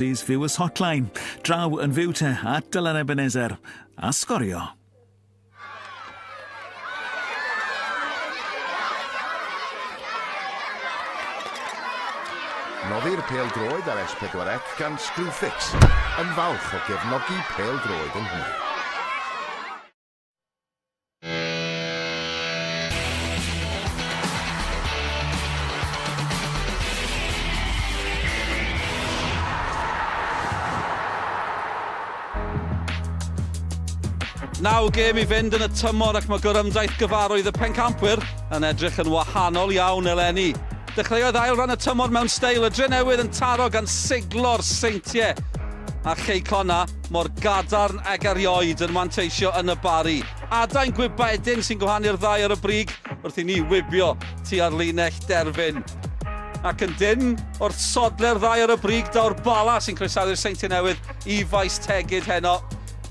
These Viewers Hotline. Draw yn fyw te at Dylan Ebenezer a sgorio. Noddir pêl-droed ar S4C gan Screwfix, yn falch o gefnogi pêl-droed yng Nghymru. Naw gêm i fynd yn y tymor ac mae gorymdaith gyfarwydd y pencampwyr yn edrych yn wahanol iawn eleni. Dechreuodd ail ran y tymor mewn steil, y Drenewydd yn taro gan siglo'r Seintiau a Chei Connah mor gadarn ag erioed yn manteisio yn y Barri. Adain gwybedyn sy'n gwahanu'r ddau ar y brig wrth i ni wibio tua'r linell derfyn. Ac yn dynn wrth sodle'r ddau ar y brig daw'r Bala sy'n croesawu'r Seintiau Newydd i Faes Tegid heno.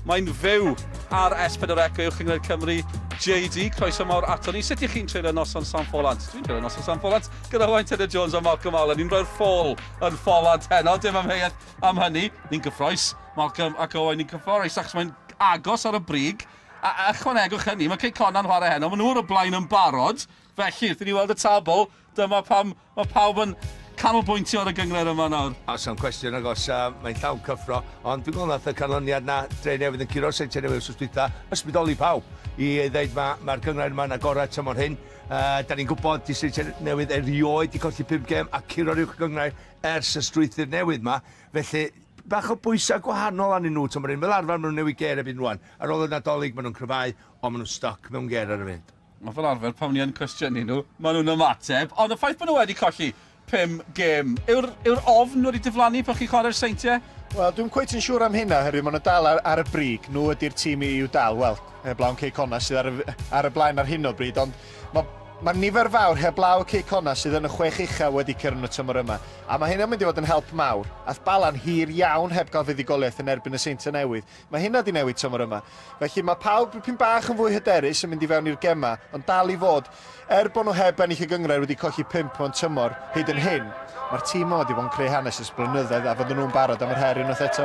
Mae'n fyw ar S4C o Uwch Gynghrair Cymru. JD, croeso mawr ato ni. Sut ych chi'n treulio noson San Ffolant? Dwi'n treulio noson San Ffolant gyda Owain Tudur Jones a Malcolm Allen. Ni'n rhoi'r ffôl yn Ffolant heno, dim amheuaeth am hynny. Ni'n gyffroes, Malcolm ac Owain, ni'n cyffroes achos mae'n agos ar y brig. A, a ychwanegwch hynny, mae Cei Connah'n chwarae heno, maen nhw ar y blaen yn barod. Felly, wrth i ni weld y tabl, dyma pam mae pawb yn canolbwyntio ar y gynghrair yma nawr. Oes am cwestiwn nag oes, uh, mae'n llawn cyffro, ond dwi'n gweld nath y canlyniad na Dre Newydd yn curo'r Seintiau Newydd wrth dwytha, ysbrydoli pawb i ddeud mae'r ma gynghrair yma'n agored tymor hyn. Uh, da ni'n gwybod di Seintiau Newydd erioed di colli 5 gêm a curo'r uwch gynghrair ers y strwythur newydd 'ma, felly bach o bwysau gwahanol arnyn nhw tymor hyn. Fel arfer maen nhw'n newid gêr erbyn rwan. Ar ôl y Nadolig maen nhw'n cryfhau, ond maen nhw'n stuck mewn gêr ar y funud. Mae fel arfer pan ni yn cwestiynu nhw, maen nhw'n ymateb, ond y ffaith bod nhw wedi colli pum gêm, yw'r yw'r ofn wedi diflannu pan chi'n chwarae'r Seintiau? Wel, dwi'm cweit yn siŵr am hynna, oherwydd maen nhw dal ar, ar y brig. Nhw ydy'r tîm i'w dal, wel, heblaw am Cei Connah sydd ar y, ar y blaen ar hyn o bryd, ond mae Mae nifer fawr heblaw Cei Connah sydd yn y chwech ucha wedi curo nhw tymor yma, a mae hynna'n mynd i fod yn help mawr. Ath Bala'n hir iawn heb gael fuddugoliaeth yn erbyn y Seintiau Newydd. Mae hynna 'di newid tymor yma. Felly mae pawb dipyn bach yn fwy hyderus yn mynd i fewn i'r gemau, ond dal i fod, er bod nhw heb ennill y gynghrair wedi colli pump mewn tymor hyd yn hyn, mae'r tîm yma wedi bod yn creu hanes ers blynyddoedd a fydden nhw'n barod am yr her unwaith eto.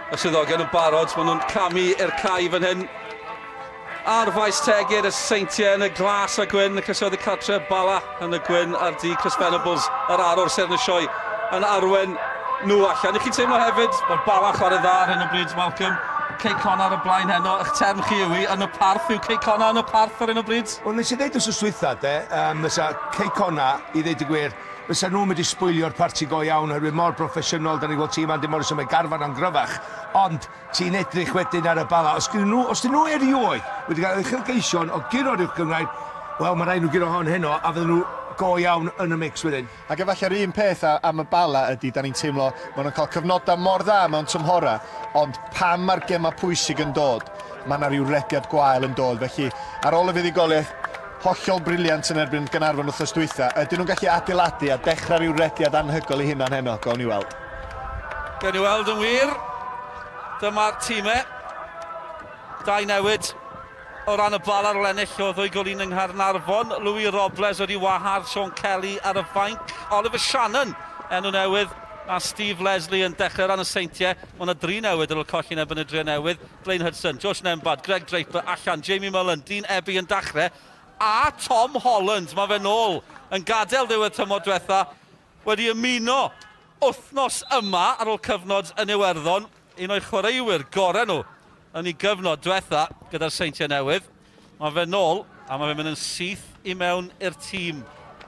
Y swyddogion yn barod, maen nhw'n camu i'r cae fan hyn. Ar faes Tegid, y Seintiau yn y glas a gwyn, y Croeso oddi cartre, Bala yn y gwyn a'r du, Chris Venables, yr arwr seren y sioe, yn arwen nhw allan. Ych chi'n teimlo hefyd, mae'r Bala chwarae dda ar hyn o bryd, Malcolm, Cei Connah ar y blaen heno, eich term chi yw i, yn y parth, yw Cei Connah yn y parth ar hyn o bryd? Wel, nes i ddeud wrth dwytha, de, um, fysa Cei Connah, i ddeud y gwir, fysa nhw'n mynd i sbwylio'r parti go iawn, oherwydd mor broffesiynol, da ni'n gweld tîm Andy Morrison, mae garfan o'n gryfach, ond Ti'n edrych wedyn ar y Bala, os gyn nhw, os dyn nhw erioed wedi cael uchelgeision o guro'r Uwch Gynghrair, wel mae rhaid nhw guro hon heno a fydden nhw go iawn yn y mix wedyn. Ac efallai'r un peth am y Bala ydy, da ni'n teimlo, maen nhw'n cael cyfnodau mor dda mewn tymhorau, ond pan mae'r gemau pwysig yn dod, mae yna ryw rediad gwael yn dod. Felly, ar ôl y fuddugoliaeth hollol briliant yn erbyn Gaernarfon wythnos dwytha, ydyn nhw'n gallu adeiladu a dechrau rhyw rediad anhygoel eu hunan heno? Gawn ni weld. Gawn ni weld yn wir. Dyma'r tîmau. Dau newid o ran y bal ar ôl ennill o ddwy gol un yng Nghaernarfon. Louis Robles wedi wahardd Sean Kelly ar y fainc. Oliver Shannon, enw newydd, a Steve Leslie yn dechrau ran y Seintiau. Mae yna dri newid ar ôl colli yn erbyn y Drenewydd. Blaine Hudson, Josh Nembhard, Greg Draper allan, Jamie Mullen, Dean Ebby yn dachrau, a Tom Holland, mae fe nôl yn gadael ddiwedd tymor diwetha, wedi ymuno wythnos yma ar ôl cyfnod yn Iwerddon, un o'i chwaraewyr gorau nhw yn ei gyfnod diwetha gyda'r Seintiau Newydd. Mae fe nôl a mae fe'n mynd yn syth i mewn i'r tîm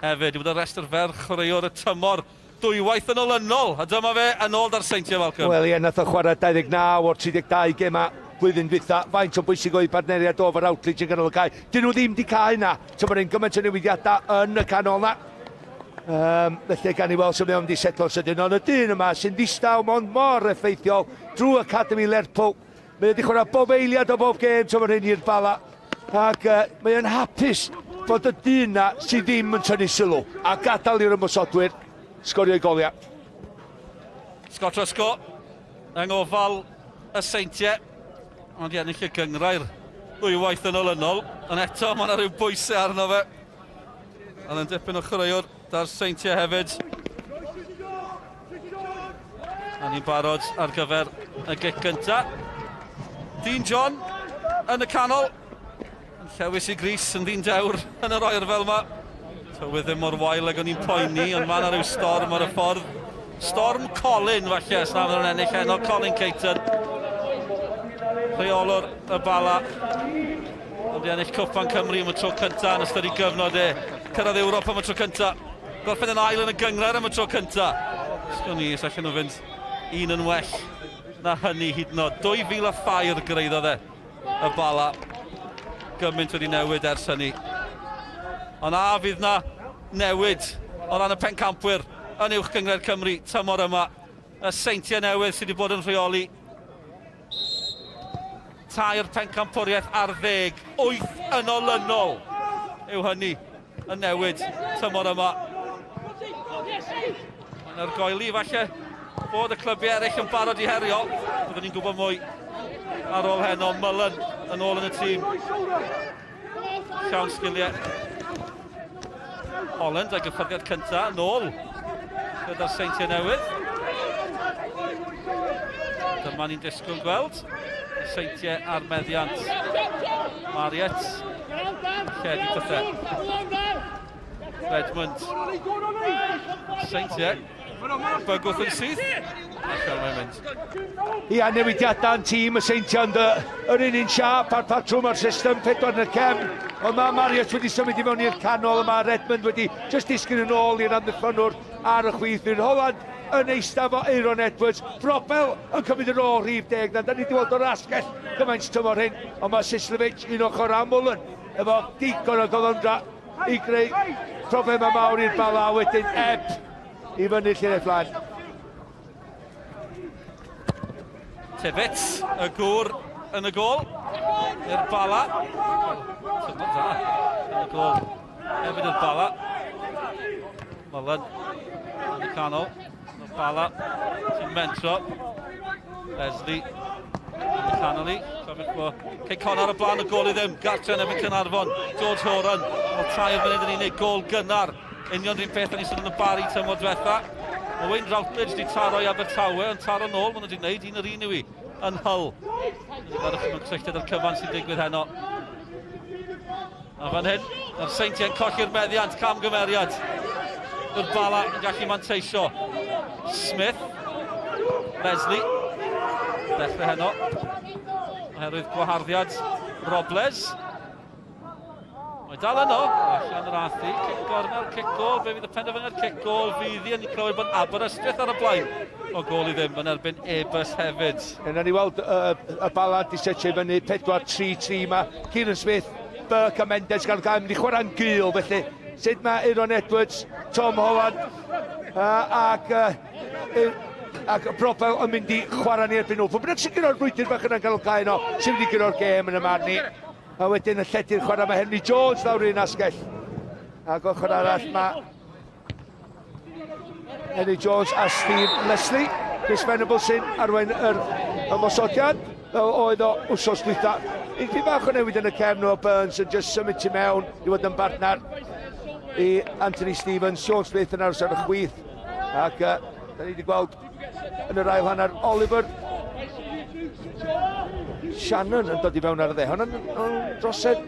hefyd. Wedi bod ar restr fer chwaraewr y tymor dwywaith yn olynol a dyma fe yn ôl 'da'r Seintiau, Malcolm. Wel ie, nath o chwarae 29 o'r 32 gema blwyddyn dwytha. Faint o bwysig oedd partneriad o efo Routledge yn ganol y cae. Dyn nhw ddim 'di cael hynna. Tymor hyn gymaint o newidiadau yn y canol 'na. Um, felly gan i weld sy'n mynd i setlo'n sydyn, ond y dyn yma sy'n ddistaw mond mor effeithiol drwy Academy Lerpwl. Mae wedi chwarae bob eiliad o bob gêm tymor hyn i'r Bala, ac uh, mae o'n hapus fod y dyn na sydd ddim yn tynnu sylw a gadael i'r ymosodwyr sgorio ei goliau. Scott Roscoe yng ngofal y Seintiau, ond i ennill y gynghrair ddwywaith yn olynol, ond eto mae yna rhyw bwysau arno fe. Ond yn dipyn o chwaraewr da'r Seintiau hefyd. ni'n barod ar gyfer y gic gynta. Dean John yn y canol. Yn llewis i gris yn ddyn dewr yn yr oerfel yma. Tywydd ddim mor wael ag o'n i'n poeni, ond mae yna rhyw storm ar y ffordd. Storm Colin, falle, os na fydden nhw'n ennill heno. Colin Caton, rheolwr y Bala. Ond i ennill Cwpan Cymru am y tro cyntaf yn ystod ei gyfnod e. Cyrraedd Ewrop am y tro cyntaf. Gorffen yn ail yn y gynghrair am y tro cyntaf. Sgwn i os allan nhw fynd un yn well na hynny hyd yn oed. 2003 gyraeddodd e y Bala. Gymaint wedi newid ers hynny. Ond a fydd na newid o ran y pencampwyr yn Uwch Gynghrair Cymru tymor yma. Y Seintiau Newydd sydd wedi bod yn rheoli tair pencampwriaeth ar ddeg, wyth yn olynol yw hynny yn newid tymor yma. Mae'n argoeli falle bod y clybiau eraill yn barod i herio. Byddwn ni'n gwybod mwy ar ôl heno. Mullen yn ôl yn y tîm. Llawn sgiliau. Holland a'i gyffyrddiad cyntaf yn ôl gyda'r Seintiau Newydd. Dyma ni'n disgwyl gweld y Seintiau ar meddiant Mariet. Lledu pethau. Redmond. Seintiau. Bygwth yn syth. Allan mae'n mynd. Ia, newidiadau yn tîm y Seintiau, ond yr un un siâp a'r patrwm a'r system, pedwar yn y cefn. Ond mae Marius wedi symud i mewn i'r canol, a mae Redmond wedi jyst disgyn yn ôl i'r amddiffynnwr ar y chwith. Fydd Holland yn eistedd efo Aaron Edwards. Brobel yn cymryd yn ôl rhif deg. Na, da ni wedi weld o'r asgell gymaint tymor hyn, ond mae Sislevic un ochr a Mullen efo digon o gyflymdra i greu problemau mawr i'r Bala, a wedyn Ebb i fyny llinell flaen. Tibbets, y gŵr yn y gôl i'r Bala. Tymor dda yn y gôl hefyd i'r Bala. Mullen yn y canol. Y Bala sy'n mentro. Leslie yn y canol i. Cofiwch bod Cei Connah ar y blaen y gôl i ddim. Gartre yn erbyn Caernarfon. George Horan. Wel, tair munud yn unig. Gôl gynnar. Union rhywun peth o'n i sôn yn y Bari tymor diwetha. Mae Wayne Routledge wedi taro i Abertawe, ond taro nôl, maen nhw wedi gwneud un yr un yw i yn Hull. Wedi gweld chi mewn cysylltiad â'r cyfan sy'n digwydd heno. A fan hyn, mae'r Seintiau'n colli'r meddiant, camgymeriad. Yw'r Bala yn gallu manteisio. Smith, Leslie, dechrau heno, oherwydd gwaharddiad Robles. Mae dal yno, allan yr athi, cic gornel, cic gol, fe fydd y penderfyniad cic gol fydd i, a ni'n clywed bod Aberystwyth ar y blaen o gol i ddim yn erbyn Airbus hefyd. Yna ni weld y Bala di setio i fyny 4-3-3 mae Kieran Smith, Burke a Mendes gan gael mynd i chwarae'n gul, felly sut mae Aaron Edwards, Tom Holland ac ac Brobel yn mynd i chwarae ni erbyn nhw. Pwy bynnag sy'n gyro'r brwydr bach yna'n cael cae yno, sy'n mynd i gyro'r gêm yn y marn i. A wedyn y lledu'r chwarae mae Henry Jones lawr un asgell. Ac ochr arall mae Henry Jones a Steve Leslie. Chris Venables sy'n arwain yr ymosodiad, fel oedd o wsos dwytha. Un bach o newid yn y cefn o Burns yn just symud tu mewn i fod yn bartner i Anthony Stevens. Sean Smith yn aros ar y chwith. Ac da ni wedi gweld yn yr ail hanner Oliver Shannon yn dod i fewn ar y dde. Hwna'n drosedd.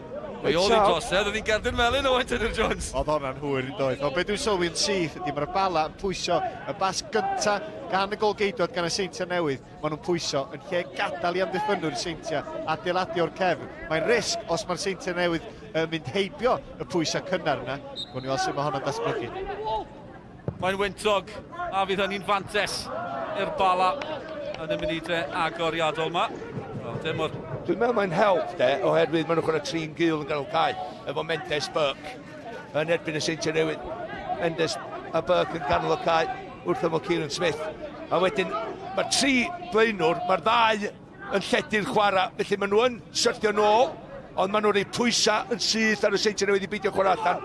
Mae oedd hi'n drosedd, oedd hi'n gerdyn melyn o Tudur Jones. Oedd hwnna'n hwyr yn doedd. Ond beth dwi'n sylwi yn syth ydy mae'r Bala yn pwyso y bas gynta gan y golgeidwad gan y Seintiau Newydd. Maen nhw'n pwyso yn lle gadael i amddiffynwyr y Seintiau adeiladu o'r cefn. Mae'n risg os mae'r Seintiau Newydd yn mynd heibio y pwysau cynnar yna. Gwni weld sut mae hwnna'n datblygu. Mae'n wyntog a fydd hynny'n fantes i'r Bala yn y munudau agoriadol yma. Wel, dim o'r... Dwi'n meddwl mae'n help de, oherwydd maen nhw'n chwarae trin gul yn ganol cae efo Mendes Burke yn erbyn y Seintiau Newydd. Mendes a Burke yn ganol y cae wrth ymyl Kieran Smith. A wedyn mae'r tri blaenwr, mae'r ddau yn lledu'r chwarae, felly maen nhw yn syrthio nôl, ond maen nhw'n rhoi pwysau yn syth ar y Seintiau Newydd i beidio chwarae allan.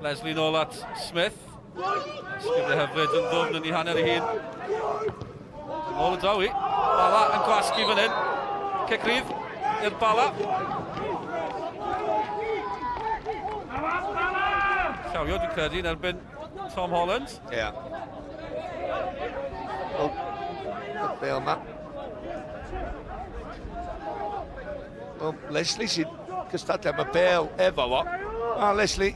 Leslie nôl at Smith. Sgiliau hyfryd yn ddwfn yn ei hanner ei hun. Nôl yn draw i. Bala yn gwasgu fan hyn. Cic rydd i'r Bala. Llawio dwi'n credu yn erbyn Tom Holland. Ie. Yeah. Well, Bale yma. Well, Leslie sy'n cystadlu am y bel efo fo. A Leslie,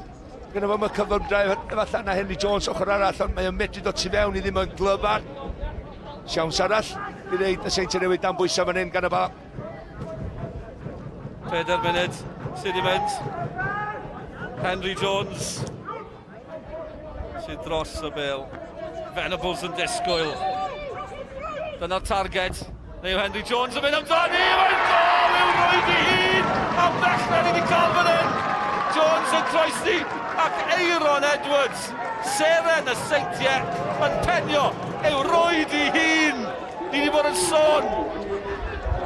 gyda fo mae cyflymdra efallai na Henry Jones ochr arall, ond mae o'n medru dod tu fewn i ddim yn glyfar. Siawns arall i wneud y Seintiau Newydd dan bwysau fan hyn gan y Bala. Pedair munud sydd wedi mynd. Henry Jones sydd dros y bel. Venables yn disgwyl. Dyna'r targed. Neu Henry Jones yn mynd amdani. Mae'n gol i'w rwyd i hun. Am ddechrau ni wedi cael fan hyn. Jones yn croesi ac Eiron Edwards, seren y Seintiau, yn penio i'w rwyd i hun. Ni wedi bod yn sôn,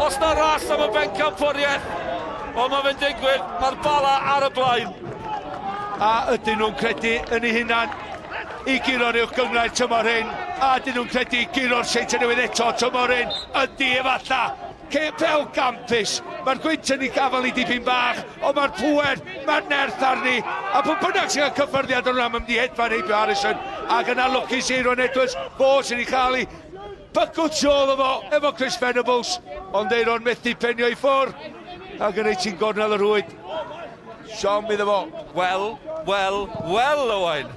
os na ras am y bencampwriaeth, wel mae fe'n digwydd, mae'r Bala ar y blaen. A ydyn nhw'n credu yn eu hunan i guro'r Uwch Gynghrair tymor hyn? A ydyn nhw'n credu i guro'r Seintiau Newydd eto tymor hyn? Ydy, efalla. Pel gampus. Mae'r gwynt yn ei gafael i dipyn bach, ond mae'r pŵer, mae'r nerth arni. A pwy bynnag sy'n cael cyffyrddiad o'n rhan, mae'n mynd i hedfan heibio Harrison. Ac yna lwcus Eiron Edwards, fo sy'n ei chael i bygwth tu ôl efo, efo Chris Venables. Ond Eiron methu penio i ffwr. Ac yn ei ti'n gornel y rwyd. Siom iddo fo. Wel, wel, wel, Owain.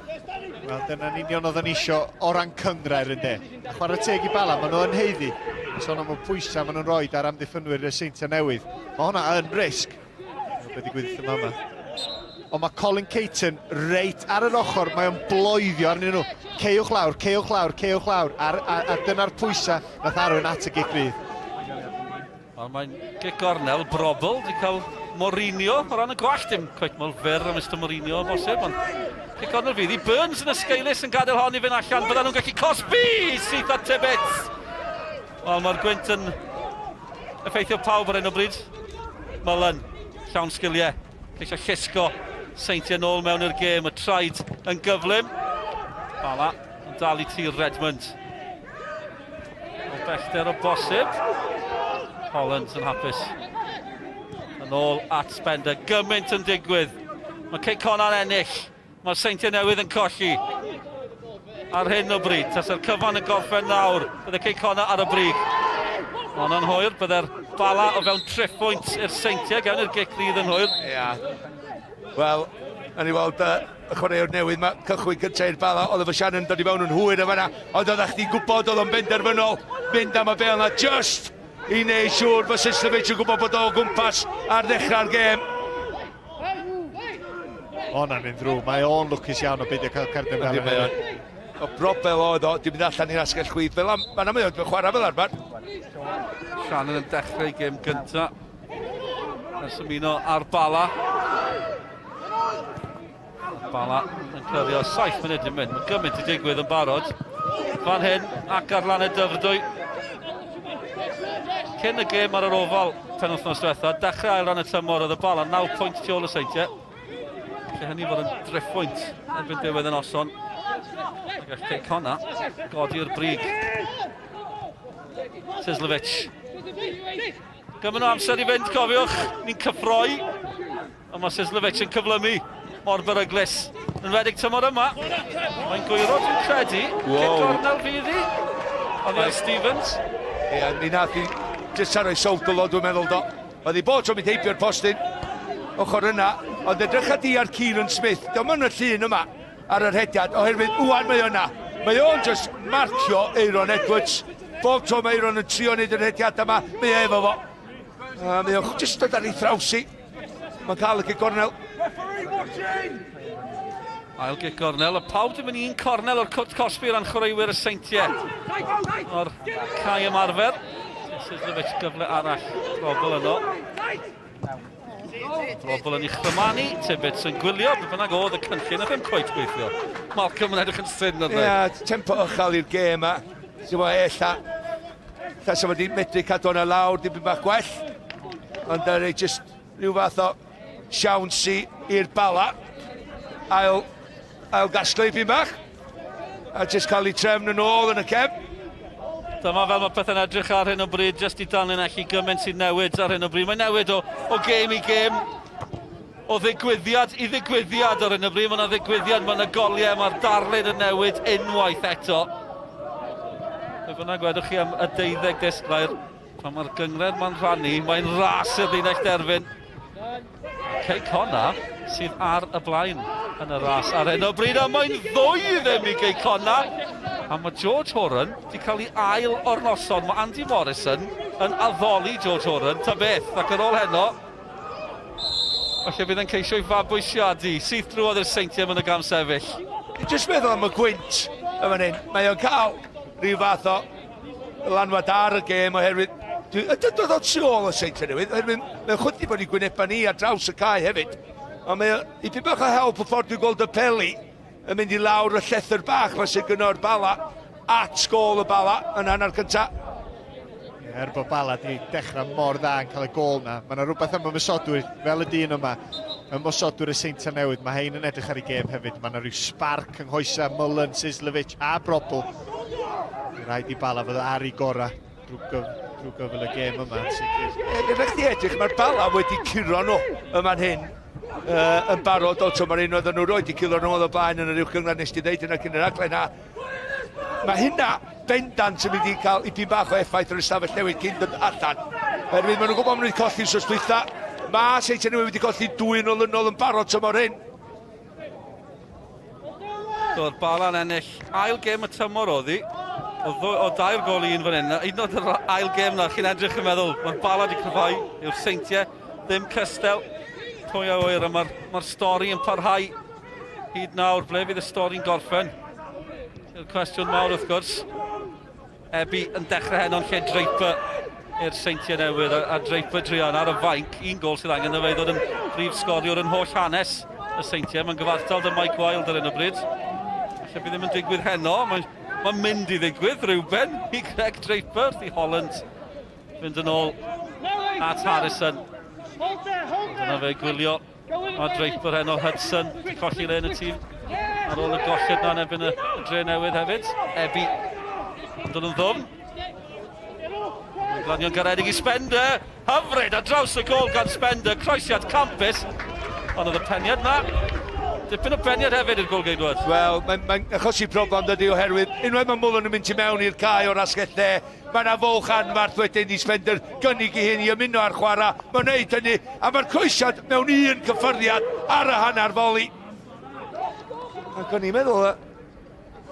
Wel, dyna'n union oedden ni isio o ran cynghrair ynde. A chwarae teg i Bala, maen nhw yn haeddu. Sôn am y pwysau maen nhw'n rhoi ar amddiffynwyr y Seintiau Newydd. Mae hwnna yn risg. Be ddigwydd yma yma. Ond mae Colin Caton reit ar yr ochr, mae o'n bloeddio arnyn nhw. Ceiwch lawr, ceiwch lawr, ceiwch lawr. A, a, a dyna'r pwysau nath arwain at y gic rydd. Wel, mae'n gic gornel, brobl, di cael Mourinho o ran y gwallt, dim cweit mor fyr o Mr Mourinho o bosib, ond gic gornel fydd i Burns yn ysgeulus yn gadael hon i fynd allan, byddan nhw'n gallu cosbi syth at Tibbets. Wel, mae'r gwynt yn effeithio pawb ar hyn o bryd. Mullen, llawn sgiliau, ceisio llusgo Seintiau nôl mewn i'r gêm, y traed yn gyflym. Bala yn dal i tir Redmond. O bellter o bosib. Holland yn hapus. Yn ôl at Spender. Gymaint yn digwydd. Mae Cei Connah'n ennill. Mae'r Seintiau Newydd yn colli. Ar hyn o bryd, tasa'r cyfan yn gorffen nawr, bydde Cei Connah ar y brig. Ond yn hwyr, bydde'r Bala o fewn triphwynt i'r Seintiau, gawn i'r gic rydd yn hwyr. Ia. Wel, nawn ni weld y chwaraewr newydd ma, cychwyn cyntaf i'r Bala, oedd efo Shannon dod i fewn yn hwyr yn fanna, ond oeddech chdi'n gwybod oedd o'n benderfynol mynd am y bêl 'na just i wneud siŵr bod Sislovich yn gwybod bod o o gwmpas ar ddechrau'r gêm. O, na'n mynd ddrwg. Mae o'n lwcus iawn o beidio cael cerdyn fel yna. O brobel oedd o, di mynd allan i'r asgell chwith fel am, mae'n amlwg yn chwarae fel arfer. Shannon yn dechrau gêm gynta. Ers ymuno ar Bala. Bala yn clirio 7 munud yn mynd. Mae gymaint i digwydd yn barod. Fan hyn ac ar lan y Dyfrdwy. Cyn y gêm ar yr ofal penwythnos diwetha, dechrau ail ran y tymor oedd y Bala 9 pwynt tu ôl y Seintiau. Lle hynny fod yn driphwynt erbyn diwedd y noson. A gall Cei Connah godi'r brig. Sislovic. Gymaint o amser i fynd, cofiwch, ni'n cyffroi. Ond mae Sislovic yn cyflymu mor beryglus. Yn wedig tymor yma. Mae'n gwyro, dwi'n credu. Wow. Cic gornel fydd hi. Oddi ar Stevens. Ie, yeah, mi nath i jyst ar ei sowdl o, dwi'n meddwl, do. Oedd hi bod tro'n mynd heibio'r postyn ochr yna, ond edrycha di ar Kieran Smith. Diolch yn y llun yma ar yr hediad, oherwydd wwan mae yna. Mae o'n just marcio Eiron Edwards. Bob tro mae Eiron yn trio wneud yr hediad yma, mae e efo fo. A mae o'n just dod ar ei thraws i. Mae'n cael y gic gornel. Ail gic gornel, a pawb dim yn un cornel o'r cwrt cosbi ran chwaraewyr y Seintiau. O'r cae ymarfer. Sislovic gyfle arall, Robel yno. Robel yn ei chrymanu, Tibbets yn gwylio, beth bynnag oedd y cynllun, a ddim cweit gweithio. Malcolm yn edrych yn syn ar Ie, yeah, tempo uchel i'r gêm a ti'n gwybod, ella, ella sa wedi medru cadw hwnna lawr dipyn bach gwell, ond uh, just rhyw fath o siawns i'r Bala ail, ail gasglu pyn bach a jyst cael ei trefn yn ôl yn y cefn. Dyma fel mae pethau'n edrych ar hyn o bryd, jyst i danlinellu gymaint sy'n newid ar hyn o bryd. Mae'n newid o, o gêm i gêm, o ddigwyddiad i ddigwyddiad ar hyn o bryd. Mae yna ddigwyddiad, mae yna goliau, mae'r darlun yn newid unwaith eto. Be bynnag wedwch chi am y deuddeg disglair, pan mae'r gynghrair ma'n rhannu, mae'n ras i'r linell derfyn. Cei Connah sydd ar y blaen yn y ras ar hyn o bryd, a mae'n ddwy ddim i Gei Connah. A mae George Horan wedi cael ei ail o'r noson. Mae Andy Morrison yn addoli George Horan, ta beth, ac ar ôl heno, falle bydd yn ceisio i fabwysiadu syth drwodd i'r Seintiau yn y gam sefyll. Dwi'n jyst meddwl am y gwynt yn fan hyn. Mae o'n cael rhyw fath o ddylanwad ar y gêm oherwydd ydy dod o tu ôl y Seintiau Newydd, oherwydd mae'n chwythu bod i gwynebau ni ar draws y cae hefyd. Ond mae o dipyn bach o help y ffordd dwi'n gweld y peli yn mynd i lawr y llethr bach ma sydd gynno'r Bala at gôl y Bala yn hanner cynta. Er bod Bala di dechrau mor dda yn cael y gôl na, mae yna rhywbeth am ymosodwyr fel y dyn yma, ymosodwyr y Seintiau Newydd, mae hein yn edrych ar ei gêm hefyd, mae yna rhyw sbarc yng nghoesau Mullen, Sislevic a Brobl. Rhaid i Bala fod ar ei gorau drwy, gyf drwy gyfl y gêm yma, yn sicr. Efo chdi edrych, mae'r Bala wedi curo nhw yma'n hyn uh, yn barod o, mae'r un oedden nhw roed i curo nhw oedd o blaen yn yr uwch gynghrair nes ti ddeud yna cyn yr raglen a mae hynna bendant yn mynd i cael ipyn bach o effaith ar y stafell newid cyn dod allan. Oherwydd maen nhw'n gwybod maen nhw wedi colli wsos dwytha. Mae Seintiau Newydd wedi colli dwy yn olynol yn barod tymor hyn. Do'r Bala'n ennill ail gêm y tymor oedd hi. O, o dair gol i un fan hyn. Un o'r ail gêm na, chi'n edrych yn meddwl, mae'r Bala wedi cryfhau yw'r Seintiau, ddim cystel. Pwy a ŵyr, a mae'r ma stori yn parhau hyd nawr. Ble fydd y stori'n gorffen? Yw'r cwestiwn mawr wrth gwrs. Ebi yn dechrau heno'n lle Draper i'r Seintiau Newydd a, a Draper druan ar y fainc. Un gol sydd angen iddo fe i ddod yn brif sgoriwr yn holl hanes y Seintiau. Mae'n gyfartal dy Mike Wilde ar hyn o bryd. Felly bydd ddim yn digwydd heno. Mae'n mae mynd i ddigwydd rhywben i Greg Draper, i Holland fynd yn ôl at Harrison. Dyna fe gwylio Mae Draper heno, Hudson, wedi colli le yn y tîm ar ôl y golled na yn erbyn y, y dre newydd hefyd. Ebi yn dod yn ddwfn. Glanio'n garedig i Spender. Hyfryd a draws y gol gan Spender. Croesiad campus. Ond oedd y peniad na. Dipyn o beniad hefyd i'r golgeidwad. Wel, mae'n mae achosi problem dydy oherwydd unwaith mae Mullen yn mynd tu mewn i'r cae o'r asgell dde, Mae yna fwlch anfarth wedyn i Spender gynnig ei hun i ymuno â'r chwarae. Mae'n wneud hynny, a mae'r croesiad mewn un cyffyrddiad ar y hanner foli. Ac o'n i'n meddwl,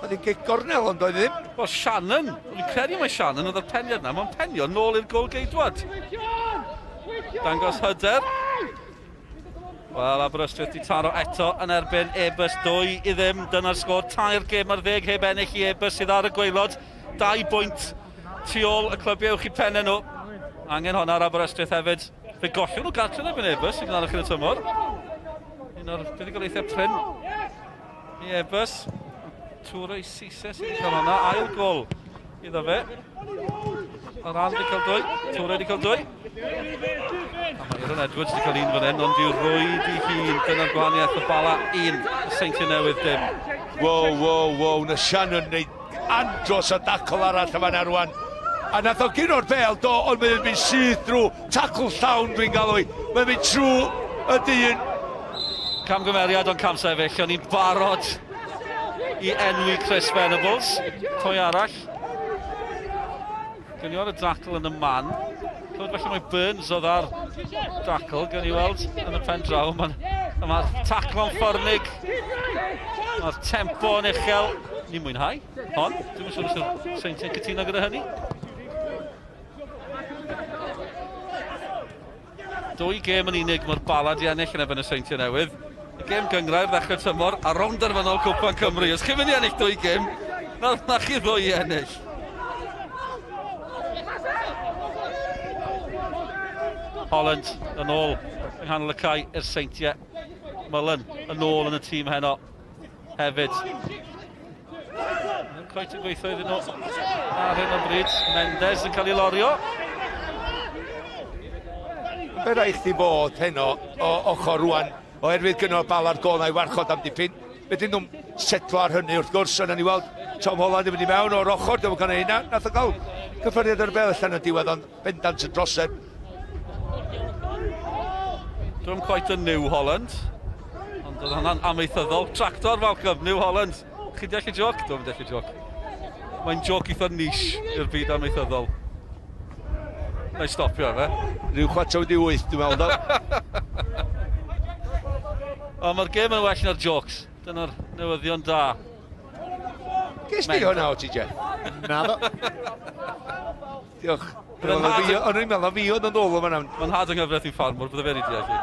oedd hi'n gic gornel, ond oedd ddim. Wel, Shannon, fi'n credu mai Shannon oedd y peniad na, mae'n penio nôl i'r gol geidwad. Dangos hyder. Wel, Aberystwyth di taro eto yn erbyn Ebus, 2-0, dyna'r sgôr, tair gêm ar ddeg heb ennill i Ebus sydd ar y gwaelod. Dau bwynt tu ôl y clybiau uwch i pennau nhw. Angen honna ar Aberystwyth hefyd. Fe gollon nhw gartre yn erbyn Airbus yn gynharach yn y tymor. Un o'r buddugoliaethau prin i Airbus. Toure i Cisse sydd wedi cael honna. Ail gol iddo fe. Aran wedi cael dwy. Toure wedi cael dwy. A mae Aaron Edwards wedi cael un fan hyn, ond i'w rwyd i hun. Dyna'r gwahaniaeth, y Bala un, y Seintiau Newydd dim. Wow, wow, wow, na Shannon wneud andros o dacl arall yma'n arwan. A nath o guro'r bel, do, ond mae'n mynd syth drwy tacl llawn dwi'n galw i. Mae'n mynd trwy y dyn. Camgymeriad ond camsefyll, o'n i'n barod i enwi Chris Venables. Pwy arall? Gawn ni weld y dacl yn y man. Clywed falle mai Burns oedd ar dacl, gawn ni weld yn y pen draw. Mae'r ma taclo'n ffyrnig, mae'r tempo yn uchel. Ni'n mwynhau hon. Dwi'n siŵr os yw'r Seintiau'n cytuno gyda hynny. Dwy gêm yn unig mae'r Bala di ennill yn erbyn y Seintiau Newydd. Y gêm gynghrair ddechrau'r tymor a rownd derfynol Cwpan Cymru. Os chi'n mynd i ennill dwy gêm, na, na chi ddwy i ennill. Holland yn ôl yng nghanol y cae i'r Seintiau. Mullen yn ôl yn y tîm heno hefyd. Ddim cweit yn gweithio iddyn nhw ar hyn o bryd. Mendes yn cael ei lorio. Be rai chdi fod heno o ochr rwan, oherwydd gynno Bala'r gol na'i warchod am dipyn. Fedryn nhw'n setlo ar hynny wrth gwrs, ond ni weld Tom Holland yn mynd i mewn o'r ochr, dwi'n cael ei hynna. Nath o gael cyffyrddiad ar y bel allan yn diwedd, ond bendant yn drosedd. Dwi'n quite yn New Holland. Ond oedd hwnna'n amaethyddol. Tractor, Malcolm, New Holland. Chi'n deall y joc? Dwi'n deall y joc. Mae'n joc eitha niche i'r byd amaethyddol. Na i stopio fe. Rhyw 7:45, dwi'n meddwl, do? Ond mae'r gêm yn well na'r jokes. Dyna'r newyddion da. Ges di hwnna o ti, Jeff? Naddo. Diolch. O'n i'n meddwl na fi oedd yn ddol yma. Mae'n nhad yng nghyfraith i'n ffarmwr, bydde fe'n ei deall i.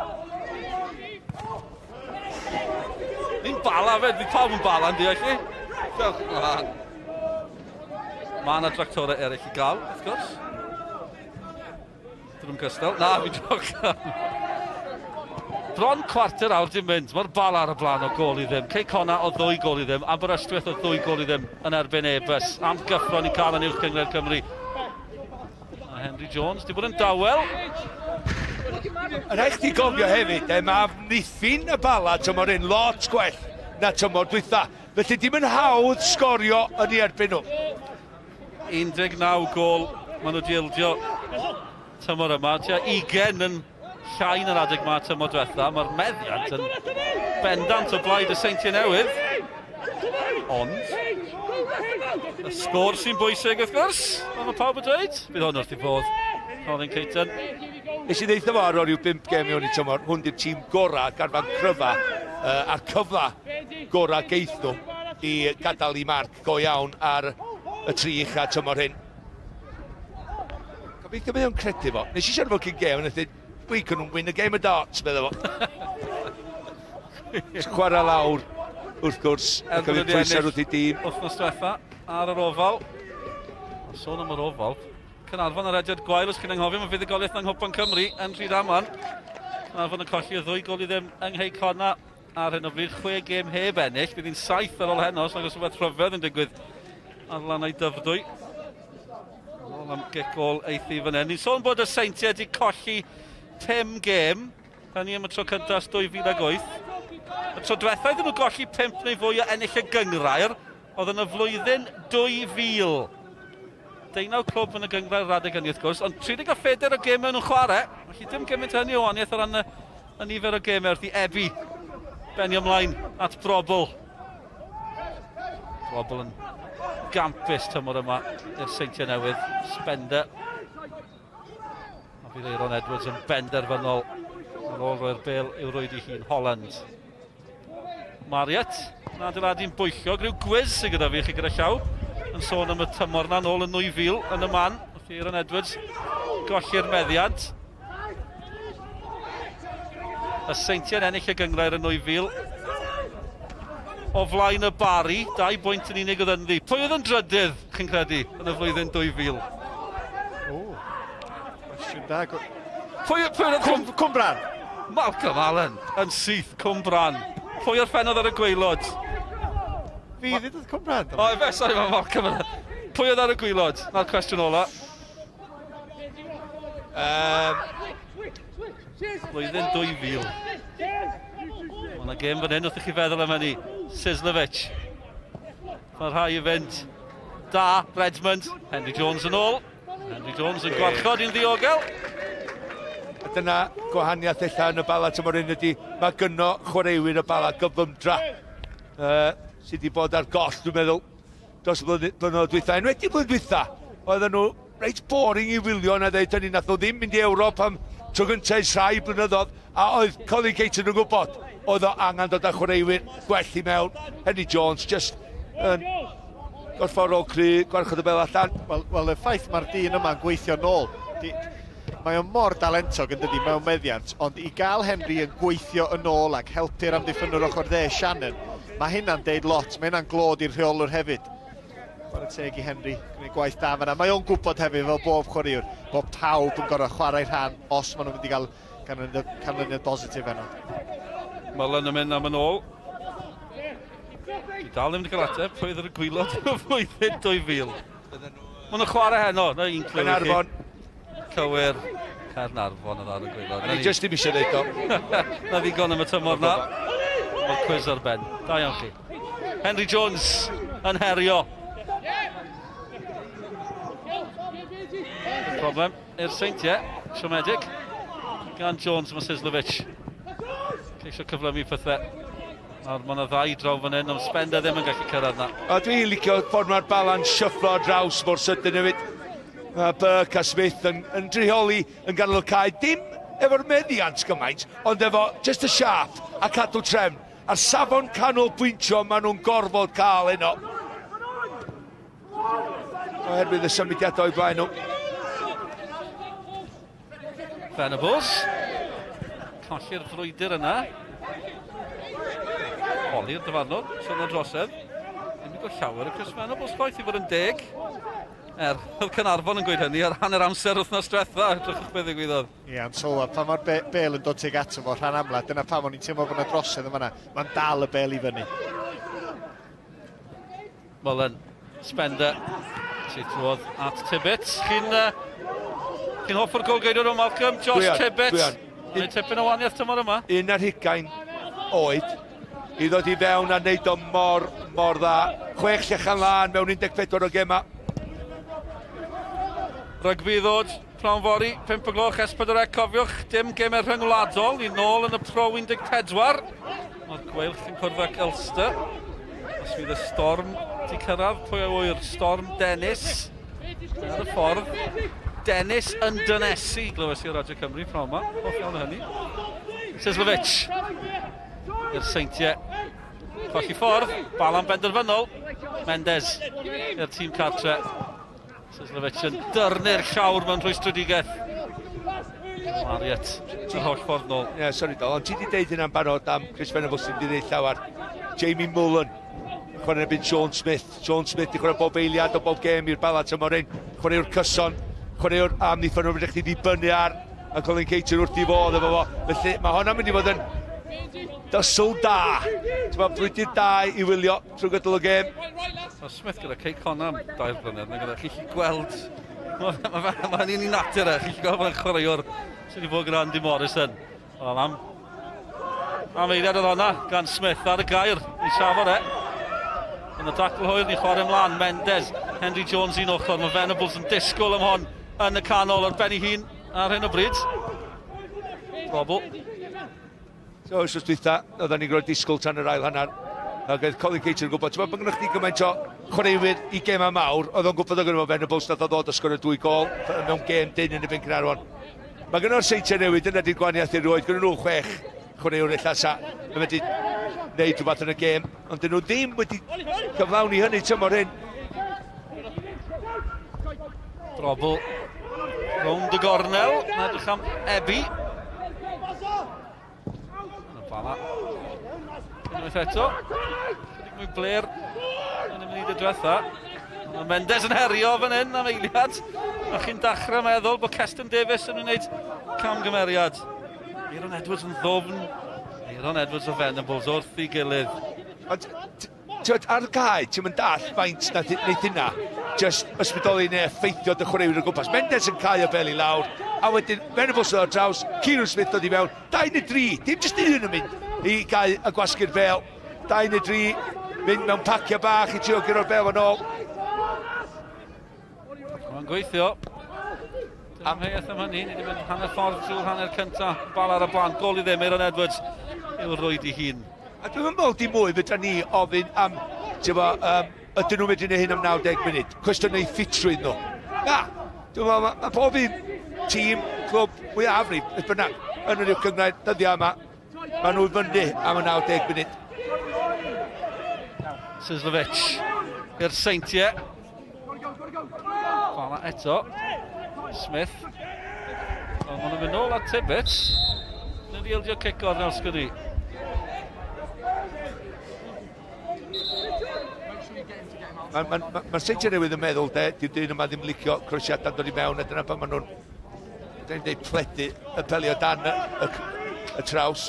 Ni'n bala fed, fi pawb yn bala yn deall i. Diolch mlaen. Mae yna dractorau eraill i gael, wrth gwrs. Drwm cystal. Na, fi'n jocan. Bron cwarter awr dim mynd. Mae'r bal ar y blaen o gol i ddim. Cei Connah o ddwy gol i ddim. Aberystwyth o ddwy gol i ddim yn erbyn Airbus. Am gyffro ni'n cael yn uwch gynghrair Cymru. A Henry Jones, di bod yn dawel. A rhaid chdi gofio hefyd, e, mae amddiffyn y Bala tymor hyn lot gwell na tymor dwytha. Felly dim yn hawdd sgorio yn ei erbyn nhw. 19 gol maen nhw wedi ildio tymor yma. Tua 20 yn llai na'r adeg ma tymor diwetha. Mae'r meddiant yn bendant o blaid y Seintiau Newydd. Ond, y sgôr sy'n bwysig wrth gwrs, fel mae pawb yn dweud. Bydd hwn wrth i bodd Colin Caton. Nes i ddeutha fo ar ôl rhyw 5 gêm mewn i tymor, hwn di'r tîm gorau, garfan cryfa, uh, a'r cyfle gorau geith nhw i gadael i marc go iawn ar y tri ucha tymor hyn. Gobeithio mae o'n credu fo. Nes i siarad fo cyn gêm, a nath dweud, we can win a game of darts, medda fo. Chwarae lawr, wrth gwrs, a cymryd pwysau wrth i dîm. Wythnos diwetha ar yr ofal. A sôn am yr ofal, Caernarfon ar rediad gwael, os chi'n anghofio, mae fuddugoliaeth yng Nghwpan Cymru yn Rhydaman. Caernarfon yn colli y ddwy gol i ddim yng Nghei Connah ar hyn o bryd, chwe gêm heb ennill, bydd hi'n saith ar ôl heno, os nag oes rhywbeth rhyfedd yn digwydd ar lannau Dyfrdwy. Ôl am gic ôl eithi fan hyn. Ni'n sôn bod y Seintiau wedi colli 5 gêm, hynny am y tro cyntaf ers 2008. Y tro diwethaf iddyn nhw golli 5 neu fwy o ennill y gynghrair oedd yn y flwyddyn 2000. Deunaw clwb yn y gynghrair yr adeg hynny wrth gwrs, ond 34 o gemau nhw'n chwarae, felly dim gymaint hynny o wahaniaeth o ran y, y nifer o gemau wrth i Ebi benio ymlaen at Brobl. Brobl yn gampus tymor yma i'r Seintiau Newydd. Spender. A bydd Aeron Edwards yn benderfynol ar ôl roi'r bel i'w rwyd i hun. Holland. Marriott yn adeiladu'n bwyllog. Rhyw gwiz sydd gyda fi chi gyda llaw yn sôn am y tymor na nôl yn 2000 yn y man. Wrth i Aeron Edwards golli'r meddiant. Y Seintiau'n ennill y gynghrair yn 2000. O flaen y Bari, dau bwynt yn unig oedd ynddi. Pwy oedd yn drydydd, chi'n credu, yn y flwyddyn 2000? O, cwestiwn da. Pwy, pwy oedd Cwm, Cwmbran! Malcolm Allen yn syth, Cwmbran. Pwy orffennodd ar y gwaelod? Fi ddudodd Cwmbran. O, efe, sori, mae Malcolm yna. Pwy oedd ar y gwaelod? Na'r cwestiwn ola. Blwyddyn 2000. Mae yna gêm fan hyn wrth i chi feddwl am hynny. Sislovic. Mae rhai i fynd. Da, Redmond. Henry Jones yn ôl. Henry Jones yn gwarchod i'n ddiogel. A dyna gwahaniaeth ella yn y Bala tymor hyn ydy, mae gynno chwaraewyr y Bala gyflymdra uh, sydd wedi bod ar goll, dwi'n meddwl, dros y blynyddoedd dwytha. Enwedig blwyddyn dwytha, oedden nhw reit boring i wylio na ddeud hynny, nath nhw ddim mynd i Ewrop am tro gyntaf ers rhai blynyddoedd, a oedd Colin Caton yn gwybod oedd o angen dod â chwaraewyr gwell i mewn. Henry Jones just yn gorfforol cry, gwarchod y bel allan. Wel, well, y ffaith mae'r dyn yma'n gweithio nôl, di, mae o mor dalentog yn dydi mewn meddiant, ond i gael Henry yn gweithio yn ôl ac helpu'r amddiffynnwr ochr dde, Shannon, mae hynna'n deud lot, mae hynna'n glod i'r rheolwr hefyd. Chwarae teg i Henry, gwneud gwaith da fan'na. Mae o'n gwybod hefyd, fel bob chwaraewr, bod pawb yn gorfod chwarae rhan os maen nhw'n mynd i gael canlyniad, canlyniad bositif heno. Mullen yn mynd am yn ôl. Dwi dal ddim wedi cael ateb, pwy oedd ar y gwaelod y flwyddyn 2000? Maen nhw'n chwarae heno, na un clyw i chi. Caernarfon. Cywir, Caernarfon oedd ar y gwaelod. Ni jyst ddim eisiau dweud o. Na ddigon am y tymor na. Mae'r cwiz ar ben. Da iawn chi. Henry Jones yn herio. Problem i'r Seintiau. Siomedig gan Jones mae Sislovic. Ceisio cyflymu pethau. Nawr mae yna ddau draw fan hyn, ond Spender ddim yn gallu cyrraedd na. A dwi'n licio ffordd mae'r balan shufflo ar draws mor sydyn hefyd. Mae Burke a Smith yn, yn driholi yn ganol y cae. Dim efo'r meddiant gymaint, ond efo just y siap a cadw trefn. A'r safon canolbwyntio maen nhw'n gorfod cael heno. Oherwydd y symudiadau o'i blaen nhw. Venables. Colli'r frwydr yna. Holi'r dyfarnwr, sôn o drosedd. Ddim wedi gweld llawer o Chris Venables chwaith i fod yn deg. Er, oedd Caernarfon yn gweud hynny ar hanner amser wythnos diwetha, edrychwch beth ddigwyddodd. Ie, ond sylwa, pan mae'r be bel yn dod tuag ato fo rhan amla, dyna pam o'n i'n teimlo bod yna drosedd yn fanna. Mae'n dal y bel i fyny. Mullen, Spender, sydd trwodd at Tibbets. Chi'n uh, chi hoff o'r golgeidwr o Malcolm, Josh Tibbets. Mae'n tipyn o waniaeth tymor yma. Un ar hugain oed i ddod i fewn a wneud o mor, mor dda. Chwech llechan lân mewn 14 o gema. Rygbi i ddod, pnawn fory, 5 o gloch, S4C, cofiwch, dim gemau rhyngwladol, ni nôl yn y Pro 14. Mae'r Gweilch yn cwrdd ag Ulster. Os fydd y storm di cyrraedd, pwy a wyr, Storm Dennis ar y ffordd. Dennis yn dynesu, glywes i o Radio Cymru pnawn yma. Hoff iawn o hynny. Sislovic i'r Seintiau. Colli ffordd, Balan benderfynol. Mendes i'r tîm cartre. Sislovic yn dyrnu'r llawr mewn rhwystredigaeth. Marriott, yr holl ffordd nôl. Ie, yeah, sori Dol, ond ti wedi deud hynna'n barod am Chris Venables sy'n wedi deud llawer. Jamie Mullen, chwarae yn Sean Smith. Sean Smith di chwarae bob eiliad o bob gêm i'r Bala tymor hyn. Chwaraewr cyson, chwaraewr amddiffyn rydych chdi ddibynnu ar a Colin Cater wrth i fodd efo fo. Felly mae hwnna'n mynd i fod yn dysl da. Ti'n meddwl, brwydr da i wylio trwy gydol y gêm. Mae Smith gyda Cei Connah am dair blynedd, nag yna, chi'n gweld, mae ma, ma, ma hynny'n ei natur e, chi'n gweld bod chwaraewr sydd wedi bod gyda Andy Morrison. Wel, am, am eiliad oedd honna gan Smith ar y gair i trafod e. Yn y dacl hwyr, ni chwarae ymlaen, Mendes, Henry Jones un ochr, mae Venables yn disgwyl am hon yn y canol ar ben ei hun ar hyn o bryd. Robl. So, wythnos dwytha, oedden ni'n gwrdd disgwyl tan yr ail hanner. Ac oedd Colin Cater yn gwybod, ti'n bod gennych chdi gymaint o chwaraewyr i gemau mawr, oedd o'n gwybod oedd gynno fo Venables, nath o ddod a sgorio dwy gol mewn gêm dyn yn erbyn Caernarfon. Mae gynno'r Seintiau Newydd, dyna di'r gwahaniaeth erioed, gynno nhw chwech chwaraewr ella sa yn medru gwneud rhywbeth yn y gêm, ond dyn nhw ddim wedi cyflawni hynny tymor hyn. Drobl rownd y gornel, na edrych am Ebi. Yn y bala. Unwaith eto. Chydig mwy bler yn y munud y diwetha. Mae Mendes yn herio fan hyn am eiliad. A chi'n dachrau meddwl bod Keston Davies yn wneud camgymeriad. Aaron Edwards yn ddofn. Aaron Edwards o Venables wrth ei gilydd. Ond T'wod, ar y cae, ti'n mynd dall faint na wneith hynna just ysbrydoli neu effeithio dy chwaraewyr o gwmpas. Mendes yn cael y bel i lawr, a wedyn Venables yn dod draws, Kieran Smith dod i mewn, dau neu dri, dim just un yn mynd i gael y gwasgu'r bel. Dau neu dri, mynd mewn paciau bach i trio gyro'r bel yn ôl. Mae'n gweithio. Amheuaeth am hynny, ni wedi mynd hanner ffordd drwy'r hanner cyntaf. Bal ar y blaen, gol i ddim, Aaron Edwards yw'r rwyd i hun. A dwi'n meddwl dim mwy fedra ni ofyn am, ti'n bo, um, ydyn nhw'n medru gwneud hyn am 90 munud? Cwestiwn eu ffitrwydd nhw. Na, dwi'n meddwl, mae ma pob un tîm, clwb, mwyafrif, beth bynnag, yn yr uwch gynghrair dyddiau yma, maen nhw i fyny am y 90 munud. Sislovic i'r Seintiau. Fala eto. Smith. Ond maen nhw'n mynd nôl at Tibbets. Nid i ildio cic o'r sgwri. Mae'r ma, ma, ma Seintiau Newydd yn meddwl, de, di'r dyn yma ddim licio croesiadau'n dod i mewn, a dyna pan maen nhw'n, dyn ni'n dweud pledu y peli o dan y, y, y traws.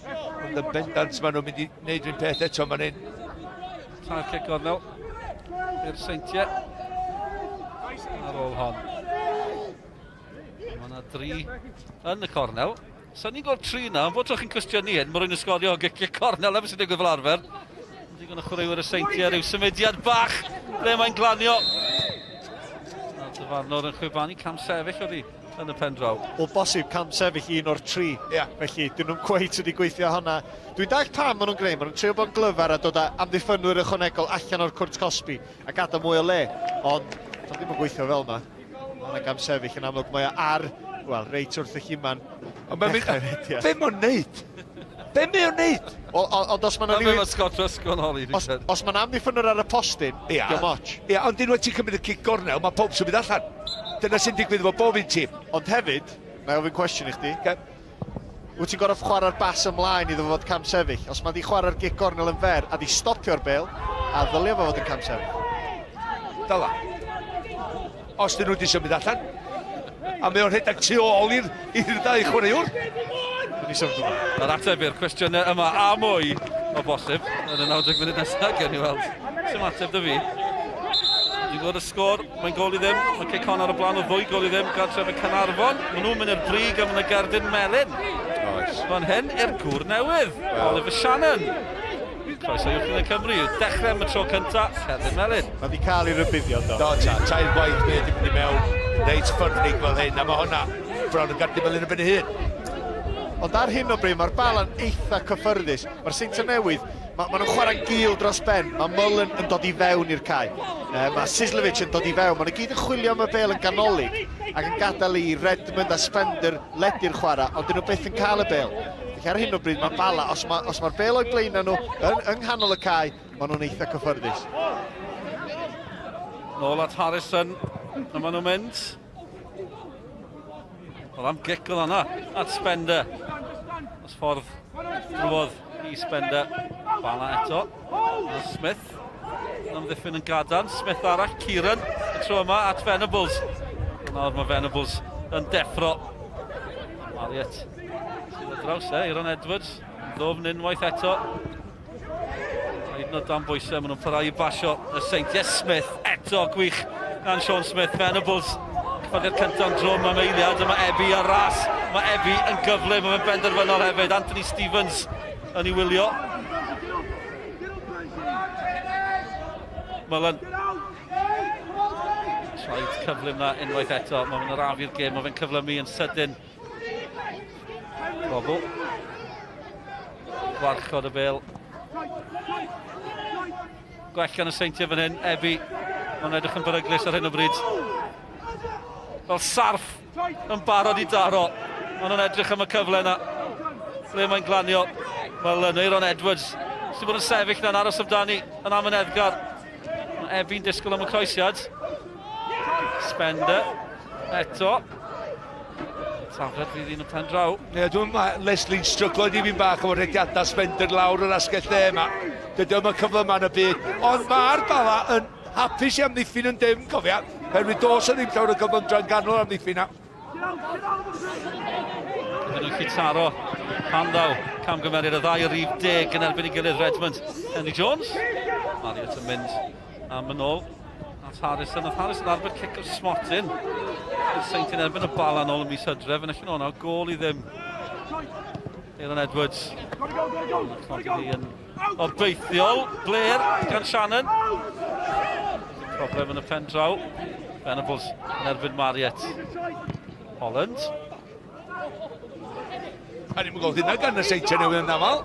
Ond yn bendant maen nhw'n mynd i wneud rhywun peth eto fan hyn. Tair cic gornel i'r Seintiau ar ôl hon. Mae yna dri yn y cornel. Sa'n ni'n gweld tri na, ond bod chi'n cwestiynu hyn, mae rhywun yn sgorio o giciau cornel, na beth sy'n digwydd fel arfer. Digon o chwaraewyr y Seintiau, rhyw symudiad bach ble mae'n glanio. Dyfarnwr yn chwibanu cam sefyll oedd hi yn y pen draw. O bosib cam sefyll un o'r tri. Ia. Felly, dyn nhw'n cweit wedi gweithio hwnna. Dwi'n dallt pam maen nhw'n gwneud. Maen nhw'n trio bod yn glyfar a dod â amddiffynwyr ychwanegol allan o'r cwrt cosbi a gadael mwy o le. Ond, do'n ddim yn gweithio fel yma. Mae yna gam sefyll yn amlwg. Mae o ar, wel, reit wrth y lluman. Ond mae'n mynd... Be mae'n neud? Be mae o'n neud? Ond os mae'n rhywun... Mae Scott Rusko yn holi, dwi'n credu. Os mae'n amddiffynwr ar y postyn, Ia. Diolch ots. Ia, ond unwaith ti'n cymryd y cic gornel, mae pob symud allan. Dyna sy'n digwydd efo bob un tîm. Ond hefyd, na i ofyn cwestiwn i chdi. Okay. Wyt ti'n gorfod chwarae'r bas ymlaen iddo fo fod cam sefyll? Os mae di chwarae'r gic gornel yn fer a di stopio'r bel, a ddylia fo fod yn cam sefyll? Dyla. Os dyn nhw wedi symud allan. A mae o'n rhedeg tu ôl i'r i'r ddau chwaraewr. Dwi'n i symud yma. Yr ateb i'r cwestiynau yma a mwy o bosib yn y 90 munud nesaf, gewn ni weld. Sy'n ateb dy fi. Dwi'n gweld y sgôr, mae'n gol i ddim. Mae Cei Connah ar y blaen o ddwy gol i ddim gartref y Caernarfon. Maen nhw'n mynd i'r brig a maen nhw'n gerdyn melyn. Oes. Fan hyn i'r gŵr newydd, Oliver Shannon. Croeso i Uwch Cymru, dechrau am y tro cyntaf, cerdyn melyn. Mae wedi cael ei rybuddio, do. Do, ta, tair gwaith mae wedi mynd i mewn reit ffyrnig fel hyn, a mae hwnna bron yn gerdyn melyn yn ben ei hun. Ond ar hyn o bryd, mae'r bala'n eitha cyffyrddus. Mae'r Seintiau Newydd, mae ma nhw'n chwarae'n gul dros ben. Mae Mullen yn dod i fewn i'r cae. Mae Sislovich yn dod i fewn. Maen nhw gyd yn chwilio am y bel yn ganolig ac yn gadael i Redmond a Spender ledu'r chwarae, ond dyn nhw byth yn cael y bel. Felly ar hyn o bryd mae Bala, os mae'r os ma bel o'i blaenau nhw yn, yng nghanol y cae, maen nhw'n eitha cyffyrddus. Nôl at Harrison, a maen nhw'n mynd. Wel, am gic oedd hwnna at Spender. Os ffordd drwodd i Spender. Bala eto. A Smith. Yn amddiffyn yn gadarn. Smith arall. Kieran. Y tro yma at Venables. Nawr mae Venables yn deffro. Marriott sydd ar draws e. Aaron Edwards. Ddofn unwaith eto. Hyd yn oed dan bwysau, maen nhw'n parhau i basio y Seintiau. Smith eto, gwych gan Sean Smith. Venables, cyffyrddiad cyntaf yn drwm am eiliad. Mae Ebi ar ras. Mae Ebi yn gyflym, mae fe'n benderfynol hefyd. Anthony Stevens yn ei wylio. Mullen. Traed cyflym na unwaith eto. Mae fe'n arafu'r gêm, mae fe'n cyflymu yn sydyn. Robl. Gwarchod y bel. Gwell gan y Seintiau fan hyn, Ebi. Mae'n edrych yn beryglus ar hyn o bryd. Fel sarff yn barod i daro. Maen nhw'n edrych am y cyfle yna. Ble mae'n glanio. Wel, Neuron Edwards sydd bod yn sefyll na'n aros amdani yn amyneddgar. Mae Ebi'n disgwyl am y croesiad. Spender. Eto. Tafled fydd un o pen draw. Ie, dwi'n meddwl Leslie'n stryglo dipyn bach efo rediadau Spender lawr yr asgell dde yma. Dydy o'm y cyfle yma yn y byd. Ond mae'r Bala yn hapus i amddiffyn yn dim, cofia. Herwydd dos o ddim llawer o gyflymdra yn ganol amddiffyn na. Ydyn nhw'n gallu taro pan ddaw camgymeriad y ddau rif deg yn erbyn ei gilydd Redmond. Henry Jones. Marriott yn mynd am yn ôl. At Harrison, oedd Harrison arbed cic o'r smotyn. I'r Saint yn erbyn y bala nôl ym mis Hydref, yn allan o'na, gol i ddim. Aaron Edwards. Codi yn obeithiol. Blair gan Shannon. Problem yn y pen draw. Venables yn erbyn Marriott. Holland. A ni'n gweld hynna gan y Seintiau Newydd yn aml.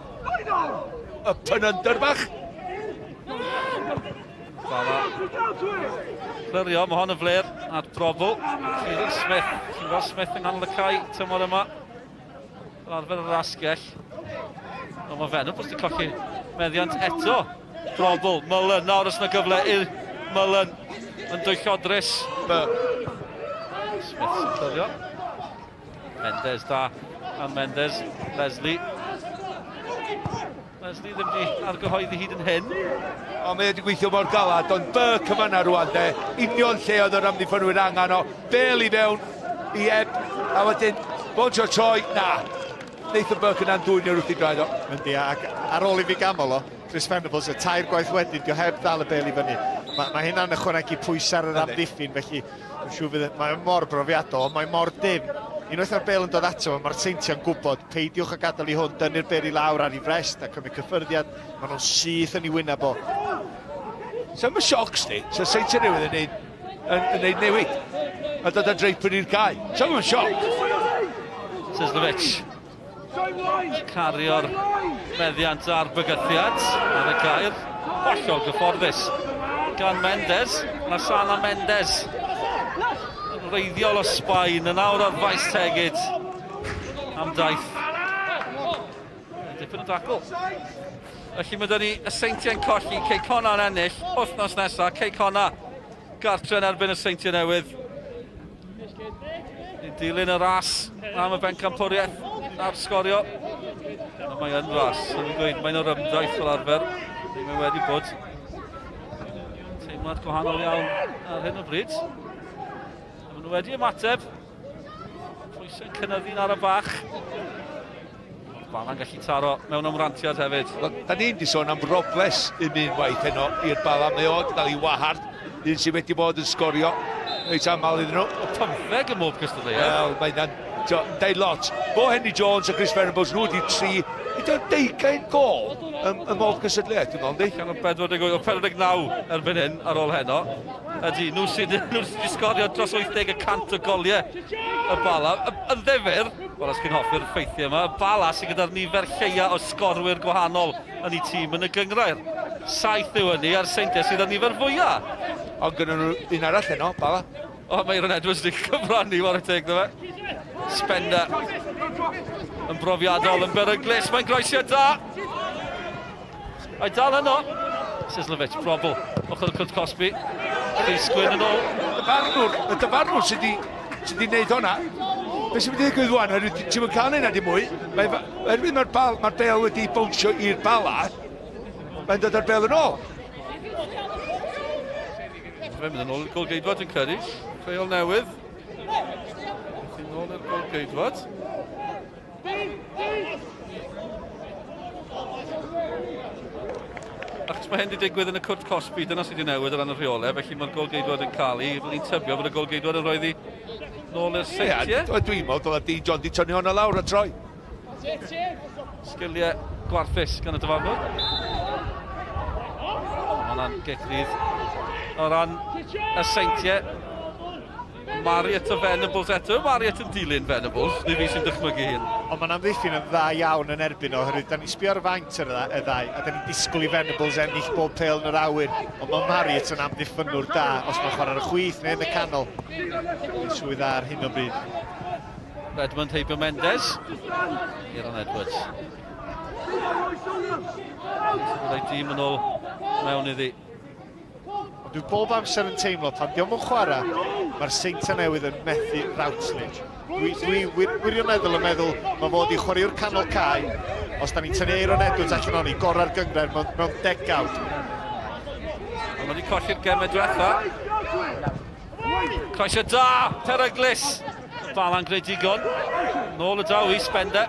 Up and under bach. Bala. Clirio, mae hon yn fler at Brobl. Kieran Smith, ti'n gweld Smith yng nghanol y cae tymor yma. Fel arfer yr asgell. Ond mae Venables wedi colli meddiant eto. Brobl, Mullen, nawr os yna gyfle i'r Mullen yn dwyllodrus. Smith sy'n clirio. Mendes da gan Mendes. Leslie. Leslie ddim wedi argyhoeddi hyd yn hyn. Ond mae wedi gweithio mor galad, ond Burke yn fanna rwan de. Union lle oedd yr amddiffynwyr angen o. Bel i fewn i Eb, a wedyn bod tro troi, na. Nathan Burke yna'n dwyn i'r wrth i draed o. Yndi, ac ar ôl i fi gamol o, Chris Venables, y tair gwaith wedyn, dio heb ddal y bel i fyny. Mae, mae hynna'n ychwanegu pwysau ar yr amddiffyn, felly dwi'n siŵr fydd, mae mor brofiadol, ond mae mor dim. Unwaith mae'r bel yn dod ato, mae'r Seintiau'n gwybod, peidiwch a gadael i hwn, dynnu'r bel i lawr ar ei frest a cymryd cyffyrddiad, maen nhw'n syth yn ei wyneb o. So mae siocs ni, so Seintiau Newydd yn neud, yn, yn neud newid. a dod â Draper i'r cae. So mae'n sioc. Sislovic. Cario'r meddiant a'r bygythiad ar y gair. Hollol gyfforddus gan Mendes. Lasana Mendes. Yn wreiddiol o Sbaen, yn awr ar faes tegid am daith. Dipyn o dacl. Felly mae 'da ni y Seintiau'n colli, Cei Connah yn ennill wythnos nesaf. Cei Connah gartre yn erbyn y Seintiau Newydd. Ni'n dilyn y ras am y bencampwriaeth a'r sgorio. Ond mae yn ras, yn gweud, mae'n o'r ymdaith fel arfer. Mae wedi bod teimlad gwahanol iawn ar hyn o bryd. Maen nhw wedi ymateb. Pwysau'n cynyddu'n ara bach. Bala'n gallu taro mewn ymrantiad hefyd. Wel, da ni'n di sôn am Robles un un waith heno i'r Bala. Mae o wedi cael ei wahardd, un sydd wedi bod yn sgorio reit aml iddyn nhw. O 15 ym mhob cystadleuaeth. Wel, mae hynna'n deud lot. Bo Henry Jones a Chris Venables, nhw wedi tri, ydy o'n deugain gol ym, ym mhob cystadleuaeth, dwi'n meddwl, yndi? Allan o 48, o 49 erbyn hyn ar ôl heno. Ydy, nhw sydd nhw sydd wedi sgorio dros 80 y cant o goliau y Bala. Yn ddifyr, wel os chi'n hoffi'r ffeithiau yma, y Bala sydd gyda'r nifer lleia o sgorwyr gwahanol yn ei tîm yn y gynghrair. Saith yw hynny, a'r Seintiau sydd â'r nifer fwyaf. Ond gynnon nhw un arall heno, Bala. O, mae Aaron Edwards wedi cyfrannu, whare teg iddo fe. Spender yn brofiadol, yn beryglus, mae'n groesiad da. Mae dal yno. Sislovic, Probl, ochr y cwrt cosbi. Rhys Gwyn yn ôl. Dyfarnwr, y dyfarnwr sydd wedi sy wedi gwneud hwnna. Be sy'n mynd i ddigwydd wan, oherwydd ti'n mynd cael hynna dim mwy. Mae, oherwydd mae'r bal, mae'r bel wedi bownsio i'r bala, mae'n dod â'r bel yn ôl. Mae'n mynd yn ôl i'r golgeidwad yn credu. Rheol newydd. Yn ôl i'r golgeidwad. Achos mae hyn wedi digwydd yn y cwrt cosbi, dyna sydd wedi newid o ran y rheolau, felly mae'r golgeidwad yn cael ei, fyddwn ni'n tybio bod y golgeidwad yn rhoi ddi nôl i'r seintiau. Ie, dwi'n meddwl dylai Dean John di tynnu hwnna lawr a troi. Sgiliau gwarthus gan y dyfarnwr. Mae hwnna'n gic rydd o ran y seintiau. Marriott a Venables eto. Marriott yn dilyn Venables, neu fi sy'n dychmygu hyn. Ond mae'n amddiffyn yn dda iawn yn erbyn o, oherwydd da ni'n sbio ar faint ar y ddau, a da ni'n disgwyl i Venables ennill bob pêl yn yr awyr, ond mae Marriott yn amddiffynnwr da, os mae'n chwarae ar y chwith neu yn y canol. Mae'n swydd dda ar hyn o bryd. Redmond heibio Mendes. Aaron Edwards. Byddai dîm yn ôl mewn iddi. Ond dwi bob amser yn teimlo pan diom yn chwarae, mae'r Seintiau Newydd yn methu Routledge. Dwi, dwi wir, wirioneddol yn meddwl mae fod i chwaraewr canol cae, os da ni'n tynnu Aaron Edwards allan o'n i, gorau'r gynghrair mewn, mewn degawd. Ond wedi colli'r gemau diwetha. Croesio da, peryglus. Bala'n gwneud digon. Nôl y daw i Spender.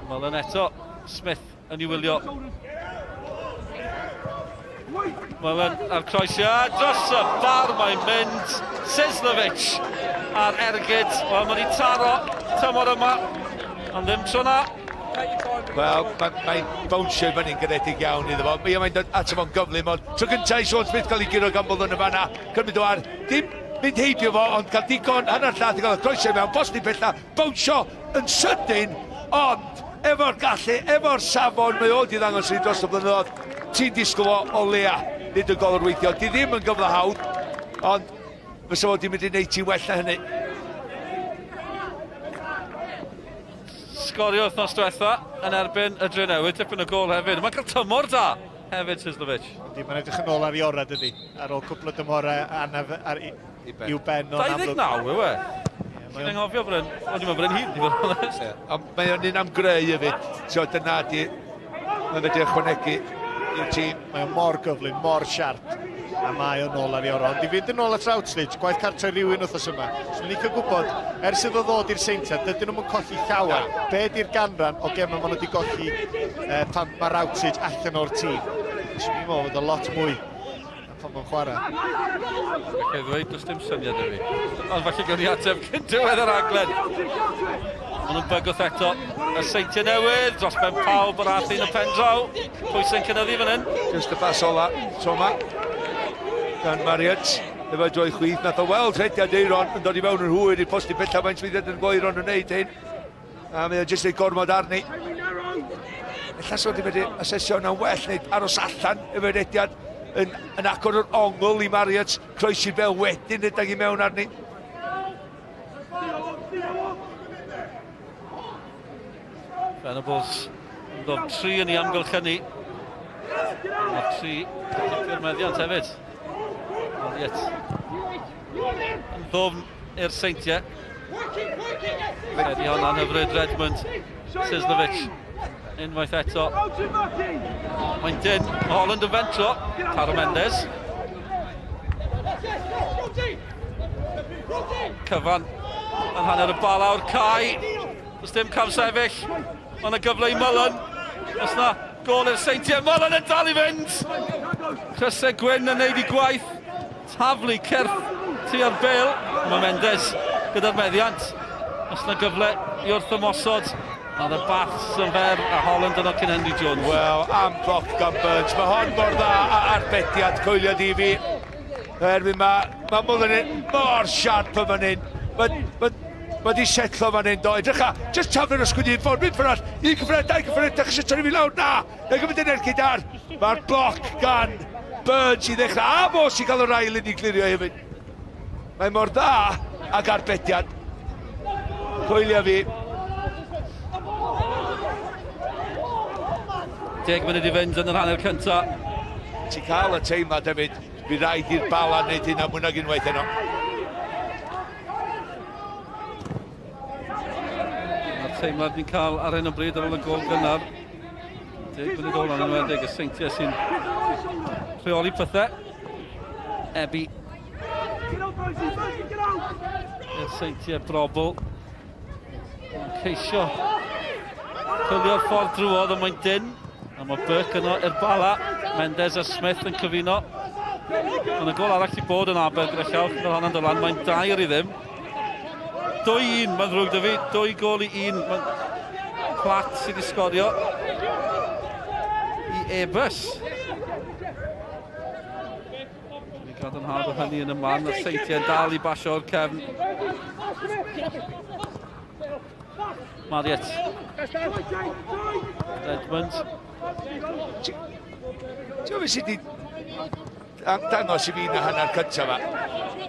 Mullen eto, Smith yn ei wylio. Mullen a'r croesiad dros y bar mae'n mynd. Sislovic a'r ergyd. Wel, mae wedi taro tymor yma, ond ddim tro na. Wel, mae'n mae bownsio i fyny'n garedig iawn iddo fo. Mae mae'n dod ato fo'n gyflym, ond tro gyntaf i Sean Smith cael ei guro gan bod yn y fanna, cymryd o ar, dim mynd heibio fo, ond cael digon hanner llath i gael y croesio mewn, bosib pella, bownsio yn sydyn, ond efo'r gallu, efo'r safon, mae o wedi ddangos i ni dros y blynyddoedd, ti'n disgwyl o o leia, nid y golwr weithio. Di ddim yn gyfle hawdd, ond fysa fo wedi mynd i wneud ti well na hynny. Sgorio wythnos diwetha yn erbyn y Drenewydd, dipyn o gol hefyd. Mae'n cael tymor da hefyd, Sislovic. Yndi, mae'n edrych yn ôl ar ei orau, dydy. Ar ôl cwpl o dymhorau anaf ar i'w ben o'n amlwg. 29 yw e? Ti'n anghofio bod yn... O'n i'n meddwl bod yn hŷn, i fod yn onest. Ond mae o'n un am greu hefyd. So dyna di... Mae'n medru ychwanegu i'r tîm. Mae o'n mor gyflym, mor siarp, a mae o'n ôl ar ei orau. Ond i fynd yn ôl at Routledge, gwaith cartre rhywun wythnos yma. Swn i'n licio gwybod, ers iddo ddod i'r Seintiau, dydyn nhw'm yn colli llawer. Be di'r ganran o gemau maen nhw wedi golli eh, pan mae Routledge allan o'r tîm? Swn i'n meddwl fod o lot mwy pan mae'n chwarae. Gallai ddweud, does dim syniad i fi. Ond falle gawn ni ateb cyn diwedd y raglen. Maen nhw'n bygwth eto. Y Seintiau Newydd, dros ben pawb yr ath un y pen draw. Pwysau'n cynyddu fan hyn. Just y bas ola, tro yma. Gan Marriott. Efo droi chwith, nath o weld rhediad Eiron yn dod i mewn yn hwyr i'r postyn pellaf, mae'n llwyddiant yn Eiron yn wneud hyn. A mae o jyst ei gormod arni. Ella so wedi medru asesio hwnna'n well neu aros allan efo'i rediad yn, yn agor yr ongl i Marriott, croesi'r bel wedyn rhedeg i mewn arni. Venables yn dod tri yn ei amgylchynu. Mae'r tri cipio'r meddiant hefyd. Elliot yn ddwfn i'r Seintiau. Credu hwnna'n hyfryd Redmond. Sisnovic unwaith eto. Mae'n dyn. Mae Holland yn fentro. Taro Mendes. Cyfan yn hanner y bala o'r cae. Does dim cam sefyll. Mae yna gyfle i Mullen. Os na gol i'r Seintiau. Mullen yn dal i fynd! Crysau Gwyn yn neud i gwaith. Taflu cyrff tua'r bel. Mae Mendes gyda'r meddiant. Os na gyfle i wrth ymosod. Mae y Baths yn fer a Holland yno cyn Henry Jones. Wel, am bloc gan Burns. Mae hon mor dda a arbediad coelio di fi. Oherwydd mae, mae Mullen yn mor siarp yn fan hyn. Mae, mae, mae di setlo fan hyn, do. Edrych a, just taflu'r ysgwyd un ffordd, mynd ffordd, un cyffred, dau cyffred, dechrau sut fi lawr, na! Na gymryd yn ergyd ar. Mae'r bloc gan Burns i ddechrau, a fo sy'n cael yr ail un i glirio hefyd. Mae mor dda ag arbediad. Coelio fi. 10 munud i fynd yn yr hanner cyntaf. Ti'n cael y teimlad hefyd, fi rhaid i'r Bala wneud hynna mwy nag unwaith heno. Mae'r teimlad ni'n cael ar hyn o bryd ar ôl y gol gynnar. 10 munud ola yn enwedig y Seintiau sy'n rheoli pethau. Ebi. I'r Seintiau Brobl. Ceisio cylio'r ffordd drwodd, ond mae'n dyn. A mae Burke yno i'r Bala. Mendes a Smith yn cyfuno. Ond y gol arall i bod yn Aber gyda llaw fel hwnna'n dod lan. Mae'n 2-0. 2-1, mae'n ddrwg dy fi. 2-1. Mae'n Platt sydd wedi sgorio i Ebus. Dwi'n gadarnhad o hynny yn y man, y Seintiau'n dal i basio'r cefn. Marriott. Redmond. Ti'n gwybod sydd wedi dangos i fi yn y hanner cyntaf yma?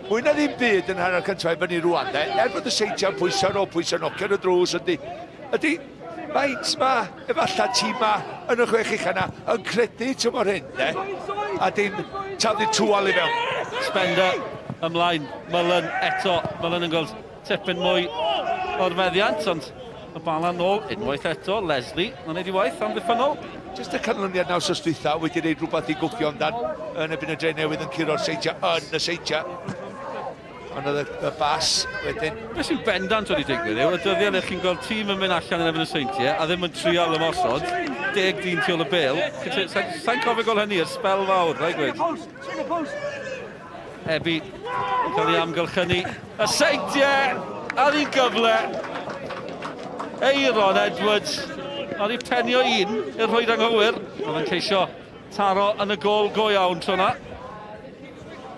Mwy na ddim byd yn hanner cyntaf i fyny rwan, de. Er bod y Seintiau'n pwyso ar ôl pwyso, nocio yn y drws, ydy. Ydy, faint ma, efallai tîm ma yn y chwech ucha na, yn credu tymor hyn, de. A dim taflu twal i fewn. Spender ymlaen, Mullen eto. Mullen yn gweld tipyn mwy o'r meddiant, ond y bala nôl unwaith eto. Leslie, mae'n neud i waith amddiffynnol. Just y canlyniad naw wsos dwytha wedi gwneud rhywbeth i gwffio amdan yn ebyn y Dre Newydd yn curo'r Seintiau yn y Seintiau. Ond oedd y, y bas wedyn. Beth sy'n bendant wedi digwydd yw y dyddiau lle chi'n gweld tîm yn mynd allan yn erbyn y Seintiau a ddim yn trial ymosod, 10 dyn tu ôl y bêl. Sa'n sa cofio gweld hynny ers sbel fawr, rhaid gweud. Ebi yn cael ei amgylchynu. Y Seintiau ar ei gyfle. Eiron Edwards ar ei penio un i'r rhwyd anghywir. Oedd yn ceisio taro yn y gol go iawn tro na.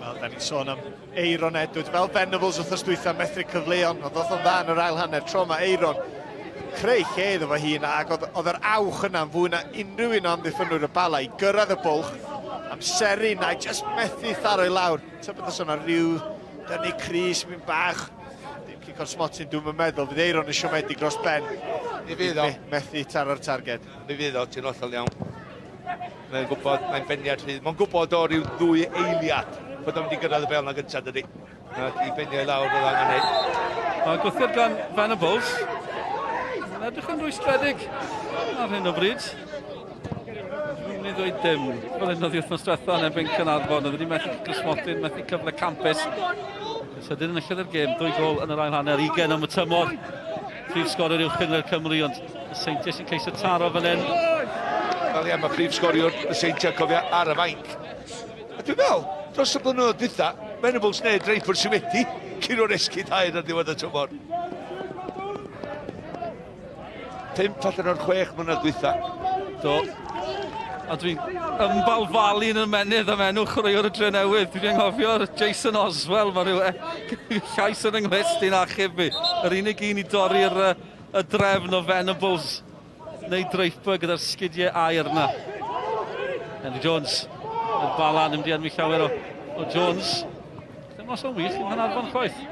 Wel, da ni'n sôn am Eiron Edwards, fel Venables wrthnos dwytha, methu cyfleon, ond ddoth o'n dda yn yr ail hanner tro mae Eiron creu lle iddo fo hun, ac oedd, oedd yr awch yna'n fwy na unrhyw un o amddiffynwyr y Bala i gyrraedd y bwlch, amseru na, just methu tharo i lawr. Tybed os o'na rhyw dynnu crys, mynd bach, dim cic o'r smotyn, dwi'n meddwl, fydd Eiron yn siomedig dros ben. Mi fydd o. Methu taro'r targed. Mi fydd o, ti'n hollol iawn. Mae'n gwybod, mae'n beniad rhydd. Mae'n gwybod o ryw ddwy eiliad bod o'n mynd i gyrraedd y bel na gyntaf, dydy. Ac i benio i lawr oedd angen neud. Mae gwthiad gan Venables. Mae'n edrych yn rwystredig ar hyn o bryd. Dwi'n mynd i ddweud dim. Fel hyn oedd wythnos diwetha yn erbyn Caernarfon. Oedd wedi methu gysmodyn, methu cyfle campus. Sydyn yn yllodd yr gêm, 2 gol yn yr ail hanner, 20 am y tymor. Prif sgoriwr uwch gynghrair Cymru, ond y Seintiau sy'n ceisio taro fan hyn. Wel ie, mae prif sgoriwr y Seintiau, cofia, ar y fainc. A dwi'n meddwl, dros y blynyddoedd dwytha, Venables neu Draper sydd wedi curo'r esgid haer ar ddiwedd y tymor. 5 allan o'r 6 mlynedd dwytha. Do. A dwi'n ymbalfalu yn y menydd am enw chwaraewr y Drenewydd. Dwi'n anghofio'r Jason Oswell, mae rhyw llais yn yng nghlust i'n achub fi. Yr unig un i dorri'r y drefn o Venables neu Draper gyda'r sgidiau aur yna. Henry Jones, yr bala, ddim di enwi llawer o, o Jones. Ddim os o'n wych i'n Nghanarfon chwaith.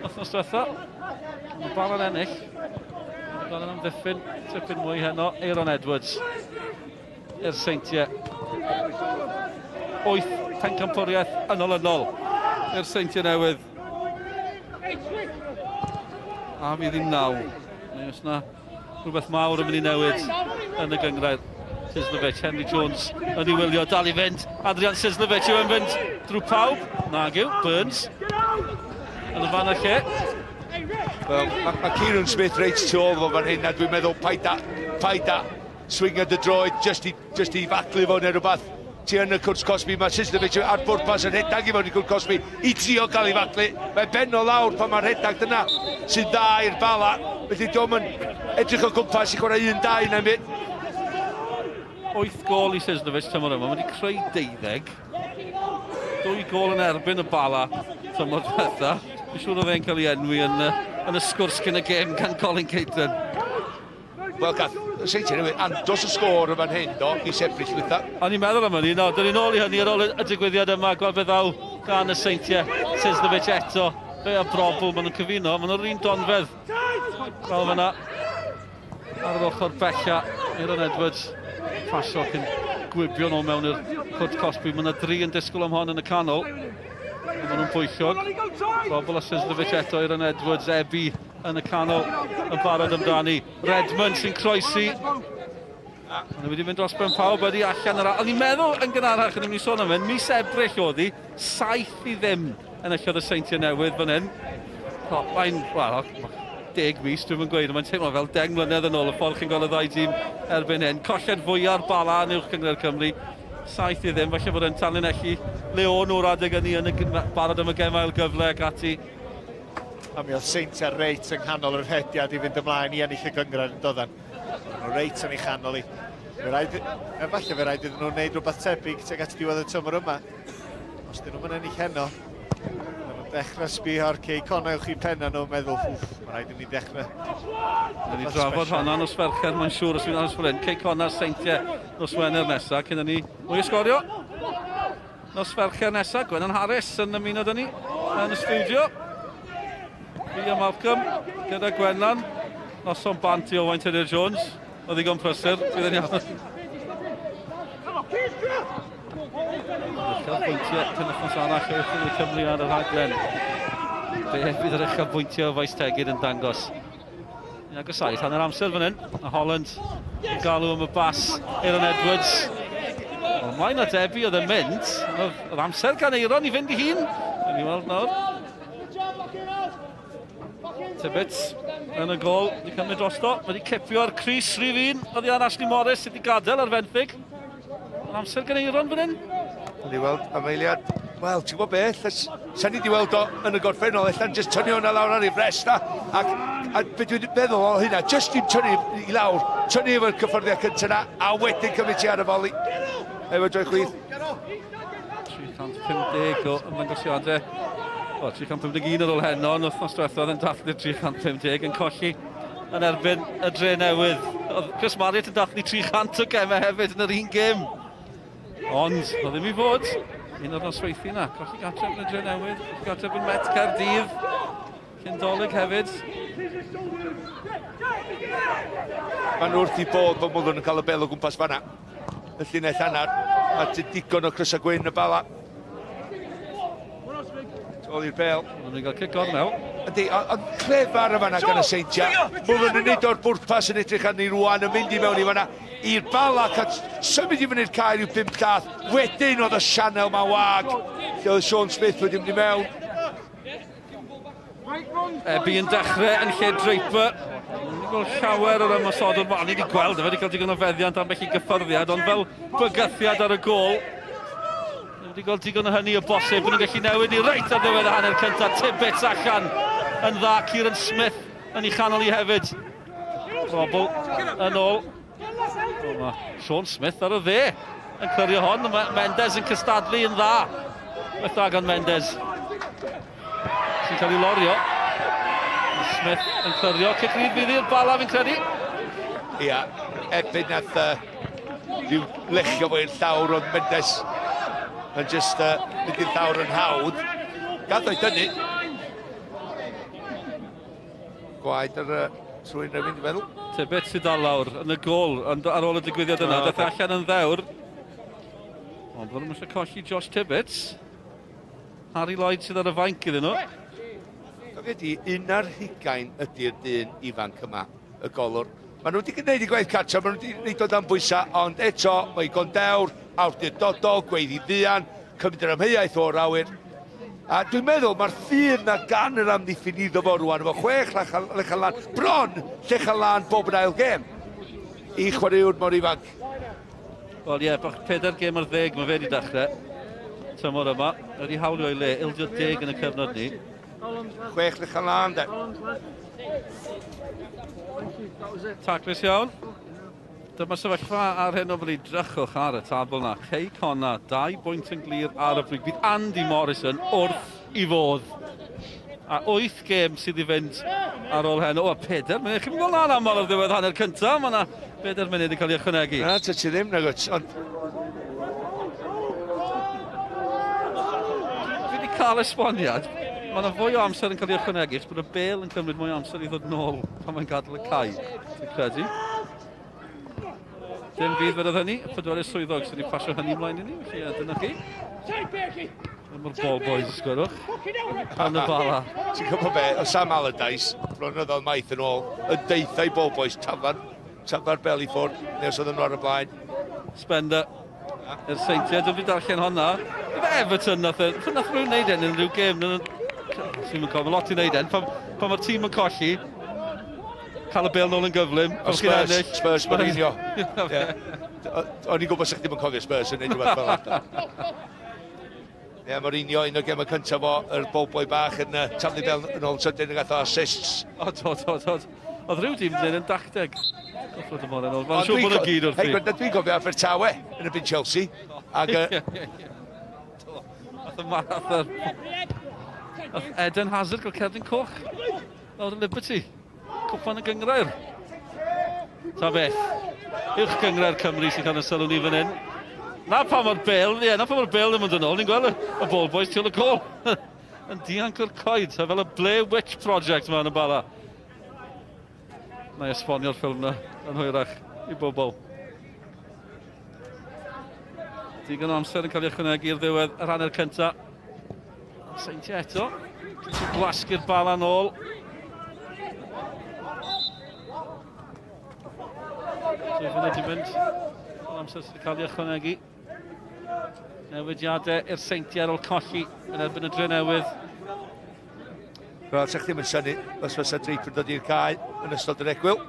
Wythnos diwetha, mae bala'n ennill. Mae bala'n amddiffyn tipyn mwy heno. Aaron Edwards i'r Seintiau. 8 pencampwriaeth yn olynol i'r Seintiau Newydd. A fydd hi'n naw. Neu os na rhywbeth mawr yn mynd i newid yn y gynghrair. Sislovic, Henry Jones yn ei wylio, dal i fynd. Adrian Sislovic yw yn fynd drwy pawb. Nag yw, Burns. Yn y fan y lle. Wel, mae ma Kieran Smith reit tu ôl fo fan hyn, a dwi'n meddwl paid a, paid a swingio dy droed just i, just i faglu fo neu rhywbeth. Ti yn y cwrt cosbi, mae Sislovic ar bwrpas yn rhedeg i fewn i cwrt cosbi i trio gael ei faglu. Mae ben o lawr pan mae'n rhedeg, dyna sy'n dda i'r Bala. Felly diolch yn edrych o gwmpas i chwarae 1-2 neu'n byd. 8 gôl i Sislovic tymor yma, mae wedi creu 12. 2 gôl yn erbyn y Bala tymor diwetha. Dwi'n siŵr oedd e'n cael ei enwi yn, yn y sgwrs cyn y gêm gan Colin Caton. Wel, gath y Seintiau Newydd andros o sgôr yn fan hyn, do, mis Ebrill dwytha. O'n i'n meddwl am hynny, no, dyn ni'n ôl i hynny ar ôl y digwyddiad yma, gweld beth ddaw gan y Seintiau, Sisnovic eto, fe a Brobl, maen nhw'n cyfuno, maen nhw'r un donfedd. Fel fyna, ar yr ochr bella, Aaron Edwards, pasio cyn gwibio nhw mewn i'r cwrt cosbi. Mae yna dri yn disgwyl am hon yn y canol. Maen nhw'n bwyllog. Brobl a Sisnovic eto, Aaron Edwards, Ebi yn y canol yn barod amdani. Redmond sy'n croesi. Maen nhw wedi mynd dros ben pawb wedi allan yr... O'n i'n meddwl yn gynharach, o'n i'n mynd i sôn am hyn, mis Ebrill oedd hi, 7-0 enillodd y Seintiau Newydd fan hyn. Mae'n, wel, 10 mis, dwi'n yn gweud, mae'n teimlo fel 10 mlynedd yn ôl y ffordd chi'n gweld y ddau dîm erbyn hyn. Colled fwyaf Bala yn Uwch Gynghrair Cymru, 7-0, falle bod e'n tanlinellu le o'n nhw'r adeg ynny yn y barod am y gem ail gyfle ac ati. A mi oedd Seintiau reit yng nghanol yr rhediad i fynd ymlaen i ennill y gynghrair yn doddan. Nhw reit yn ei chanol i. Fe raid, efallai fe raid iddyn nhw wneud rhywbeth tebyg tuag at diwedd y tymor yma. Os dyn nhw'n ennill heno, maen nhw'n dechrau sbio ar Cei Connah uwch i penna nhw'n meddwl, wff, mae rhaid i ni ddechrau. Rhaid ni drafod honna nos Fercher, mae'n siŵr os fi'n aros fel hyn. Cei Connah Seintiau nos Wener nesaf, cyn ni mwy o sgorio. Nos Fercher nesaf, Gwennan Harris yn ymuno dyn ni yn y studio. Fi a Malcolm gyda Gwennan. Noson bant i Owain Tudur Jones. O ddigon prysur, bydd yn iawn. Uchelbwyntiau penwythnos arall o Uwch Cymru ar y rhaglen. Be fydd yr uchelbwyntiau o Faes Tegid yn dangos? Ni'n agosáu at hanner amser fan hyn. A Holland yn galw am y bas Aaron Edwards. Wel, mlaen at Ebi oedd yn mynd. Oedd amser gan Aaron i fynd i hun. Yn i weld nawr. Tibbets yn y gol, wedi cymryd drosto. Wedi cipio'r Cris rhif un. Oedd i ar Ashley Morris sydd wedi gadael ar fenthyg. Oedd amser gan Aaron fan hyn. Yn i weld am eiliad. Wel, ti'n gwybod beth, sa ni wedi weld o yn y gorffennol, allan jyst tynnu hwnna lawr ar ei frest, a, ac, a be dwi'n meddwl o hynna, jyst dim tynnu i lawr, tynnu efo'r cyffyrddiad cyntaf na, a wedyn cymryd ti ar y foli, efo droi chwith. 350 o ymddangosiadau. O, 351 ar ôl heno, yn wythnos diwethaf yn dathlu'r 350 yn colli yn erbyn y Dre Newydd. Oedd Chris Marriott yn dathlu 300 o gemau hefyd yn yr un gêm. Ond, oedd ddim i fod. Un o'r nosweithi yna. Colli gartref yn y Dre Newydd, colli gartref yn Met Caerdydd. Cyn Dolig hefyd. Maen nhw wrth i bod bod Mwlwn yn cael y bel o gwmpas fanna. Y llinell hanner. Mae digon o crysau gwyn y Bala. Ôl i'r bel. Maen nhw'n cael cic gornel. Ydy, ond clefar y fanna gan y Seintiau. Mwlwn yn neud o'r bwrpas yn edrych arni rwan, yn mynd i mewn i fanna. I'r Bala, cael symud i fyny'r cae rhyw 5 llath. Wedyn oedd y sianel ma wag, lle oedd Sean Smith wedi mynd i mewn. Ebi yn dechrau yn lle Draper. Ni'n gweld llawer o'r ymosodwr. Wel, ni wedi gweld, wedi cael digon o feddiant ambell i gyffyrddiad, ond fel bygythiad ar y gôl. Ni wedi gweld digon o hynny o bosib. Nhw'n gallu newid i reit ar ddiwedd y hanner cyntaf. Tibbets allan yn dda. Kieran Smith yn ei chanol i hefyd. Robl yn ôl. O, mae Sean Smith ar y dde yn clirio hon. Mae Mendes yn cystadlu yn dda. Beth dda gan Mendes. Sy'n cael ei lorio. Smith yn clirio. Cic rydd fydd i'r Bala fi'n credu. Ia, erbyn nath rhyw lechio fo i'r llawr oedd Mendes yn just mynd i'r llawr yn hawdd. Gath o'i dynnu. Gwaed ar y trwy'n rhywun, dwi'n meddwl. Tybed sydd dal lawr yn y gol ond ar ôl y digwyddiad yna. Daeth allan yn ddewr. Ond bod nhw'n eisiau colli Josh Tibbets. Harry Lloyd sydd ar y fainc iddyn nhw. Cofio di, 21 ydy'r dyn ifanc yma, y golwr. Maen nhw wedi gwneud i gwaith cartra, maen nhw wedi gwneud o dan bwysau, ond eto mae gondewr, awdurdodol, gweiddi fuan, cymryd yr amheuaeth o'r awyr. A dwi'n meddwl mae'r ffydd na gan yr amddiffyn iddo fo rwan, efo chwech lechan lan, bron llechan lan bob yn ail gêm i chwaraewr mor ifanc. Wel ie, yeah, bach pedair gêm ar ddeg mae fe wedi dechrau tymor yma. Wedi hawlio ei le, ildio deg yn y cyfnod ni. Chwech lechan lan, de. Taclus iawn. Dyma sefyllfa ar hyn o bryd. Drychwch ar y tabl na. Cei Conna, dau bwynt yn glir ar y brig. Bydd Andy Morrison wrth i fodd. A wyth gêm sydd i fynd ar ôl heno. O, pedair munud. Chi'n gweld na'n aml ar ddiwedd hanner cyntaf. Mae yna bedair munud yn cael ei ychwanegu. Na, ty ti ddim, nag Ond... Dwi wedi cael esboniad. Mae yna fwy o amser yn cael ei ychwanegu, achos bod y bel yn cymryd mwy o amser i ddod nôl pan mae'n gadael y cae, dwi'n credu. Dim fydd fe hynny, y pedwerydd swyddog sydd wedi pasio hynny ymlaen i ni, felly ie, dyna chi. Dyma'r ball boys, sgwrwch. Yn y bala. Ti'n gwybod be, o Sam Allardyce, blynyddoedd maith yn ôl, yn deitha i ball boys, tafla'r, tafla'r bel i ffwrdd, neu os oedden nhw ar y blaen. Spender i'r Seintiau, dwi'n fi darllen honna. Ife Everton nath, e, nath rhywun wneud hyn yn rhyw gêm. Dwi'n yn cofio, lot i wneud hyn. Pan, pan mae'r tîm yn colli, cael y bel nôl yn gyflym. O Spurs, Spurs, Mourinho. O'n i'n gwybod sa'ch ddim yn cofio Spurs yn neud rhywbeth fel yna. Ie, Mourinho, un o'r gemau cyntaf o, yr bowboi bach yn uh, taflu bel yn ôl sydyn yn gath o assists. O, do, do, do. Oedd rhyw dîm yn yn dacteg. Goffod y mor yn ôl. Mae'n siŵr bod y gyd wrthi. Hei, dwi'n cofio Abertawe yn y byd Chelsea. Ag, Nath y math ar... Nath Eden Hazard gael cerdyn coch. Lawr y Liberty. Cwpan y gyngrair. Ta beth. Uwch gyngrair Cymru sy'n cael y sylw ni fan hyn. Na pa mor bel, ie, na pa mor bel ddim yn dod nôl. Ni'n gweld y, y ball boys tu ôl y gol. yn dianc o'r coed, a fel y Blair Witch Project yma yn y Bala. Na i esbonio'r ffilm na yn hwyrach i bobl. Digon o amser yn cael ei ychwanegu i'r ddiwedd yr hanner cyntaf. Seintiau eto. Ceisio gwasgu'r bala nôl. Dwy funud i fynd. O'r amser sydd wedi cael ei ychwanegu. Newidiadau i'r Seintiau ar ôl colli yn erbyn y Drenewydd. Wel, sa'ch ddim yn synnu os fysa Draper yn dod i'r cae yn ystod yr egwyl.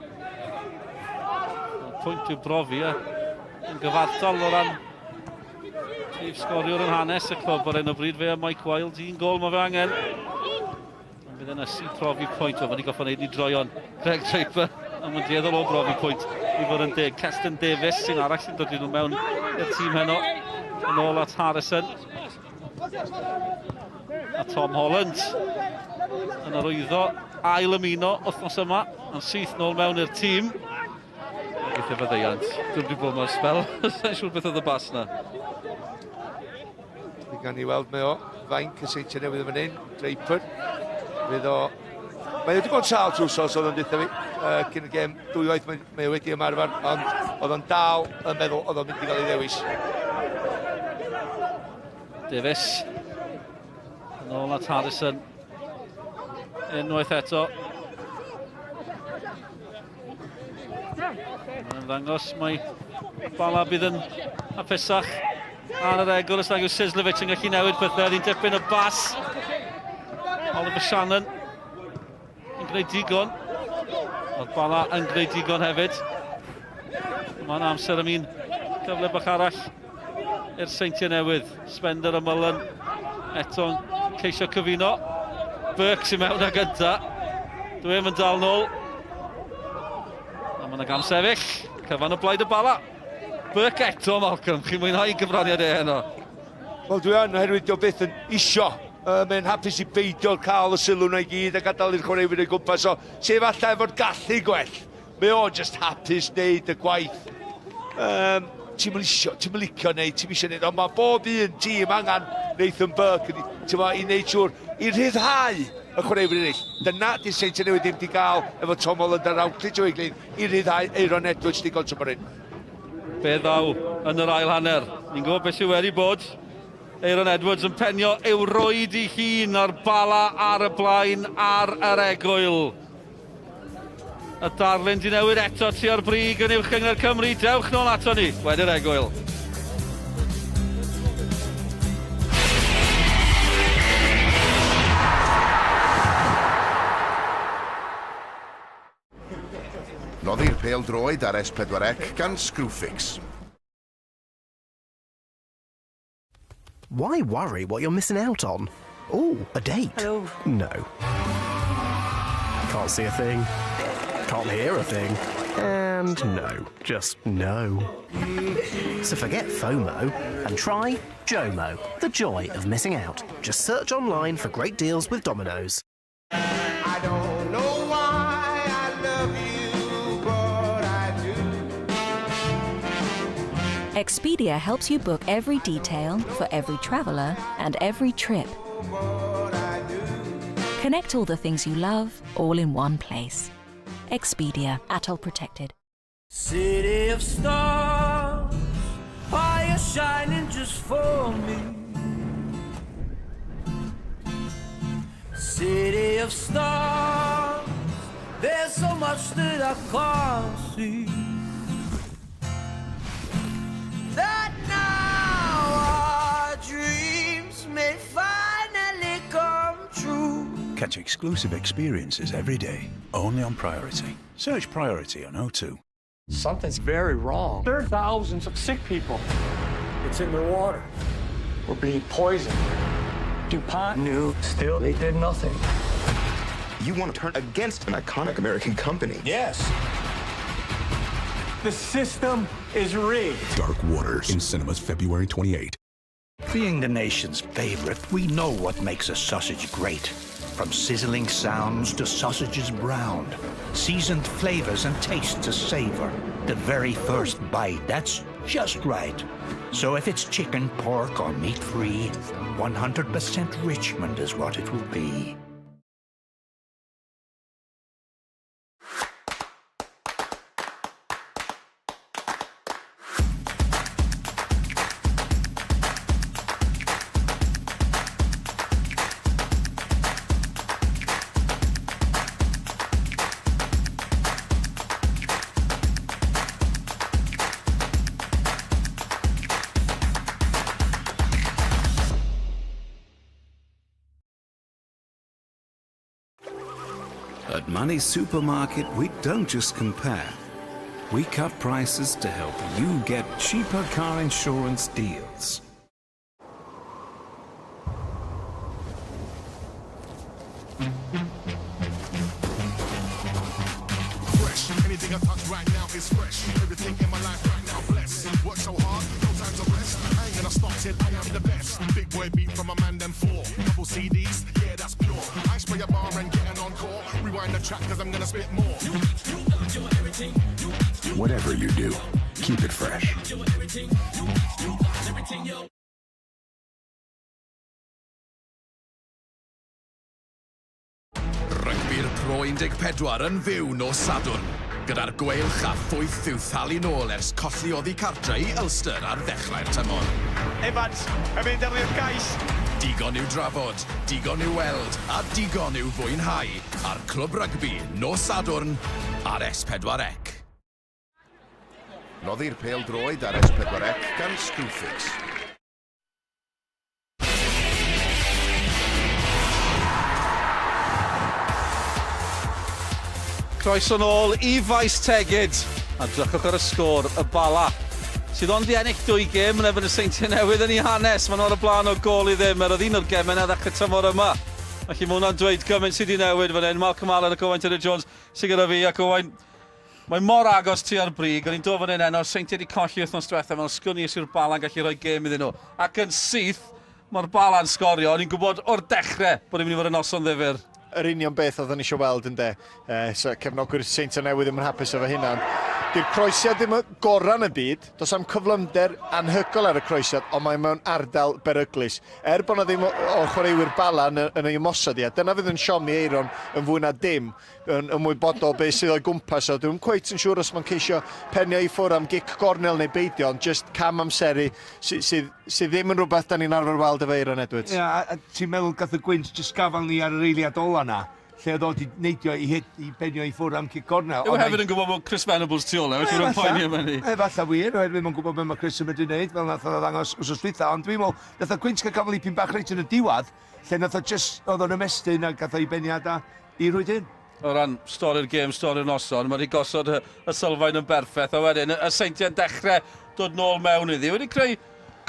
Pwynt i'w brofi, e. Yn gyfartal o ran prif sgoriwr yn hanes y clwb ar hyn o bryd, fe a Mike Wild, un gol mae fe angen. Ond bydd yna sy'n profi pwynt, o, mae'n i goffa wneud i droion Greg Draper, ond mae'n dueddol o brofi pwynt i fod yn deg. Keston Davis sy'n arall sy'n dod i nhw mewn i'r tîm heno, yn ôl at Harrison. A Tom Holland yn arwyddo ail ymuno wythnos yma, yn syth nôl mewn i'r tîm. Gobeithio faddeuant. Dwi'n wedi bod mewn spel. Sa'n siŵr beth oedd y bas na. Fi gan i weld mae o fainc y seintiau newydd yn fan hyn. Draper. Fydd o... Mae wedi bod sâl trwy wsos oedd o'n dweud fi. Uh, cyn y gêm dwywaith mae, mae o wedi ymarfer, ond oedd o'n dal yn meddwl oedd o'n mynd i gael ei ddewis. Davies. Yn ôl at Harrison. Unwaith eto. Mae'n ymddangos mae Bala bydd yn hapusach ar yr egwyl os nag yw Sislovic yn gallu newid pethau. Ni'n dipyn o bas. Oliver Shannon yn gwneud digon. Oedd Bala yn gwneud digon hefyd. Mae'n amser am un cyfle bach arall i'r Seintiau Newydd. Spender a Mullen eto'n ceisio cyfuno. Burke sy'n mewn â gynta. Dwi ddim yn dal nôl. A mae'n gam sefyll. Cyfan o blaid y Bala. Burke eto, Malcolm, chi'n mwynhau gyfraniad e heno? Wel, dwi yn, oherwydd dio byth yn isio. Mae'n hapus i beidio cael y sylw na i gyd a gadael i'r chwaraewyr ei gwmpas o. Sef allai fod gallu gwell. Mae o just hapus wneud y gwaith. Ti'm yn isio, ti'm yn licio wneud, ti'm isio wneud, ond mae bob un tîm angen Nathan Burke i wneud siŵr i rhyddhau y chwaraewyr eraill. Dyna di'r Seintiau Newydd ddim wedi cael efo Tom Holland a Routledge o'i gilydd i rhyddhau Aeron Edwards digon tymor hyn. Be ddaw yn yr ail hanner? Ni'n gwybod beth sydd wedi bod. Aeron Edwards yn penio ewroed i hun a'r Bala ar y blaen ar yr egwyl. Y darlun di newid eto tua'r brig yn Uwch Gynghrair Cymru. Dewch nôl ato ni wedi'r egwyl. Noddi'r pêl droed ar S4C gan Screwfix. Why worry what you're missing out on? Oh, a date. Hello. No. Can't see a thing. Can't hear a thing. And no. Just no. So forget FOMO and try JOMO, the joy of missing out. Just search online for great deals with Domino's. I don't know why I love you, but I do. Expedia helps you book every detail for every traveller and every trip. Connect all the things you love, all in one place. Expedia, ATOL protected. City of stars, fire shining just for me. City of stars, there's so much that I can't see. That now our dreams may finally come true. Catch exclusive experiences every day, only on Priority. Search Priority on O2. Something's very wrong. There are thousands of sick people. It's in their water. We're being poisoned. DuPont knew, still they did nothing. You want to turn against an iconic American company? Yes. The system is rigged. Dark Waters in cinemas February 28. Being the nation's favorite, we know what makes a sausage great. From sizzling sounds to sausages browned, seasoned flavors and tastes to savor. The very first bite, that's just right. So if it's chicken, pork, or meat-free, 100% Richmond is what it will be. At Money Supermarket, we don't just compare. We cut prices to help you get cheaper car insurance deals. Fresh, anything I touch right now is fresh. Everything in my life right now, blessed. Work so hard, no time to rest. I ain't gonna stop till I am the best. Big boy beat from a man, them four. Couple CDs, yeah, that's pure. I spray a bar and get an encore. Rewind the track, cause I'm gonna spit more. Whatever you do, keep it fresh. Rygbi'r Pro 14 yn fyw nos Sadwrn, gyda'r Gweilch a phwyth i'w thalu nôl ers colli oddi cartre i Ulster ar ddechrau'r tymor. Evans, yn mynd ar gais. Digon i'w drafod, digon i'w weld, a digon i'w fwynhau ar Clwb Rygbi nos Sadwrn ar S4C. Noddi'r pêl droed ar S4C gan Screwfix. Croeso nôl i Faes Tegid. A drychwch ar y sgôr, y Bala. Sydd ond i ennill 2 gêm yn erbyn y Seintiau Newydd yn ei hanes. Maen nhw ar y blaen o gôl i ddim, er oedd un o'r gemau na ddechrau tymor yma. Felly mae hwnna'n dweud gymaint sydd wedi newid fan hyn. Malcolm Allen ac Owain Tudur Jones sydd gyda fi, ac Owain, Mae mor agos tua'r brig, o'n i'n dod fan hyn heno, Seintiau wedi colli wythnos diwetha, mewn sgwn i os yw'r Bala'n gallu rhoi gêm iddyn nhw. Ac yn syth, mae'r Bala'n sgorio, o'n i'n gwybod o'r dechrau bod hi'n mynd i fod yn noson ddifyr. Yr union beth oedden ni eisiau weld ynde. E, so cefnogwyr Seintiau Newydd ddim yn hapus efo hynna. Di'r croesiad ddim y gorau yn y byd, does am cyflymder anhygoel ar y croesiad, ond mae mewn ardal beryglus. Er bod 'na ddim o, o chwaraewyr Bala yn, yn ei ymosod ia, dyna fydd yn siomi Eiron yn fwy na dim, yn ymwybodol beth sydd o'i gwmpas o. Dwi'm cweit yn siŵr os mae'n ceisio penio i ffwrdd am gic gornel neu beidio, ond jyst cam amseru sydd, sydd, sydd ddim yn rhywbeth da ni'n arfer weld efo Eiron Edwards. Ia, yeah, a, a ti'n meddwl gath y gwynt jyst gafel ni ar yr eiliad ola na, lle oedd o wedi neidio i hit, i benio i ffwrdd am cic gornel. Yw hefyd yn gwybod bod Chris Venables tu ôl e, felly mae'n poeni am hynny. Efallai wir, oherwydd mae'n gwybod beth mae Chris yn medru wneud, fel nath o ddangos wsos dwytha, ond dwi'n meddwl, nath o gwynt cael gafel ipyn bach reit yn y diwedd, lle nath o just, oedd o'n ymestyn a gath o'i beniad a i rwyd un. O ran stori'r gêm, stori'r noson, mae wedi gosod y, y sylfaen yn berffaith, a wedyn y Seintiau'n dechrau dod nôl mewn iddi. Wedi creu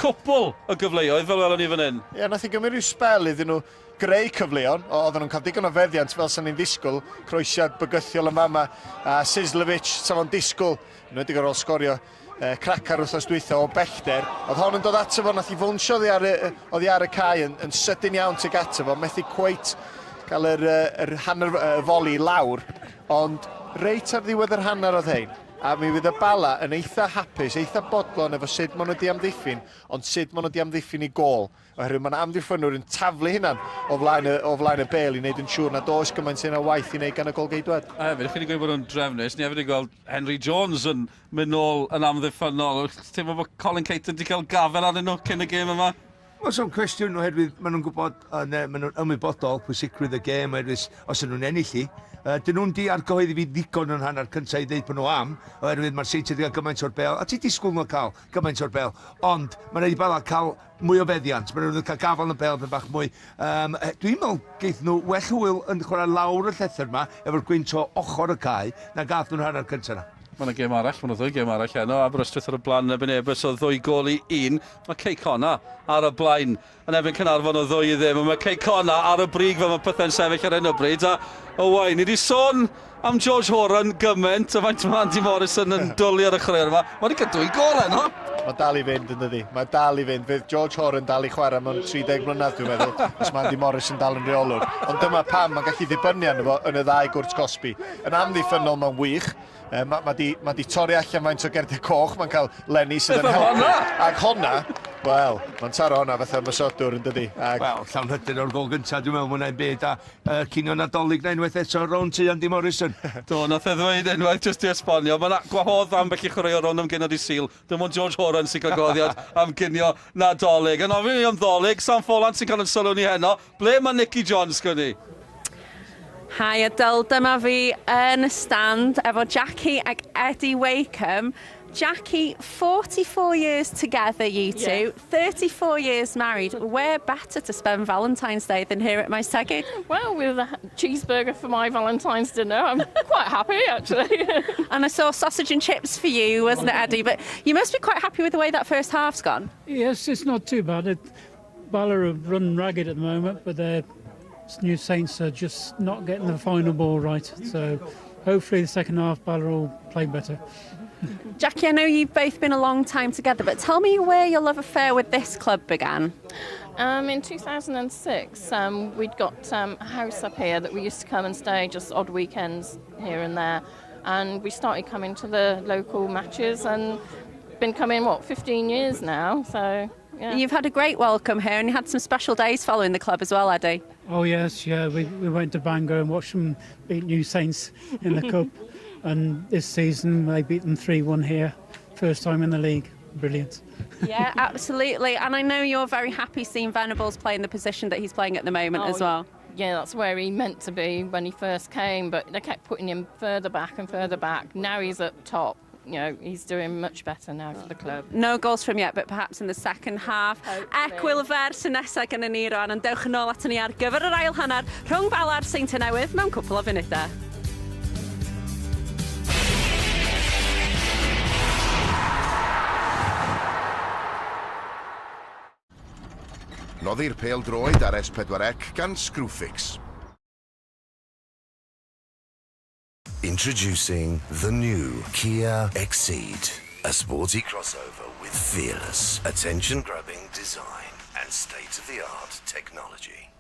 cwpl o gyfleoedd, fel welwn ni fan hyn. Ie, yeah, nath i gymryd rhyw sbel iddyn nhw greu cyfleon, oedden nhw'n cael digon o feddiant fel sy'n ni'n ddisgwyl, croesiad bygythiol yn fama, a Sislovic, sa fo'n disgwyl, yn wedi ar ôl sgorio eh, cracar wythnos dwytha o bellter. Oedd hon yn dod ato fo, nath i fwnsio oddi ar y, oddi ar y cae yn, yn sydyn iawn tuag ato fo, methu cweit cael yr, yr hanner y foli lawr, ond reit ar ddiwedd yr hanner oedd hein. A mi fydd y Bala yn eitha hapus, eitha bodlon efo sut maen nhw wedi amddiffyn, ond sut maen nhw wedi amddiffyn i gôl. Oherwydd mae'n amddiffynwr yn taflu hunan o flaen y, o flaen y bel i wneud yn siŵr nad oes gymaint yna waith i wneud gan y golgeidwad. A hefyd, chi wedi gweud bod nhw'n drefnus, ni hefyd wedi gweld Henry Jones yn mynd nôl yn amddiffynnol. Teimlo bod Colin Caton wedi cael gafel arnyn nhw cyn y gêm yma? Wel, so'n cwestiwn oherwydd maen nhw'n gwybod, uh, ne, maen nhw'n ymwybodol pwysigrwydd y gêm oherwydd os ydyn nhw'n ennill hi. Uh, dyn nhw'n di argyhoeddi fi ddigon yn hanner cyntaf i ddeud bod nhw am, oherwydd mae'r Seintiau wedi cael gymaint o'r bel, a ti disgwyl nhw cael gymaint o'r bel, ond mae'n rhaid i Bala cael mwy o feddiant, maen nhw'n cael gafael yn y bel bach mwy. Um, dwi'n meddwl geith nhw well hwyl yn chwarae lawr y llethr yma, efo'r gwynt o ochr y cae, na gath nhw'n hanner cyntaf yna. Mae yna gêm arall, mae yna ddwy gêm arall heno. Aberystwyth ar y blaen yn erbyn Ebus o ddwy gol i un. Mae Cei Connah ar y blaen yn erbyn Caernarfon o ddwy i ddim. Mae Cei Connah ar y brig fel mae pethau'n sefyll ar hyn o bryd. A Owain, ni wedi sôn am George Horan gymaint, a faint mae Andy Morrison yn dwlu ar y chwaraewr yma. Mae wedi cael dwy gol heno. Mae dal i fynd yn dydi. Mae dal i fynd. Fydd George Horan dal i chwarae mewn 30 mlynedd dwi'n meddwl, os mae Andy Morrison dal yn reolwr. Ond dyma pam mae'n gallu ddibynnu arno fo yn y ddau gwrt cosbi. Yn amddiffynnol mae'n wych. E, mae ma di, ma di torri allan faint o gerdiau coch, mae'n cael Lenny sydd yn helpu. Ac honna, wel, mae'n taro honna fatha ymosodwr yn dydi. Ac... Wel, llawn hyder o'r gol gyntaf, dwi'n meddwl, mwynhau'n byd, a uh, cinio Nadolig na unwaith eto rownd tu Andy Morrison. Do, nath e ddweud unwaith, jyst i esbonio, mae'n gwahodd ambell i chwaraewr rownd am ginio di Sul. Dim ond George Horan sy'n cael gwahoddiad am ginio Nadolig. Yn ofyn i am ddolig, Sam Folan sy'n cael yn sylw ni heno. Ble mae Nicky John, sgwn i? Hi Adele, dyma fi yn y stand efo Jackie ac Eddie Wakeham. Jackie, 44 years together, you two, yeah. 34 years married. Where better to spend Valentine's Day than here at Maes Tegid? Well, with a cheeseburger for my Valentine's dinner, I'm quite happy actually. and I saw sausage and chips for you, wasn't it, Eddie? But you must be quite happy with the way that first half's gone. Yes, it's not too bad. It, Bala have run ragged at the moment, but their New Saints are just not getting the final ball right. So hopefully the second half, Bala will play better. Jackie, I know you've both been a long time together, but tell me where your love affair with this club began. Um, in 2006, um, we'd got um, a house up here that we used to come and stay just odd weekends here and there. And we started coming to the local matches and been coming, what, 15 years now. So, yeah. You've had a great welcome here and you had some special days following the club as well, Eddie. Oh, yes, yeah. We, we went to Bangor and watched them beat New Saints in the Cup. And this season, they beat them 3 1 here. First time in the league. Brilliant. yeah, absolutely. And I know you're very happy seeing Venables play in the position that he's playing at the moment oh, as well. Yeah, that's where he meant to be when he first came, but they kept putting him further back and further back. Now he's up top you know, he's doing much better now for the club. No goals from yet, but perhaps in the second half. Egwyl fer sy'n nesaf gan y ni rwan, ond dewch yn ôl aton ni ar gyfer yr ail hanner rhwng Bala'r Seintiau Newydd mewn cwpl o funudau. Noddi'r pêl droed ar S4C gan Screwfix. Introducing the new Kia Exceed, a sporty crossover with fearless, attention-grabbing design and state-of-the-art technology.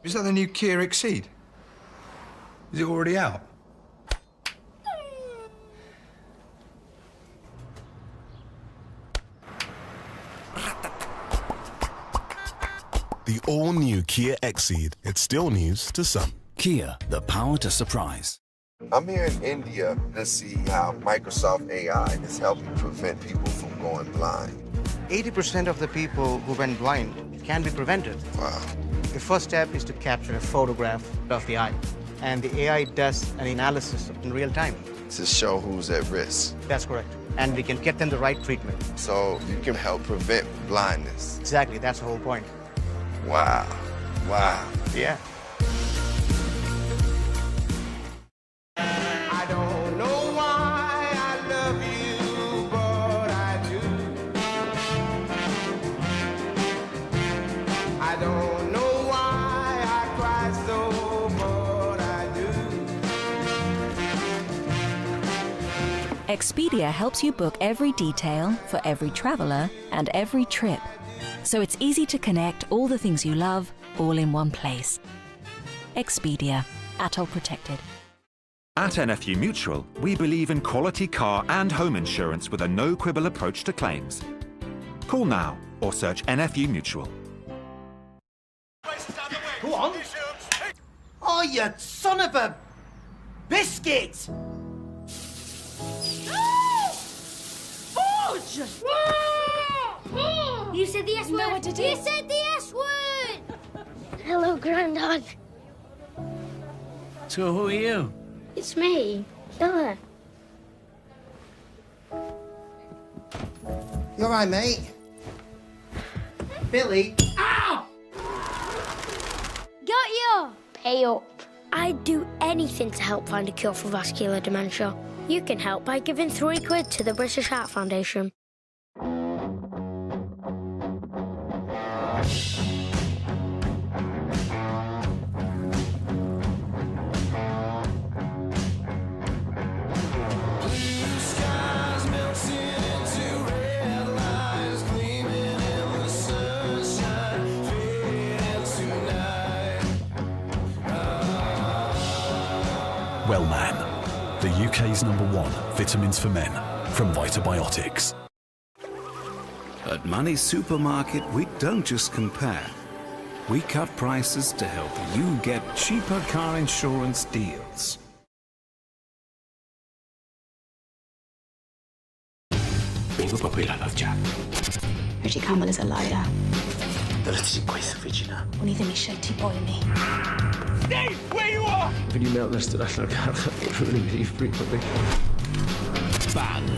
Is that the new Kia Exceed? Is it already out? The all-new Kia Exceed. It's still news to some. Kia, the power to surprise. I'm here in India to see how Microsoft AI is helping prevent people from going blind. 80% of the people who went blind can be prevented. Wow. The first step is to capture a photograph of the eye, and the AI does an analysis in real time. To show who's at risk. That's correct. And we can get them the right treatment. So you can help prevent blindness. Exactly, that's the whole point. Wow. Wow. Yeah. I don't know why I love you, but I do. I don't know why I cry so, but I do. Expedia helps you book every detail for every traveler and every trip. So it's easy to connect all the things you love all in one place. Expedia, ATOL protected. At NFU Mutual, we believe in quality car and home insurance with a no-quibble approach to claims. Call now or search NFU Mutual. Go on. Oh, you son of a biscuit! Fudge! You said the S word. No, I didn't. You said the S word. Hello, Grandad. So who are you? It's me, Bella. You all right, mate? Billy. Ow! Got you! Pay up. I'd do anything to help find a cure for vascular dementia. You can help by giving £3 to the British Heart Foundation. Wellman, the UK's #1 vitamins for men from Vitabiotics. At Money Supermarket, we don't just compare. We cut prices to help you get cheaper car insurance deals. Fi'n gwybod pwy laddodd Jack. Richie Campbell is a liar. Dyle ti gweithio fi, Gina. O'n i ddim eisiau ti boeni. Stay where you are! Fi di meddwl nes dod allan o'r carchar rhywun yn mynd i frifo fi. Bang!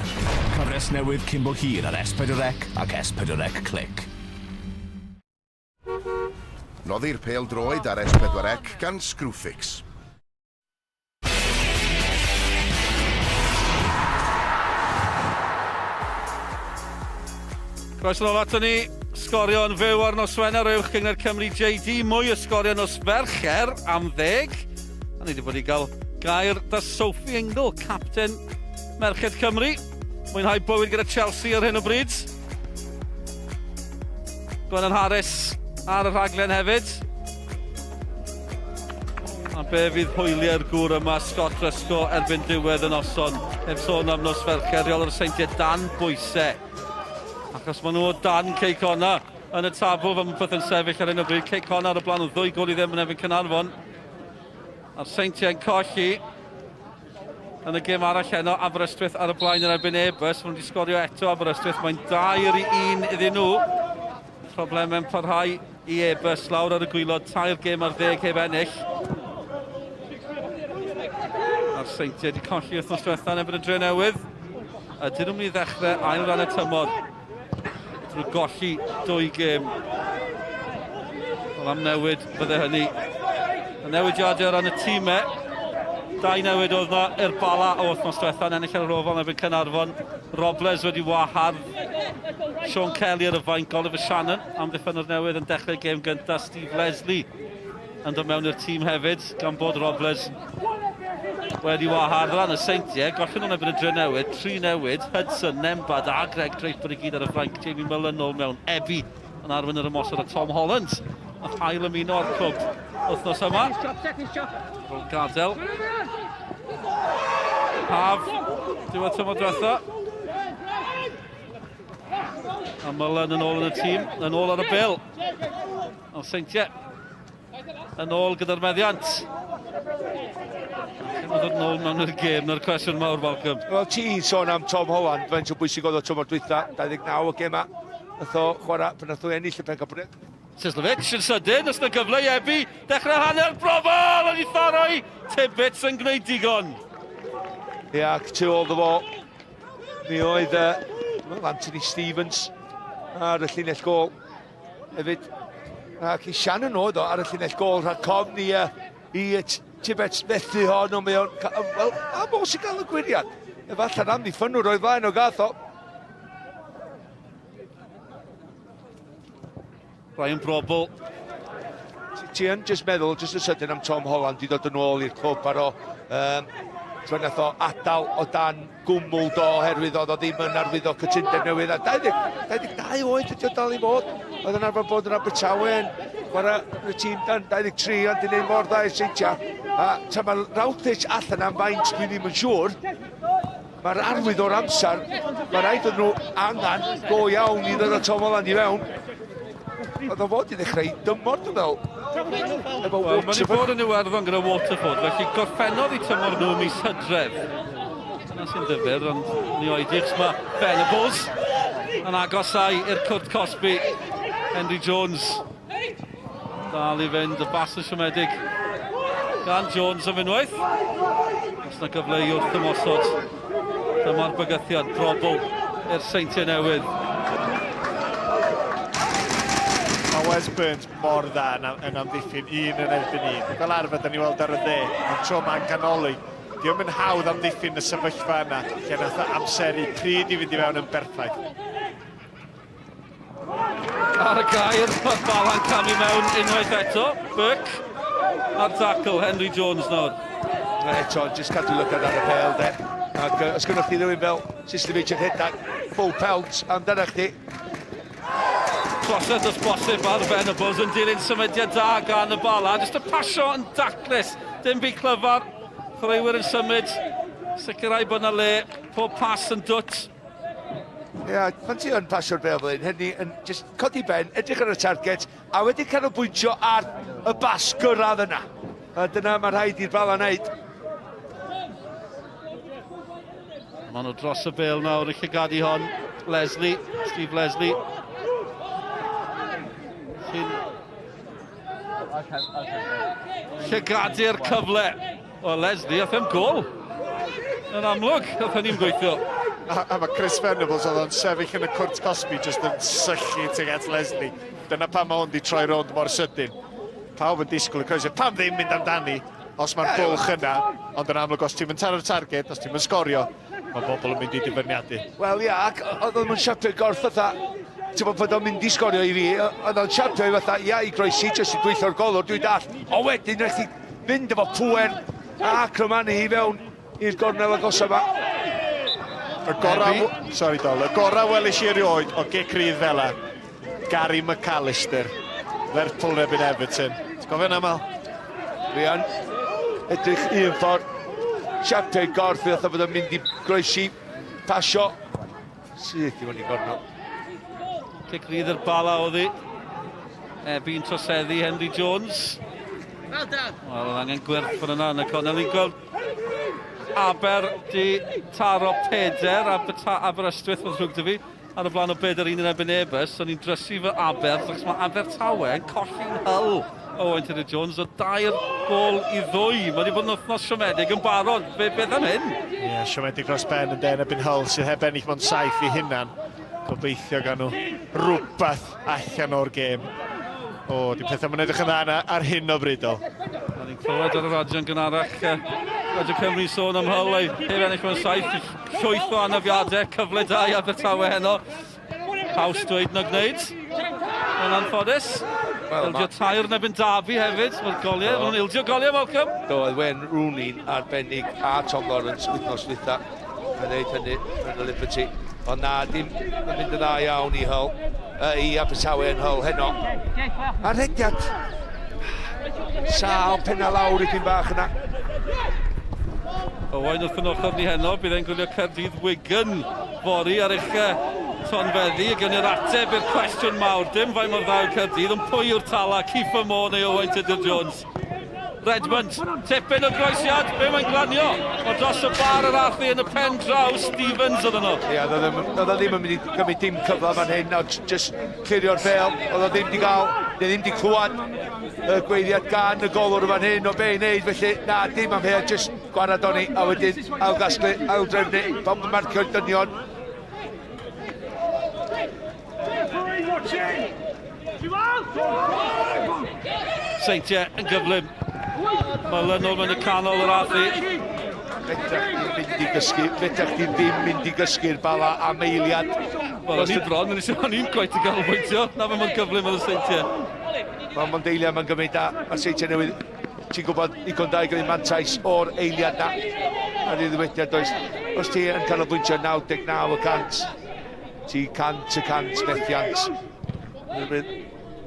Cyfres newydd cyn bo hir ar S4C ac S4C Click. Noddi'r pêl droed ar S4C gan Screwfix. Croeso nôl ato ni. Sgorio yn fyw ar nos Wener Uwch Gynghrair Cymru JD. Mwy o sgorio nos Fercher am 10. A ni wedi bod i gael gair da Sophie Ingle, capten Merched Cymru. Mwynhau bywyd gyda Chelsea ar hyn o bryd. Gwennan Harris ar y rhaglen hefyd. A be fydd hwyliau'r gŵr yma, Scott Rusco, erbyn diwedd y noson. Heb sôn am nos Fercher, rheolwr y Seintiau dan bwysau. Achos maen nhw o dan Cei Connah yn y tabl fel mae pethau'n sefyll ar hyn o bryd. Cei Connah ar y blaen o 2 gôl i ddim yn erbyn Caernarfon. A'r Seintiau'n colli yn y gêm arall heno. Aberystwyth ar y blaen yn erbyn Airbus. Maen nhw wedi sgorio eto Aberystwyth. Mae'n 2-1 iddyn nhw. Problemau'n parhau i Airbus lawr ar y gwaelod. 3 gêm ar 10 heb ennill. A'r Seintiau wedi colli wythnos diwetha yn erbyn y Drenewydd. Ydyn nhw'n mynd i ddechrau ail ran y tymor drwy golli 2 gêm. Wel, am newid fydde hynny. Y newidiadau o ran y tîmau. 2 newid oedd yna i'r Bala o wythnos diwetha yn ennill ar yr Ofal yn erbyn Caernarfon. Robles wedi wahardd. Sean Kelly ar y fainc, Oliver Shannon amddiffynnwr newydd yn dechrau gêm gyntaf. Steve Leslie yn dod mewn i'r tîm hefyd, gan bod Robles wedi wahardd ran y Seintiau. Gollen nhw'n erbyn y Drenewydd, tri newid, Hudson, Nembhard a Greg Draper i gyd ar y flanc. Jamie Mullen nôl mewn, Ebi yn arwain yr ymosod a Tom Holland nath ail ymuno â'r clwb wythnos yma. Rôl gadael. Haf, diwedd tymor diwetha. A Mullen yn ôl yn y tîm, yn ôl ar y bil. Ond Seintiau yn ôl gyda'r meddiant. Lle mae dod nôl mewn i'r gêm, na'r cwestiwn mawr, Malcolm. Wel, ti'n sôn am Tom Holland, faint o bwysig oedd o tymor dwytha, 29 o gema. Nath o chwarae pan nath o ennill y pencampwriaeth. Sislovic yn sydyn, os na gyfle i Ebi, dechrau hanner brofol, yn ei tharoi, Tibbets yn gwneud digon. Ia, ac tu ôl ddo fo, mi oedd well, Anthony Stevens ar y llinell gol hefyd. Ac i Shannon oedd o ar y llinell gol rhag cofn i, i Tibbets methu hon, ond mae o'n... Wel, am os i gael y gwiriad. Efallai'n amddiffynnwr oedd flaen o gath o. Ryan Brobbel. Ti yn just meddwl, just yn sydyn am Tom Holland i ddod yn ôl i'r clwb ar o. Tro nath o adael o dan gwmwl do oherwydd oedd o ddim yn arwyddo cytundeb newydd. A 20, 22 oed ydy o dal i fod. Oedd yn arfer bod yn Abertawe yn chwarae yn y tîm dan 23 ond di wneud mor dda i'r Seintiau. A tra mae Routledge allan am faint dwi ddim yn siŵr. Mae'r arwydd o'r amser, mae rhaid oedd nhw angen go iawn i ddod â Tom Holland i fewn. Oedd o fod i ddechrau i dymor, dwi'n meddwl. Efo Wel, mae wedi bod yn Iwerddon gyda Waterford, felly gorffennodd i tymor nhw mis Hydref. Dyna sy'n ddifyr, ond ni oedi, achos mae Venables yn agosau i'r cwrt cosbi. Henry Jones dal i fynd, y bas yn siomedig gan Jones am unwaith. Os na gyfle i wrth ymosod, dyma'r bygythiad Brobbel i'r Seintiau Newydd. Mae Wes Burns mor dda yn, yn amddiffyn un yn erbyn un. Fel arfer, da ni weld ar y dde, ond tro ma'n canolig. Dio'm yn hawdd amddiffyn y sefyllfa yna, lle nath o amseru pryd i fynd i fewn yn berffaith. Ar y gair, mae'r Bala'n camu mewn unwaith eto. Burke ar tackle, Henry Jones nawr. Eto, jyst cadw lygad ar y bêl, de. Ac os gynnwch chi rhywun fel Sislovic yn rhedeg full pelt amdana chdi. Trosedd os bosib ar Venables yn dilyn symudiad da gan y Bala. Jyst y pasio yn daclus, dim byd clyfar. Chwaraewyr yn symud, sicrhau bod yna le, pob pas yn dwt. Ia, pan ti yn pasio'r bêl fel hyn, hynny yn just codi ben, edrych ar y target, a wedyn canolbwyntio ar y bas gyrraedd yna. A dyna mae rhaid i'r Bala wneud. Maen nhw dros y bêl nawr, y llygadu hon. Leslie, Steve Leslie. Sy'n llygadu'r cyfle. O, Leslie, ath e'n gol. Yn amlwg, ath hynny'n gweithio. A mae Chris Venables oedd o'n sefyll yn y cwrt cosbi jyst yn syllu tuag at Leslie. Dyna pam mae hwn di troi rownd mor sydyn. Pawb yn disgwyl y croeso. Pam ddim mynd amdani os mae'r bwlch yna, ond yn amlwg os ti'n mynd taro'r targed, os ti'n mynd sgorio, mae bobl yn mynd i difyniadu. Wel ia, ac oedd o'n siapio'r gorff fatha, ti'n bod bod o'n mynd i sgorio i fi, oedd o'n siapio i fatha, ia, i groesi, jyst i dwyllio'r golwr, dwi'n dall. Ond wedyn, rhaid chdi fynd efo pŵer a crymanu i fewn i'r gornel agosaf yma. Y gorau, sorry Dol, y gorau welis i erioed o gic rydd fel 'a, Gary McAllister, Lerpwl yn erbyn Everton. Ti'n cofio hwnna, Mal? Rian, edrych un ffordd, siapio'i gorff i fatha bod o'n mynd i groesi, pasio, syth i fyny gornel. Cic rydd i'r Bala oedd hi. Ebi'n troseddu Henry Jones. Well done. Wel, oedd angen gwyrth fan yna yn y cornel. Ni'n gweld Aber di taro peder, Aberystwyth, mae'n ddrwg 'da fi, ar y blaen o beder un yn erbyn Airbus. O'n i'n drysu fy Aber, achos mae Abertawe yn colli'n Hull Owain Tudur Jones o 3-2. Mae wedi bod yn wythnos siomedig yn barod. Be, beth am hyn? Ie, yeah, siomedig dros ben yn den erbyn Hull sydd heb ennill mewn 7 i hunan. Gobeithio gan nhw rhywbeth allan o'r gêm. O, di pethau mae'n edrych yn dda yna ar hyn o bryd o. Da ni'n clywed ar y radio yn gynharach. Radio Cymru sôn am Hull ei heb ennill mewn 7. Llwyth o anafiadau, cyfle da i Abertawe heno. Haws dweud na gwneud. Yn anffodus. Well, Ildio tair yn erbyn Derby hefyd. Mae'r goliau, maen nhw'n ildio goliau, Malcolm. Do, oedd Wayne Rooney'n arbennig a Tom Lawrence wythnos dwytha. Mae'n dweud hynny yn y Liberty. Ond na, dim yn mynd yn dda iawn i Hull, i Abertawe yn Hull heno. A rhediad sal penna lawr i bach yna. Owain wrth yn ochr ni heno, bydd e'n gwylio Caerdydd Wigan fory ar eich tonfeddi. Ac yn yr ateb i'r cwestiwn mawr, dim faint mor dda yw Caerdydd, ond pwy yw'r tala, Kieffer Moore neu Owain Tudur Jones? Redmond, tipyn o groesiad, be mae'n glanio? O dros y bar yr arthi yn y pen draw, Stevens oedd yno. Ie, yeah, oedd o ddim yn mynd i gymryd dim cyfle fan hyn, ond just clirio'r bel, oedd o ddim di gael, neu ddim di clywed y gweithiad gan y golwr fan hyn o be i wneud, felly na, dim am hyn, just gwarad o'n i, a wedyn ailgasglu, aildrefnu, pawb yn marcio'r dynion. Seintiau yn gyflym. Mae Lynol mewn y canol yr arthi. Fedrech chdi mynd i gysgu, fedrech chdi ddim mynd i gysgu'r Bala am eiliad. Wel, o'n i bron, o'n i'n cweit yn ganolbwyntio, na fe mor gyflym oedd y Seintiau. Mae'n mond eiliad mae'n gymryd a mae'r Seintiau newydd, ti'n gwybod, digon da i gymryd mantais o'r eiliad na. Ar ei ddywediad, does, os ti yn canolbwyntio 99 y cant, ti 100% methiant. Mae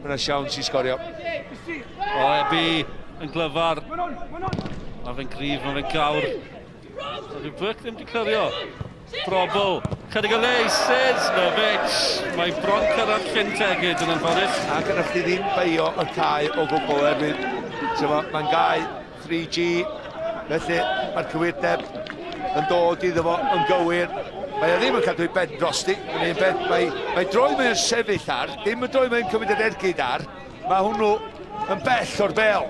yna siawns i sgorio. O, Ebi yn glyfar. Mae fe'n gryf, mae fe'n gawr. Dyw Burke ddim wedi clirio. Brobl. Chydig o le i Sesnovic. Mae bron cyrraedd Llyn Tegid yn anffodus. A gyda chdi ddim beio y cae o gwbl oherwydd mae'n gae 3G, felly mae'r cywirdeb yn dod iddo fo yn gywir. Mae o ddim yn cadw ei ben drosti. Mae'n un beth, mae, mae droed mae'n sefyll ar, dim y droed mae'n cymryd yr ergyd ar, mae hwnnw yn bell o'r bel.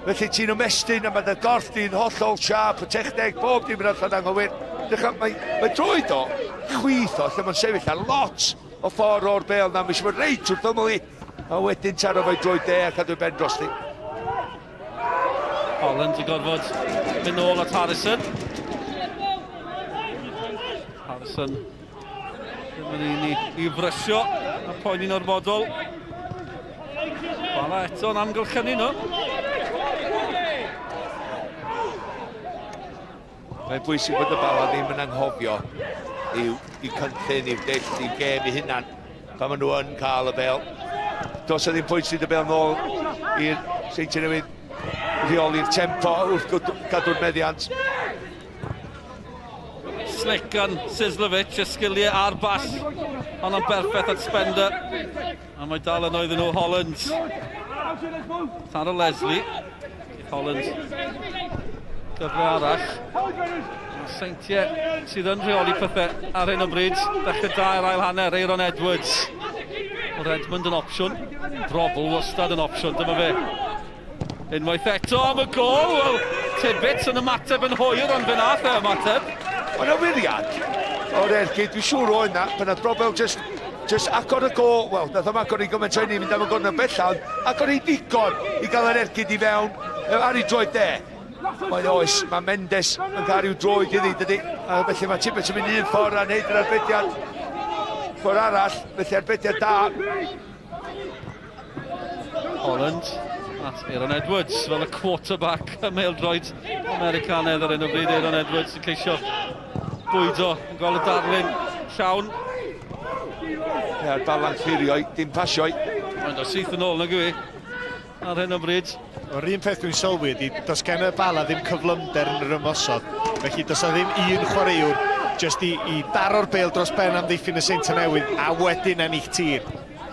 Felly ti'n ymestyn a mae dy gorff di'n hollol siâp, y techneg, bob dim yn allan anghywir. Dechrau, mae, mae droed o, chwith o, lle mae'n sefyll ar lot o ffordd o'r bel na, mae eisiau bod reit wrth ymyl i. A wedyn taro fo'i droed de a cadw'i ben drosti. Holland yn gorfod mynd nôl at Harrison. Harrison ddim yn un i frysio a poeni'n ormodol. Bala eto'n amgylchynu nhw. Mae'n bwysig bod y Bala ddim yn anghofio i'w, i'w cynllun, i'w dull, i'w gêm eu hunan pan maen nhw yn cael y bel. Does yna ddim pwynt i y bel nôl i'r Seintiau Newydd rheoli'r tempo wrth gadw'r meddiant. Slick gan Sislovic, y sgiliau a'r bas. Honno'n berffaith at Spender. A mae dal yn oedden nhw Holland. Taro Leslie. Holland. Gyfle arall. Seintiau sydd yn rheoli pethau ar hyn o bryd. Dechrau da i'r ail hanner, Aaron Edwards. Oedd Edmund yn opsiwn. Brobl wastad yn opsiwn, dyma fe. Unwaith eto am y gol. Wel, Tibbets yn ymateb yn hwyr, ond fe nath e ymateb. Ond y wiriad o'r ergyd, dwi'n siŵr oedd na, pan oedd Brobel just, just agor y gol, wel, nath o'm agor i gymaint o hynny, mynd am y gornel bella, ond agor i ddigon i gael yr ergyd i fewn ar ei droed de. Mae oes, mae Mendes yn cael rhyw droed iddi, dydy? A felly mae Tibbets yn mynd un ffordd a wneud yr arbediad ffordd arall, felly arbediad da. Holland at Aaron Edwards fel y quarterback y mêl-droed Americanaidd ar hyn o bryd. Aaron Edwards yn ceisio bwydo, yn gweld y darlun llawn. Ie, balan clirio, dim pasio. Mae'n dod syth yn ôl, nag yw i, ar hyn o bryd. Yr un peth dwi'n sylwi ydy, does gen y Bala ddim cyflymder yn yr ymosod. Felly does na ddim un chwaraewr jyst i, i daro'r bêl dros ben amddiffyn y Seintiau Newydd a wedyn ennill tir.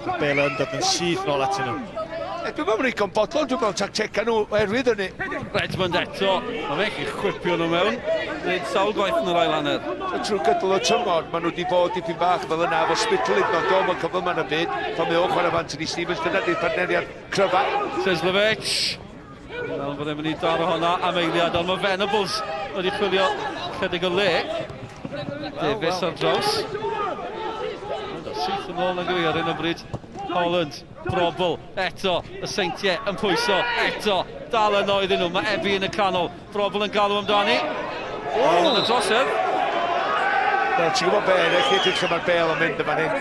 Mae'r bêl yn dod yn syth nôl atyn nhw. E, dwi'n meddwl yn bodlon, dwi'n meddwl tactega nhw oherwydd hynny. Redmond eto, mae fe'n gallu chwipio nhw mewn. Gwneud sawl gwaith yn yr ail hanner. So, trwy gydol y tymor, maen nhw wedi bod dipyn bach fel yna efo Spittle hyd yn oed, o'n cyflym yn y byd. Pan mae o'n chwarae efo Anthony Stevens, dyna di'r partneriad cryfa. Seslovic. Dwi'n meddwl bod e'n mynd i daro honna am eiliad, ond mae Venables wedi chwilio chydig o le. Davies ar draws. Syth yn ôl yn gywir ar hyn o bryd. Holland, Brobl, eto, y Seintiau yn pwyso, eto, dal yno iddyn nhw, mae Ebi yn y canol, Brobl yn galw amdani. Holland y drosedd. Wel, ti'n gwybod be, rhaid chi edrych lle mae'r bel yn mynd yma hyn.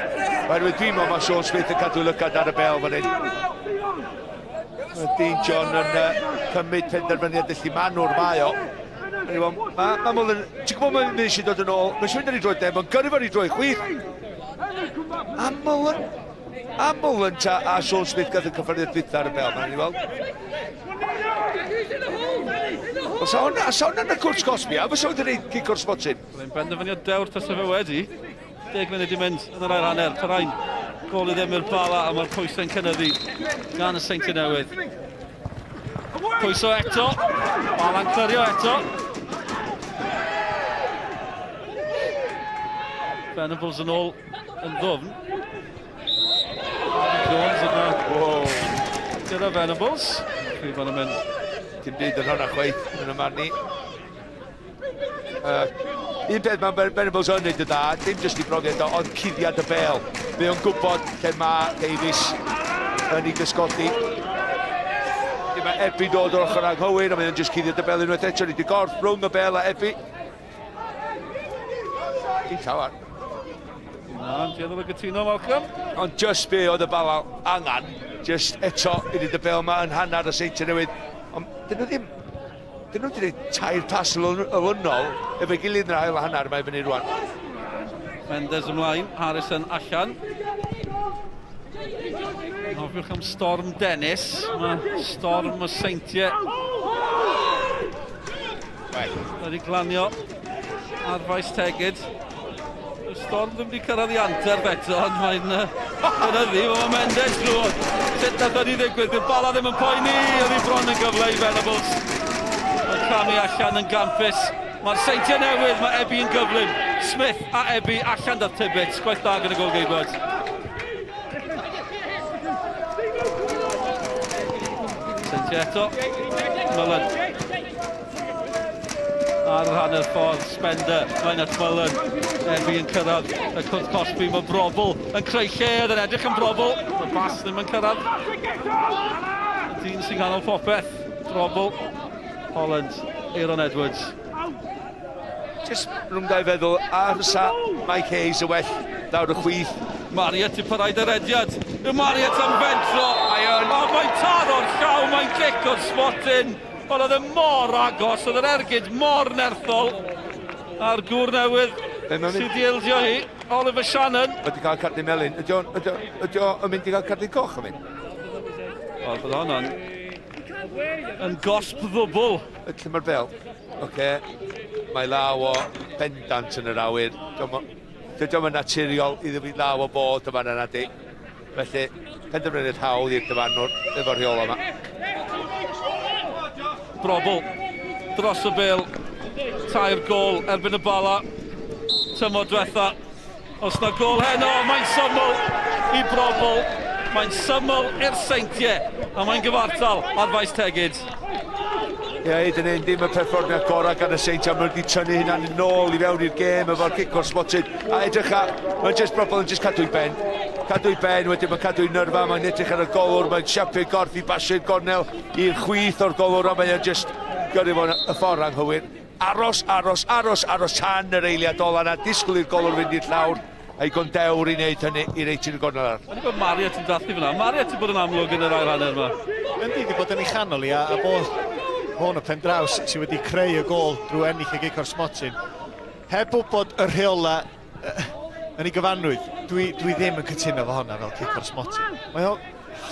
Oherwydd dwi'n meddwl mae Sean Smith yn cadw lygad ar y bel fan hyn. Mae Dean John yn cymryd penderfyniad felly manwr mae o. Mae ma Mullen, ti'n gwybod mae'n mynd eisiau dod yn ôl, mae'n eisiau mynd ar ei droed de, mae'n gyrru fo'n ei droed chwith. A Mullen, a Mullen ta, a Sean Smith gath y cyffyrddiad dwytha ar y bel, mae'n ei weld. Wel, sa hwnna, sa hwnna'n y cwrt cosbi, a fysa wedi gwneud cic o'r smotyn. Byddai'n benderfyniad dewr tasa fe wedi. 10 munud i mynd yn yr ail hanner. Perrine, gol i ddim i'r Bala, a mae'r pwysau'n cynyddu gan y Seintiau Newydd. Pwyso eto, Bala'n clirio eto. Venables yn ôl yn ddwfn. Jones yna. Wow. Gyda Venables. Rhifon yn mynd. Dim byd yn hwnna chwaith yn y marn i. Un peth mae Venables yn neud y dda, dim jyst i brofiad o, ond cuddiad y bel. Mae o'n gwybod lle mae Davies yn ei gysgodi. Lle mae Ebi dod o'r ochr anghywir, a mae o'n jyst cuddiad y bel unwaith eto, nid y gorff rhwng y bel a Ebi. Dim llawer. Na, dueddol o gytuno, Malcolm. Ond just be oedd y Bala angen, just eto i wneud y bel yma yn hanner y Seintiau Newydd. Ond dyn nhw ddim, dyn nhw wedi gwneud tair pas olynol efo'i gilydd yn yr ail hanner yma i fyny rwan. Mendes ymlaen, Harrison allan. Cofiwch am Storm Dennis, mae Storm y Seintiau wedi glanio ar faes Tegid. Y Storm ddim wedi cyrraedd i anterth eto, ond mae'n cynyddu. Mae Mendes drwodd. Sut nath hynny ddigwydd? Dyw'r Bala ddim yn poeni. Oedd hi bron yn gyfle i Venables. Mae'n camu allan yn gampus. Mae'r Seintiau Newydd, mae Ebi yn gyflym. Smith a Ebi allan da'r Tibbets. Gwaith da gan y gôl-geidwad. Seintiau eto. Mullen. Ar hanner ffordd, Spender, flaen at Mullen. Ebi yn cyrraedd y cwrt cosbi, mae Brobl yn creu lle, oedd yn edrych yn Brobl. Mae Bass ddim yn cyrraedd. Y dyn sy'n ganol popeth, Brobl. Holland, Aaron Edwards. Just rhwng dau feddwl, a fysa Mike Hayes y well lawr y chwith. Marriott i parhaid yr rediad. Yw Marriott am fentro. Mae o'n... O, mae'n taro'r llaw, mae'n gic o'r smotyn. Ond oedd e mor agos, oedd yr ergyd mor nerthol. A'r gŵr newydd sydd wedi ildio hi, Oliver Shannon. Wedi cael cardyn melyn. Ydy o'n ydy o yn mynd i gael cardyn coch yn mynd? Wel, bydd honno'n yn gosb ddwbl. Lle mae'r bel? Oce. Mae law o bendant yn yr awyr. Dydy o'm yn naturiol iddo fi law o bod yma na nadi. Felly, penderfyniad hawdd i'r dyfarnwr efo'r rheola yma. Brobl dros y bel. Tair gôl erbyn y Bala. Tymor diwetha. Os na gôl heno, mae'n syml i Brobl. Mae'n syml i'r Seintiau. A mae'n gyfartal ar faes Tegid. Ie, hyd yn hyn, dim y perfformiad gorau gan y Seintiau. Maen nhw wedi tynnu hynna'n nôl i fewn i'r gêm efo'r cic o'r smotyn. A edrych ar, mae'n just Brobl yn just cadw'i ben. Cadw'i ben, wedyn mae'n cadw'i nyrfa, mae'n edrych ar y golwr, mae'n siapio'i gorff i basio'r gornel i'r chwith o'r golwr, a mae'n just gyrru fo'n y ffordd anghywir. Aros, aros, aros, aros tan yr eiliad ola na, disgwyl i'r golwr fynd i'r llawr, a'i gondewr i wneud hynny i reit i'r gornel arall. O'n i'n gweld Marriott yn dathlu fyna. Marriott yn bod yn amlwg yn yr ail hanner yma. Yndi, wedi bod yn ei chanol i, a, a bod hwn y pen draws sydd wedi creu y gôl drwy ennill y gic o'r smotyn. Heb wybod y rheola yn ei gyfanrwydd, dwi, dwi ddim yn cytuno fo hwnna fel cic o'r smotyn. Mae o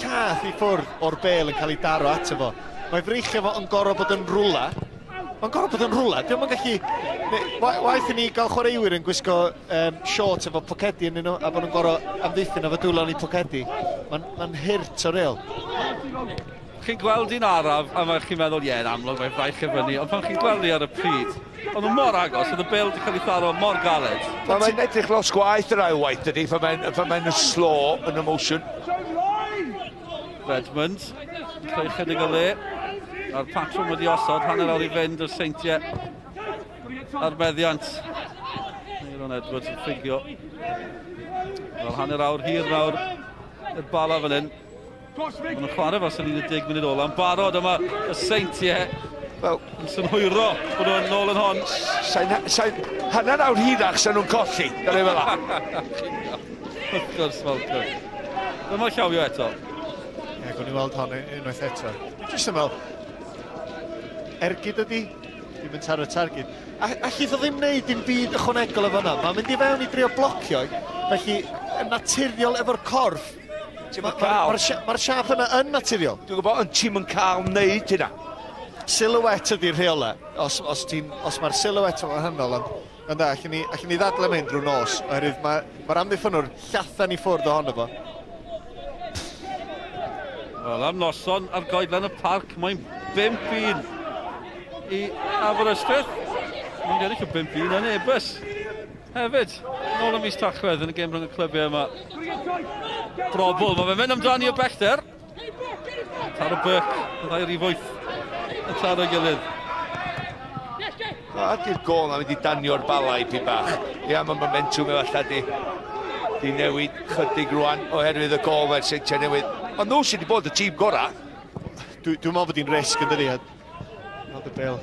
llath i ffwrdd o'r bel yn cael ei daro ato fo. Mae freichio fo yn gorfod bod yn rwla. Mae'n gorfod bod yn rwla. Dio'm yn gallu... Waeth i ni gael chwaraewyr yn gwisgo shorts efo pocedi yn nhw a bod nhw'n gorfod amddiffyn efo dwylo yn eu pocedi. Mae'n ma hurt o reol. Chi'n gweld hi'n araf a mae chi'n meddwl, ie, yn amlwg, mae'n fraich i fyny, ond pan chi'n gweld hi ar y pryd, oedd nhw mor agos, oedd y bel wedi cael ei tharo mor galed. Wel, mae'n edrych lot gwaeth yr ail waith, dydy, pan mae'n pan mae'n slow yn y motion. Redmond, creu chydig o le, a'r patrwm wedi osod, hanner awr i fynd o'r Seintiau ar meddiant. Aaron Edwards yn ffugio. Wel, hanner awr hir nawr i'r Bala fan hyn. Maen nhw'n chwarae fel sy'n 10 munud ola. Yn barod yma y Seintiau Wel, yn synhwyro bod nhw'n nôl yn hon. Sa'n, sa'n, hanner awr hirach sa'n nhw'n colli, dyna fel la. Wrth gwrs, Malcolm. Dyma llawio eto. Ie, yeah, gwn i weld hon unwaith eto. Dwi'n jyst yn meddwl, ergyd ydi, ddim yn taro targed. A allith o ddim wneud dim byd ychwanegol efo hwnna. Mae'n mynd i fewn i drio blocio, felly yn naturiol efo'r corff. Mae'r ma, ma, ma siap yna yn naturiol. Dwi'n gwybod, ond ti'm yn cael wneud hynna. Silhouette ydy'r rheolau. Os, os, os mae'r silhouette yn wahanol, ond Ond da, allen ni, allen ni ddadlau am hyn drwy nos, oherwydd mae'r ma amddiffynwr llathan i ffwrdd ohono fo. Wel, am noson ar goedlan y parc, mae'n 5-1 i Aberystwyth. Mae'n ennill o 5-1 yn Ebus. Hefyd, nôl ym mis Tachwedd yn y gêm rhwng y clybiau yma. Brobl, mae fe'n mynd amdani o bellter. Taro Burke, y ddau rif wyth yn taro gilydd. A di'r gol na mynd i danio'r bala i pyn bach. Ia, mae momentum efallai di, di newid chydig rwan oherwydd y gol mae'r Seintiau Newydd. Ond nhw sydd wedi bod y tîm gorau. Dwi'n dwi meddwl bod hi'n risg yn dydi. Ond y bel.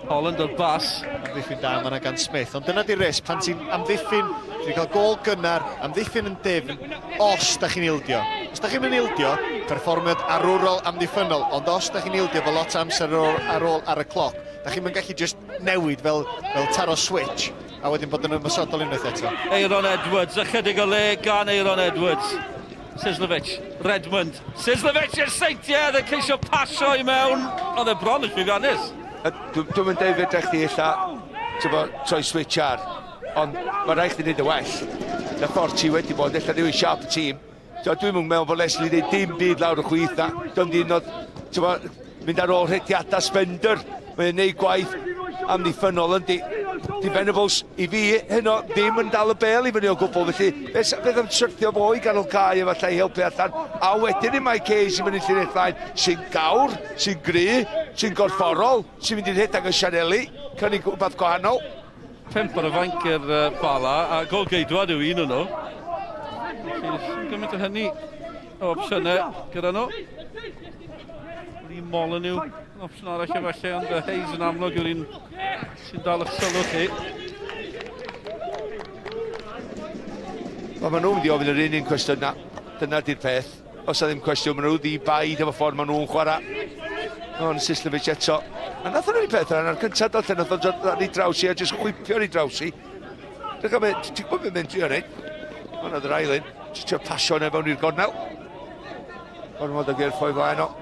Holland o'r bas. Amddiffyn da yma gan Smith. Ond dyna di'r risg, pan ti'n amddiffyn, ti'n cael gol gynnar, amddiffyn yn dyfn, os da chi'n ildio. Os da chi'n mynd ildio, perfformiad arwrol amddiffynnol, ond os da chi'n ildio fo lot o amser ar ôl, ar, ôl ar y cloc, da chi'n mynd gallu just newid fel, fel taro switch, a wedyn bod yn ymosodol unwaith eto. Aeron Edwards, ychydig o le gan Aeron Edwards. Sislovic, Redmond, Sislovic i'r seintiau, yn ceisio pasio i mewn, oedd e bron yn llwyddiannus. Dwi'n dwi yn deud fedra chdi ella, ti'n troi switch ar, ond mae rhaid chdi wneud y well. Na ffordd ti wedi bod, ella newid siap y tîm. Dwi'n meddwl bod Leslie wneud dim byd lawr y chwith na. Dwi'n di nod, ti'n mynd ar ôl rhediadau Spender. Mae'n neud gwaith amddiffynnol yndi. Di Venables i fi heno ddim yn dal y bel i fyny o gwbl, felly beth, beth am syrthio fo i ganol cae efallai i helpu allan. A wedyn i Mike Hayes i fyny llinell flaen, sy'n gawr, sy'n gry, sy'n gorfforol, sy'n mynd i'n rhedeg y sianeli, cynnig rhywbeth gwahanol. Pump ar y fainc i'r Bala, a gol geidwad yw un o'n nhw. Felly, gymaint o hynny o opsiynau gyda nhw. Lee Molyneux, yn opsiwn arall efallai, ond Hayes yn amlwg yw'r un sy'n dal eich sylw chi. Wel, maen nhw'n mynd i ofyn yr un un cwestiwn na. Dyna di'r peth. Os na ddim cwestiwn, maen nhw ddi baid efo ffordd maen nhw'n chwarae. Ond Sislovic eto. A nath o'n ei peth yna, na'r cyntaf dod lle nath o'n dod ar ei draws i a jyst chwipio ar ei draws i. Dwi'n gwybod, ti'n gwybod beth mae'n trio wneud? Ond oedd yr ail un, jyst trio pasio yna fewn i'r gornel. Gormod o gyrff o'i flaen o.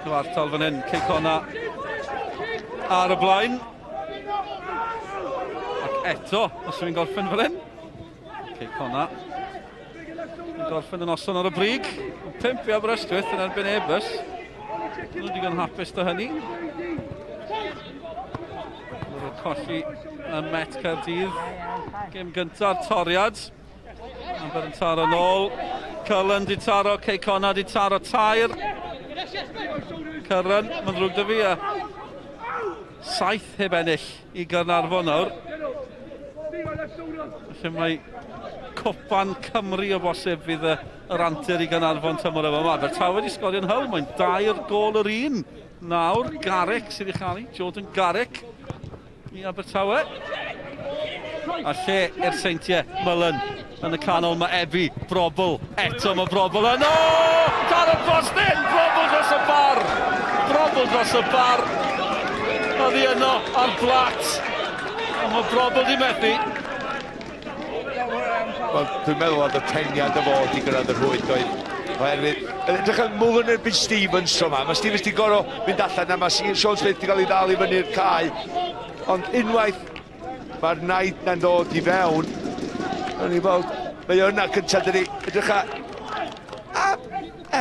Cyfartal fan hyn, cic honna ar y blaen. Ac eto, os yw'n gorffen fel hyn. Cic honna. Yn gorffen yn noson ar y brig. 5 i Aberystwyth yn erbyn Airbus. Nhw'n digon hapus da hynny. Nhw'n colli ym Met Caerdydd. Gêm gyntaf, toriad. Amber yn taro nôl. Cullen di taro, Cei Connah di taro tair. Curran, mae'n ddrwg dy fi a saith heb ennill i Gaernarfon nawr. Felly mae Cwpan Cymru o bosib fydd y, yr antur i Gaernarfon tymor yma. Mae Abertawe wedi sgorio'n hyl, mae'n dair gol yr un nawr. Garrick sydd wedi chael Jordan Garrick i Abertawe. A lle i'r Seintiau, Mullen yn y canol, mae Ebi, Brobl, eto mae Brobl yn... O! Dar y postyn! Brobl dros y bar! Brobl dros y bar! Oedd hi yno ar blat. Ond mae Brobl di methu. Wel, dwi'n meddwl oedd y peniad y fod i gyrraedd y rhwyd oedd. Oherwydd, edrych yn Mullen erbyn Stevens tro yma. Mae Stevens di gorau mynd allan a mae Sean Smith di gael ei ddal i fyny'r cae. Ond unwaith mae'r naid na'n dod i fewn, o'n i weld, mae o yna cyntaf dydi, edrych a, a,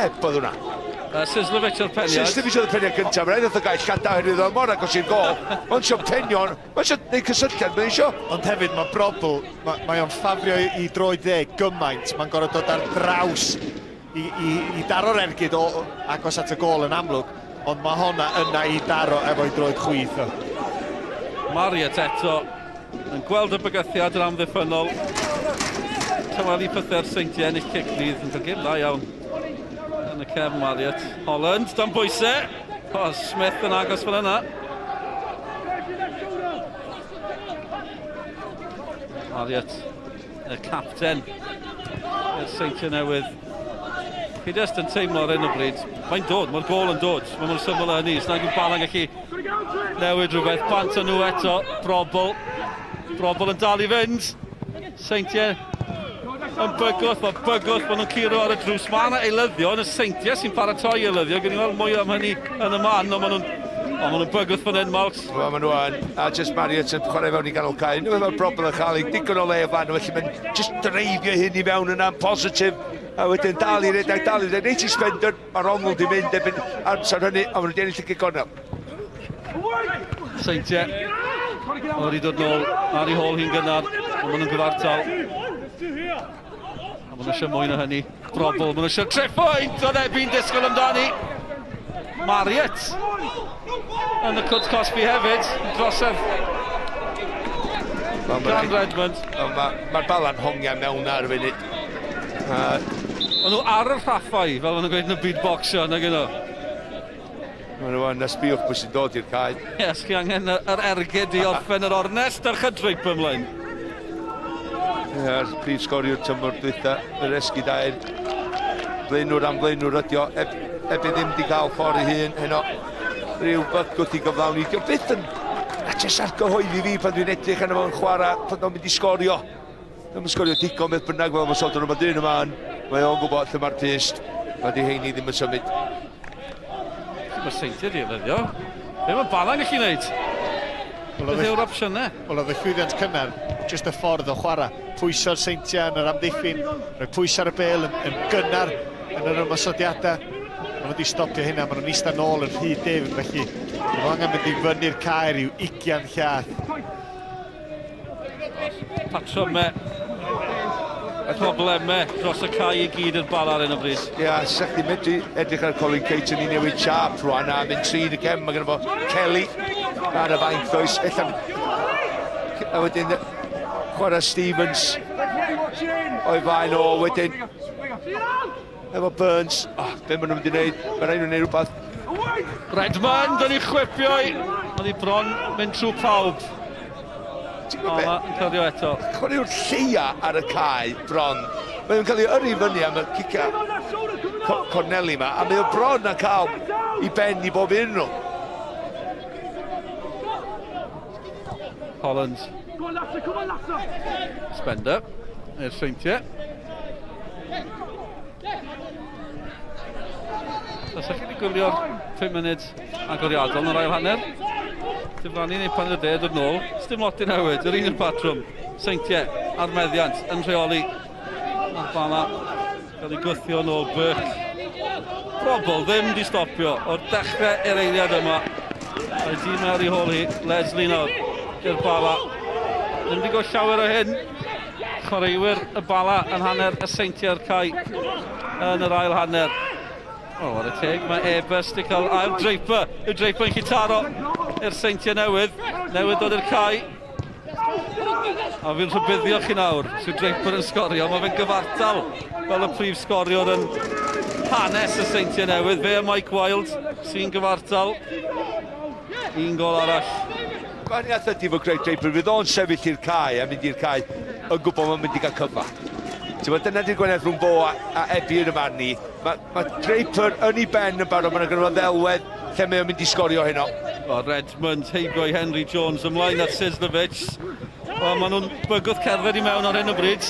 e, bod hwnna. Sislovic o'r peniad. Sislovic oedd y peniad cyntaf, mae'n rhaid oedd o gael llada oherwydd o mor agos i'r gol. Mae'n eisiau penion, mae'n eisiau gwneud cysylltiad, mae'n eisiau. Ond hefyd mae Brobl, mae, mae o'n ffafrio i droed dde gymaint, mae'n gorfod dod ar draws i, i, i daro'r ergyd o agos at y gol yn amlwg, ond mae honna yna i daro efo'i droed chwith. O. Marriott eto yn gweld y bygythiad yn amddiffynnol. Tawelu pethau'r Seintiau ennill cic rydd yn cael gêm dda iawn yn y cefn Marriott. Holland, dan bwysau. O, Smith yn agos fel yna. Marriott, y capten i'r Seintiau Newydd. Chi jyst yn teimlo ar hyn o bryd, mae'n dod, mae'r gol yn dod, mae mor syml â hynny, os nag yw Bala'n gallu newid rhywbeth, bant o nhw eto, Brobl, Brobl yn dal i fynd, Seintiau yn bygwth, mae bygwth, maen nhw'n curo ar y drws. Mae yna eilyddion, y Seintiau sy'n paratoi eilyddio, gen i weld mwy am hynny yn y man, ond maen nhw'n ond maen nhw'n bygwth fan hyn, Marks. Wel, maen nhw yn, a just Marriott yn chwarae fewn i ganol cae. Nhw efo'r broblem yn cael ei digon o le o flaen nhw, felly mae'n just dreifio hyn i fewn yna'n positif. A wedyn dal i redeg, dal i redeg. Reit i Spender, mae'r ongl di mynd erbyn amser hynny, a maen nhw wedi ennill y gic gornel. Seintiau wedi dod nôl ar ei hôl hi'n gynnar, ond maen nhw'n gyfartal. A maen nhw eisiau mwy na hynny. Brobl, maen nhw eisiau triphwynt, oedd Ebi'n disgwyl amdani. Marriott yn y cwt cosbi hefyd, yn drosedd gan Redmond. Mae'r ma, ma Bala'n hongian mewn ar y funud. Maen nhw ar y rhaffau, fel maen nhw'n gweud yn y byd bocsio, nag nhw? Maen nhw yn, a sbïwch pwy sy'n dod i'r cae. Ie, os chi angen yr ergyd i orffen yr ornest, dyrcha Draper ymlaen. Ie, prif sgoriwr tymor dwytha, yr esgid aur. Blaenwr am flaenwr ydi o, eb, eb i ddim di gael ffordd ei hun heno. Rhyw bygwth i gyflawni. Dio byth yn... A jyst argyhoeddi fi pan dwi'n edrych arno fo'n chwarae, pan o'n mynd i sgorio. Ddim yn sgorio digon beth bynnag fel ymosodwr, ond mae dyn yma yn, mae o'n gwybod lle mae'r pyst. Mae di heini ddim yn symud. Mae'r Seintiau di ddefnyddio. Be mae Bala'n gallu gwneud? Beth yw'r opsiynau? Wel, oedd y llwyddiant cynnar, jyst y ffordd o chwarae. Pwyso'r Seintiau yn yr amddiffyn, rhoi pwysau ar y bêl yn, yn gynnar yn yr ymosodiadau. Maen nhw wedi stopio hynna, maen nhw'n eistedd nôl yn rhy dyfn, felly maen nhw angen mynd i fyny'r cae rhyw 20 llath. Patrymau, problemau dros y cae i gyd i'r Bala ar hyn o bryd. Ia, yeah, sa chdi medru edrych ar Colin Caton i newid siâp rwan a mynd tri yn y cefn. Mae gynno fo Kelly ar y fainc does. Ella, a wedyn chwarae Stevens o'i faen o wedyn efo Burns. Oh, be maen nhw'n mynd i wneud? Mae rhaid nhw'n gwneud rhywbeth. Redmond yn ei chwipio i. Oedd hi bron mynd trwy pawb. Ti'n gwybod be? Yn cario eto. Chwaraewr lleia ar y cae, bron. Mae o'n cael ei yrru fyny am y cica Corneli yma, a mae o bron a cael i ben i bob un nhw. Holland. Spender. I'r Seintiau. Os ydych chi wedi gwylio'r 5 munud agoriadol yn yr ail hanner, diflannu neu pan y de dod nôl, dim lot i newid, yr un yw'r patrwm. Seintiau ar meddiant yn rheoli. Mae'r Bala gael ei gwthio nôl Burke. Probol ddim di stopio o'r dechrau i'r eiliad yma. Mae dîm ar ei hôl hi, Leslie nawr i'r Bala. Ddim wedi gweld llawer o hyn. Chwaraewyr y Bala yn hanner y Seintiau'r cae yn yr ail hanner. O, oh, ar y teg, mae Airbus wedi cael ail Draper. Yw Draper yn llitaro i'r Seintiau Newydd. Newydd dod i'r cae. A fi'n rhybuddio chi nawr, sy'n Draper yn sgorio. Mae fe'n gyfartal fel y prif sgoriwr yn hanes y Seintiau Newydd. Fe a Mike Wild sy'n gyfartal. Un gol arall. Gwahaniaeth ydy fod Craig Draper, fydd o'n sefyll i'r cae a mynd i'r cae yn gwybod mae'n mynd i gael cyfle. Ti'n dyna di'r gwahaniaeth rhwng fo a, a Ebi yn y farn ni. Mae, mae Draper yn ei ben yn barod, mae'n gynnu fo ddelwedd lle mae o'n mynd i sgorio heno. O, Redmond heibio i Henry Jones ymlaen at Sislovic. Wel, maen nhw'n bygwth cerdded i mewn ar hyn o bryd.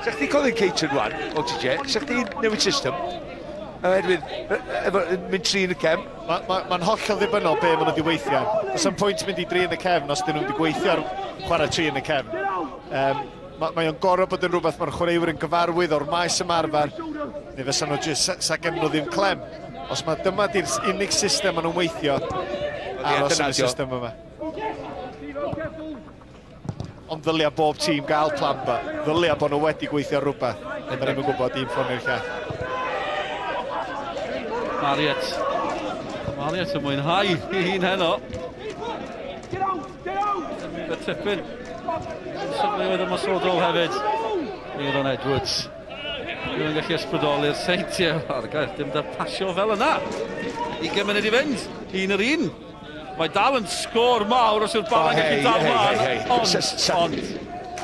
Sa chdi Colin Caton rwan, o TJ, sa chdi newid system? Oherwydd, efo, mynd tri yn y cefn. Mae'n ma, ma hollol ddibynnol be maen nhw wedi weithio. Does am pwynt mynd i dri yn y cefn os dyn nhw wedi gweithio ar chwarae tri yn y cefn. Um, mae, mae o'n gorfod bod yn rhywbeth mae'r chwaraewyr yn gyfarwydd o'r maes ymarfer, neu fysa nhw jyst, sa gen nhw ddim clem. Os mae dyma di'r unig system maen nhw'n weithio, aros yn y system yma. Ond ddylia bob tîm gael plan B. Ddylia bod nhw wedi gweithio ar rhywbeth. Ond da ni'n gwybod un ffordd neu'r llall. Marriott. Marriott yn mwynhau i hun heno. Y tipyn. Sefleoedd ymosodol hefyd. Aaron Edwards. Ddim yn gallu ysbrydoli'r Seintiau. Ar gael, dim da pasio fel yna. 20 munud i fynd. Un yr un. Mae dal yn sgôr mawr os yw'r Bala'n gallu dal mlaen. Ond, ond.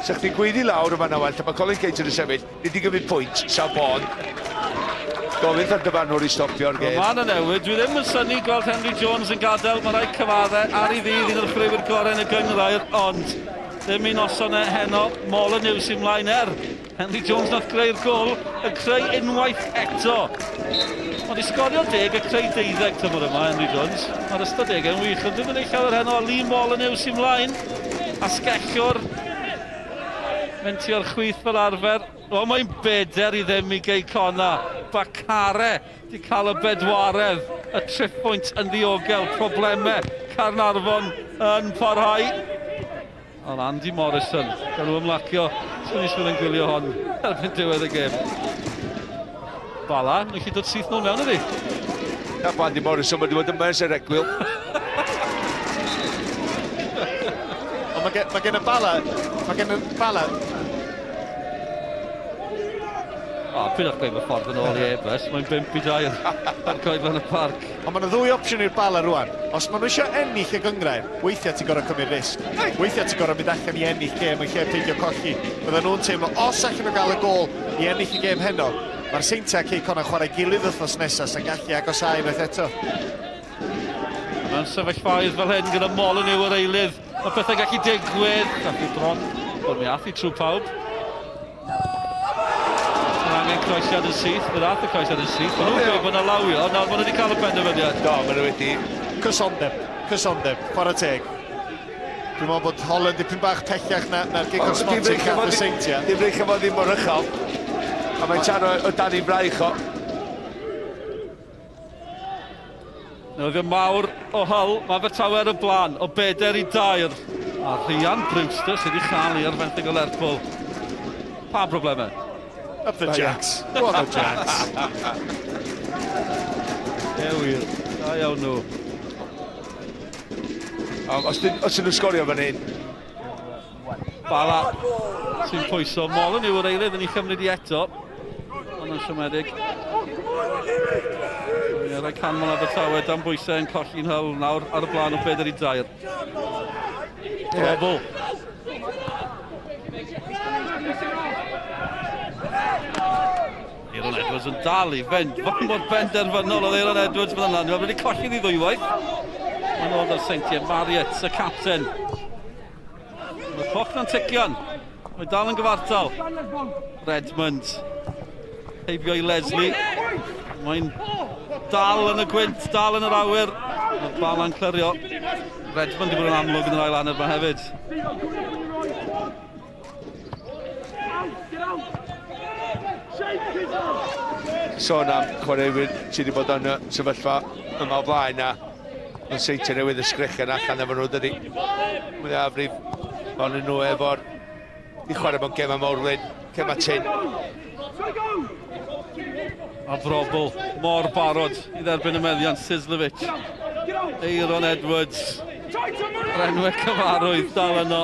Sa chdi'n gweiddi lawr yma na wel, mae Colin Cage yn y sefyll, ni di gymryd pwynt, sa bon. Gofyn wrth dyfarnwr i stopio'r gêm. Mae yna newid, dwi ddim yn synnu gweld Henry Jones yn gadael, mae rhaid cyfadde ar ei ddydd un o'r chwaraewyr gorau yn y gynghrair, ond ddim un noson e heno, Molyneux sy'n mlaen er. Henry Jones nath greu'r gol, yn creu unwaith eto. Ond i sgorio deg a creu deuddeg tymor yma, Henry Jones. Mae'r ystadegau yn wych, ond ddim yn ei llawer heno. Lee Molyneux sy'n mlaen. Asgellwr. Mentio'r chwith fel arfer. O, mae'n beder i ddim i Gei Connah. Bakare di cael y bedwaredd. Y triphwynt yn ddiogel. Problemau Caernarfon yn parhau. Ond Andy Morrison, gael nhw ymlacio, swn i sydd yn gwylio hon erbyn diwedd y gêm. Bala, nhw'n gallu dod syth nôl mewn ydi? Na bo Andy Morrison wedi bod yma ers yr egwyl. Ond mae gen, mae gen y Bala, mae gen y Bala O, pryd o'ch gweud ffordd yn ôl i Airbus, mae'n 5 i 2 ar coedlan y parc. Ond mae yna ddwy opsiwn i'r Bala rwan. Os maen nhw eisiau ennill y gynghrair, weithiau ti'n gorfod cymryd risg. Weithiau ti'n gorfod mynd allan i ennill gêm yn lle peidio colli. Bydden nhw'n teimlo, os allan nhw gael y gôl i ennill y gêm heno, mae'r Seintiau a Cei Connah chwarae gilydd wythnos nesaf sy'n gallu agosáu unwaith eto. Mewn sefyllfaoedd fel hyn gyda Molyneux yr eilydd, mae pethau gallu digwydd. Gallu bron, wel mi ath i trwy pawb. Mae angen croesiad yn syth, fe ddath y croesiad yn syth. Maen nhw'n gweud bod yna lawio, nawr maen nhw wedi cael y penderfyniad. Do, maen nhw wedi. Cysondeb, cysondeb, chwarae teg. Dwi'n meddwl bod Holland dipyn bach pellach na'r na gic o'r smotyn cadw y Seintiau. Dim breichio fo ddim mor uchel. A mae'n taro o dan ei braich o. Newyddion mawr o Hull, mae Abertawe ar y blaen o bedair i dair. A Rhian Brewster sydd wedi chael ei ar fenthyg o Lerpwl. Pa broblemau? Up the Jacks. Go on the Jacks. Ie wir, da iawn nhw. Os dyn nhw'n sgorio fan hyn. Bala sy'n pwyso. Molyneux yw'r eilydd yn ei chymryd i eto. Ond yn siomedig. Ie, rhaid canmol Abertawe dan bwysau yn colli'n Hull nawr ar y blaen o bedair i dair. Drobl. Aaron Edwards yn dal i fynd. Faint mor benderfynol oedd Aaron Edwards fan yna. Mae wedi colli ddi ddwywaith. Mae'n ôl ar Seintiau. Marriott, y capten. Mae'r cloc na'n tician. Mae dal yn gyfartal. Redmond. Heibio i Leslie. Mae'n dal yn y gwynt, dal yn yr awyr. Mae'r bala'n clirio. Redmond wedi bod yn amlwg yn yr ail hanner yma hefyd. Sôn am chwaraewyr sydd wedi bod yn y sefyllfa yma o flaen a yn Seintiau Newydd y sgrechian allan efo nhw dydy. Mwyafrif ohonyn nhw efo'r i chwarae mewn gemau mawrlyn, gemau tyn. A Frobl mor barod i dderbyn y meddiant Sislevic. Aaron Edwards. Yr enwau cyfarwydd dal yno.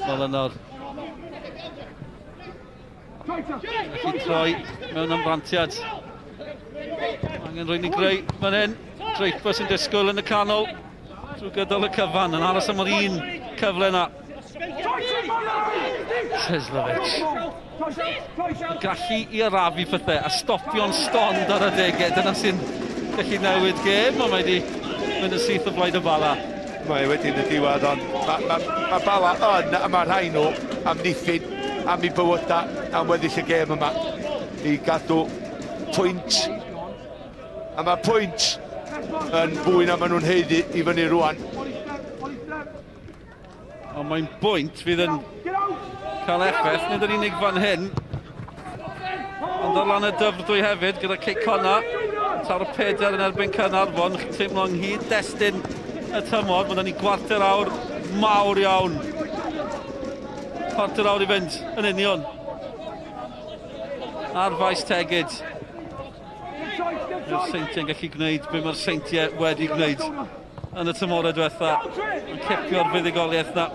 Fel yno. Felly troi mewn ymrantiad. Angen rwy'n i greu fan hyn. Draper sy'n disgwyl yn y canol. Trwy gydol y cyfan yn aros am yr un cyfle yna. Seslovic. Gallu i arafu pethau a stopio'n stond ar adegau. Dyna sy'n gallu newid gêm, ond mae wedi mynd yn syth o blaid y Bala. Mae wedi yn y diwedd, ond mae ma, ma Bala yn, a mae rhai nhw amddiffyn am eu bywydau am weddill y gêm yma i gadw pwynt. A mae pwynt yn fwy na maen nhw'n haeddu i fyny rwan. Ond mae'n bwynt fydd yn cael effaith, nid yn unig fan hyn, ond ar lan y dyfrdwy hefyd gyda Cei Connah. Taro peder yn erbyn Caernarfon, chi'n teimlo yng nghyd-destun y tymor, mae ni gwarter awr mawr iawn. Cwarter awr i fynd yn union. Ar faes Tegid. Mae'r Seintiau'n gallu gwneud be mae'r Seintiau wedi gwneud yn y tymorau diwetha. Yn cipio'r fuddugoliaeth na.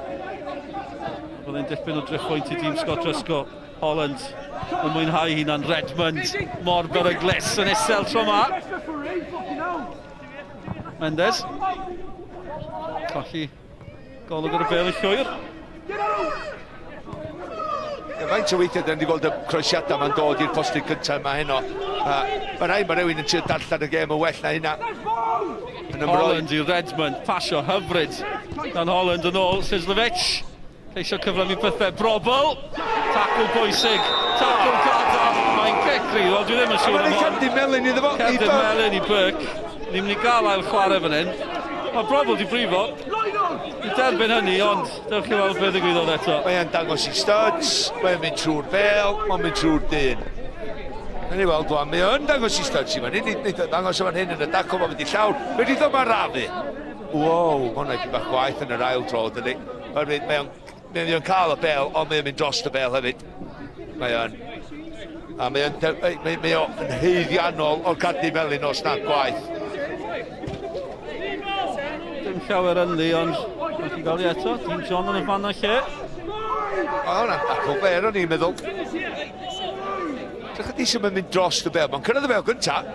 Byddai'n dipyn o driphwynt i dîm Scott Driscoll. Holland yn mwynhau hunan. Redmond mor beryglus yn isel tro ma. Mendes. Colli golwg ar y bel y llwyr. Faint o weithiau dyn ni wedi gweld y croesiadau ma'n dod i'r postyn cyntaf yma heno. Mae rhaid mae rhywun yn trio darllen y gêm yn well na hynna. Yn Holland i Redmond, pasio hyfryd gan Holland yn ôl, Sislovic. Ceisio cyflymu pethau, Brobl, tacl bwysig, tacl gadarn, mae'n gecri, wel dwi ddim yn siŵr am hwn. Cerdyn melyn iddo fo. Cerdyn melyn i Burke, ni'n mynd i gael ail chwarae fan hyn. Mae Brobl di brifo, i derbyn hynny, ond dewch chi weld beth ddigwyddodd eto. Mae'n dangos i studs, mae'n mynd trwy'r bel, mae'n mynd trwy'r dyn. Mae'n i weld wan, mae o'n dangos i studs i fan hyn, nid dangos o fan hyn yn y dacw, mae'n mynd i llawr, mae'n i ddod arafu. Wow, mae hwnna dipyn bach gwaeth yn yr ail dro, dydy. Oherwydd mae o'n mae o'n cael y bel, ond mae o'n mynd dros y bel hefyd. Mae o'n... A mae o'n mae, mae o'n haeddiannol o'r cardyn melyn os nad gwaeth. Dim llawer ynddi, ond mae'n chi gael ei eto. Dean John yn y fan o lle. O, hwnna'n dacl fer, o'n i'n meddwl. Dych chi sy'n mynd dros y bel. Mae'n cyrraedd y bel gyntaf.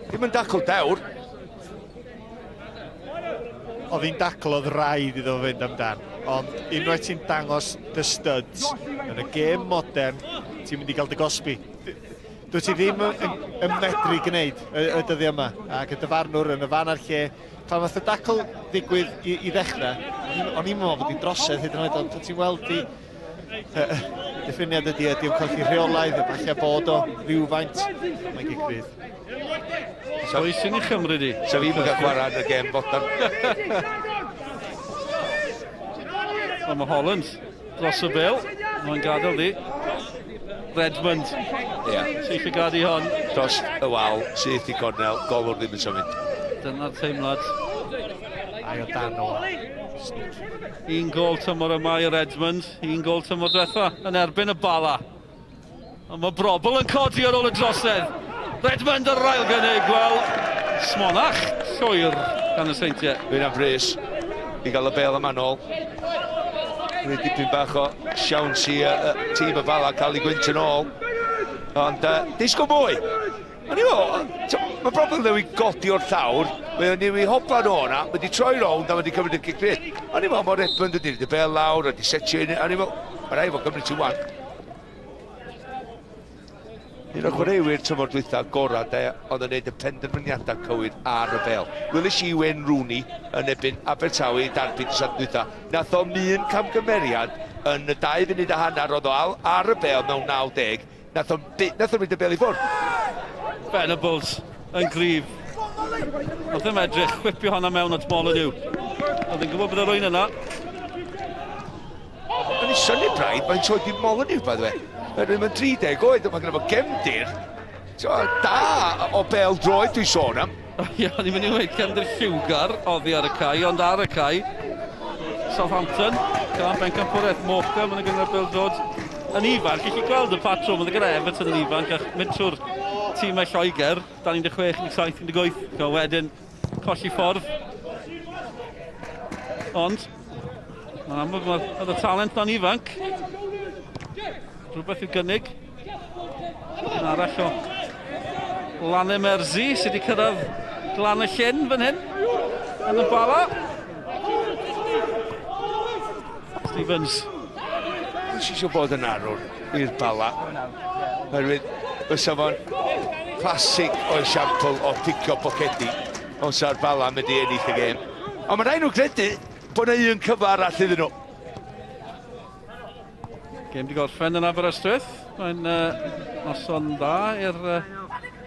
Ddim yn dacl dewr. Oedd hi'n dacl oedd rhaid iddo fynd amdan. Ond unwaith ti'n dangos dy studs yn y gêm modern, ti'n mynd i gael dy gosbi. Dwi ti ddim yn, yn medru gwneud y, y dyddiau yma. Ac y dyfarnwr yn y fan a'r lle, pan fath y dacl ddigwydd i, i ddechrau, o'n i'n meddwl bod hi'n drosedd hyd yn oed, ond ti'n weld di, diffiniad ydy ydy o'n colli rheolaidd, efallai bod o rhywfaint, mae'n gic rydd. Pwy sy'n ei chymryd i? Sa fi'n cael chwarae yn y gêm fodern. Wel, mae Holland dros y bel. Mae'n gadael di. Redmond. Ie. Yeah. Syth i gadu hon. Dros y wal, syth i cornel, golwr ddim yn symud. Dyna'r teimlad. Ai o dan o wal. Un gol tymor yma i Redmond, un gol tymor diwetha yn erbyn y Bala. Ond mae Brobl yn codi ar ôl y drosedd. Redmond yr ail gynnig, wel, smonach llwyr gan y Seintiau. Mae'n amhrys i gael y bel yma nôl. Rwy'n dipyn bach o siawns i uh, tîm y Bala cael ei gwynt yn ôl. Ond uh, disgwyl mwy. O'n i'n meddwl, mae Brobl newydd godi o'r llawr, mae o'n newydd hoplan o na, mae wedi troi rownd a mae wedi cymryd y cic rydd. O'n i'n meddwl, mae Redmond wedi rhaid y bel lawr, wedi setio un, o'n i'n meddwl, mae rhaid fod Gymru ti wan. Un o'r chwaraewyr tymor dwytha gorau de, oedd yn gwneud y penderfyniadau cywir ar y bel. Weles i Wayne Rooney yn ebyn Abertawe i Derby dy Sadwrn dwytha. Nath o'm un camgymeriad yn y 2 funud a hanner oedd o ar y bel mewn 90. Nath o'm nath o'm rhaid y bel i ffwrdd. Venables yn gryf. Oedd ddim edrych, chwipio honna mewn at Molyneux. Oedd yn gwybod bod y rwy'n yna. Mae'n i synnu braidd, mae'n oed i Molyneux, by the way. Mae'n mae'n 30 oed, mae gynno fo gefndir da o bel droed dwi'n sôn am. Ie, o'n i'n mynd i weud cefndir lliwgar oddi ar y cae, ond ar y cae, Southampton, gan bencampwriaeth Morecambe yn y gyngor bel droed yn ifanc. Chi gweld y patrwm, oedd gyda Everton yn ifanc, a mynd trwy'r tîmau Lloegr, dan 16, 17, 18, go wedyn colli ffordd. Ond, mae'n amlwg mae y talent na'n ifanc. Rhywbeth i'w gynnig. Un arall o Lanamersi sydd wedi cyrraedd Glan y Llyn fan hyn, yn y Bala. Stevens. Nes eisiau bod yn arwr i'r Bala. Oherwydd fysa fo'n classic o esiampl o picio pocedi os sa'r Bala mynd i ennill y gêm. Ond mae rhaid nhw credu bod yna un cyfle arall iddyn nhw. Gêm di gorffen yn Aberystwyth. Mae'n noson dda i'r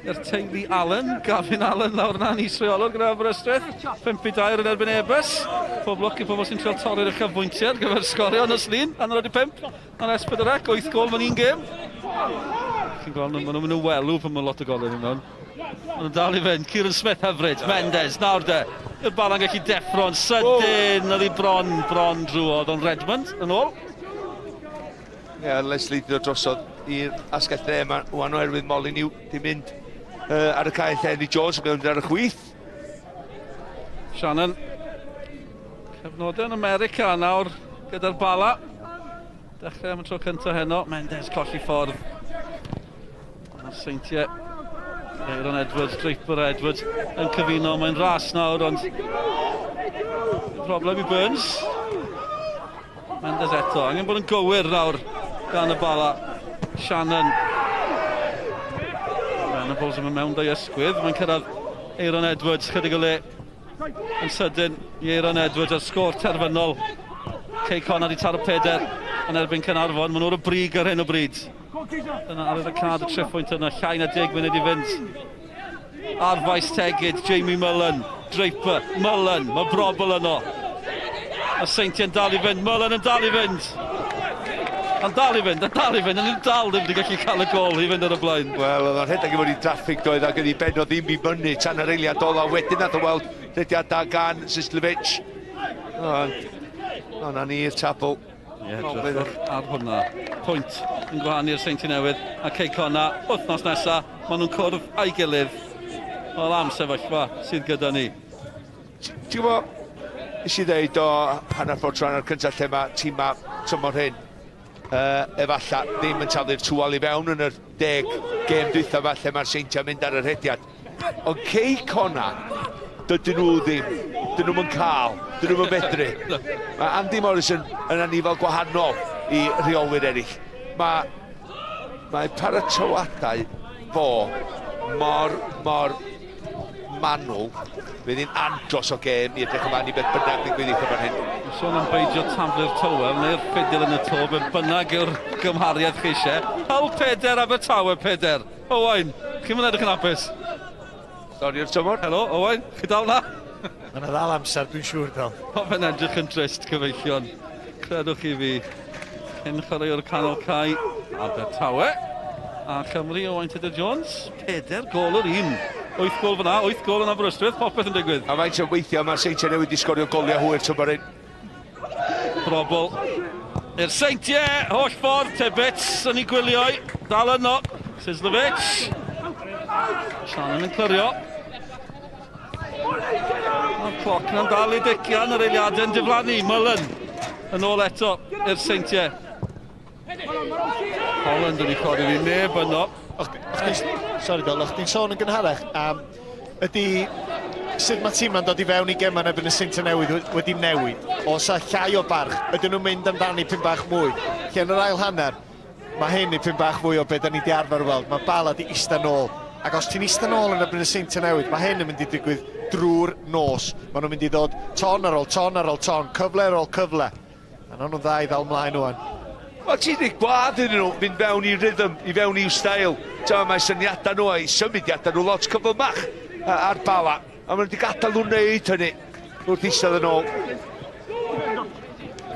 i'r teulu Allen, Gavin Allen lawr na'n is-reolwr gyda Aberystwyth. 5-2 yn erbyn Airbus. Pob lwc i pobl sy'n trio torri'r uchafbwyntiau ar gyfer sgorio nos Lun, 5:30. Ar S4C, 8 gol mewn un gêm. Chi'n gweld nhw, maen nhw'n mynd yn welw pan mae lot o golau yn mewn. Maen nhw'n dal i fynd. Kieran Smith hyfryd, Mendes, nawr de. Yw'r bala'n gallu deffro'n sydyn, oedd hi bron, bron drwodd, ond Redmond yn ôl. Ie, yeah, Leslie di dod drosodd i'r asgell dde yma, wan oherwydd Molyneux di mynd ar y cae lle Andy Jones yn mynd ar y chwith. Shannon, cyfnodau yn America nawr gyda'r bala. Dechrau am y tro cyntaf heno, Mendes colli ffordd. Mae'r Seintiau Aaron Edwards, Draper a Edwards yn cyfuno. Mae'n ras nawr, ond problem i Burns. Mendes eto, angen bod yn gywir nawr gan y Bala. Shannon. Venables yn mynd mewn dau ysgwydd. Mae'n cyrraedd Aaron Edwards, chydig o le yn sydyn i Aaron Edwards ar sgôr terfynol. Cei Connah wedi taro peder yn erbyn Caernarfon. Maen nhw ar y brig ar hyn o bryd. Dyna ar y cad y triphwynt yna, llai na 10 munud i fynd. Ar faes Tegid, Jamie Mullen, Draper, Mullen, mae Brobl yno. Mae Seintiau'n dal i fynd, Mullen yn dal i fynd. Yn dal i fynd, yn dal i fynd, yn dal ddim wedi gallu cael y gol i fynd ar y blaen. Wel, oedd o'n rhedeg i fod i draffig doedd ac oedd ei ben o ddim i fyny tan yr eiliad ola. Wedyn nath o weld rhediad da gan Sislevic. Ond, o, na ni'r tabl. Ie, edrychwch ar hwnna. Pwynt yn gwahanu'r Seintiau Newydd a Cei Connah wythnos nesa. Maen nhw'n cwrdd â'i gilydd. Wel, am sefyllfa sydd gyda ni. Ti'n gwybod, nes i ddeud o hanner ffordd trwy hanner cyntaf lle mae tîmau tymor hyn uh, efallai ddim yn taflu'r tŵal i fewn yn yr deg gêm dwytha yma lle mae'r Seintiau mynd ar y rhediad. Ond Cei Connah, dydyn nhw ddim. Dyn nhw'm yn cael. Dyn nhw'm yn medru. Mae Andy Morrison yn anifal gwahanol i rheolwyr eraill. Mae, mae paratoadau fo mor, mor manwl. Fydd hi'n andros o gêm i edrych ymlaen i beth bynnag ddigwydd i fan hyn. Dwi'n sôn am beidio taflu'r tywel neu'r ffidil yn y to, be bynnag yw'r gymhariaeth chi eisiau. Hull peder, Abertawe peder. Owain, chi'm yn edrych yn hapus. Stori o'r tymor. Helo, Owain, chi dal 'na? Mae yna ddal amser, dwi'n siŵr dal. Ma' fe'n edrych yn drist, cyfeillion. Credwch chi fi. Cyn chwaraewr canol cae, Abertawe. A Chymru, Owain Tudur Jones, peder gol yr un. Wyth gol fyna, wyth gol yn Aberystwyth, popeth yn digwydd. A faint o weithiau mae'r Seintiau Newydd wedi sgorio goliau hwyr tymor hyn. Brobl i'r Seintiau, holl ffordd, Tibbets yn ei gwylio, dal yno, Sislovic. Shannon yn clirio. Mae'r cloc na'n dal i dician, yr eiliadau'n diflannu, Mullen yn ôl eto i'r Seintiau. Holland yn ei chodi fi, neb yno. Sorry Dol, o'ch ti'n sôn yn gynharach am ydy sut mae tîmau'n dod i fewn i gemau yn erbyn y Seintiau Newydd wedi newid. Oes 'na llai o barch, ydyn nhw'n mynd amdani pyn bach mwy? Lle yn yr ail hanner, mae hyn i pyn bach fwy o beth da ni di arfer weld. Mae Bala di ista nôl. Ac os ti'n ista nôl yn erbyn y Seintiau Newydd, mae hyn yn mynd i digwydd drwy'r nos. Maen nhw'n mynd i ddod ton ar ôl ton ar ôl ton, cyfle ar ôl cyfle. A nawn nhw'n dda i ddal mlaen ŵan. Wel, ti'n rhoi gwlad iddyn nhw fynd fewn i rhythm, i fewn i'w steil. Ti'n mae syniadau nhw a'i symudiadau nhw lot cyflymach ar Bala. A maen nhw wedi gadael nhw wneud hynny wrth eistedd yn ôl.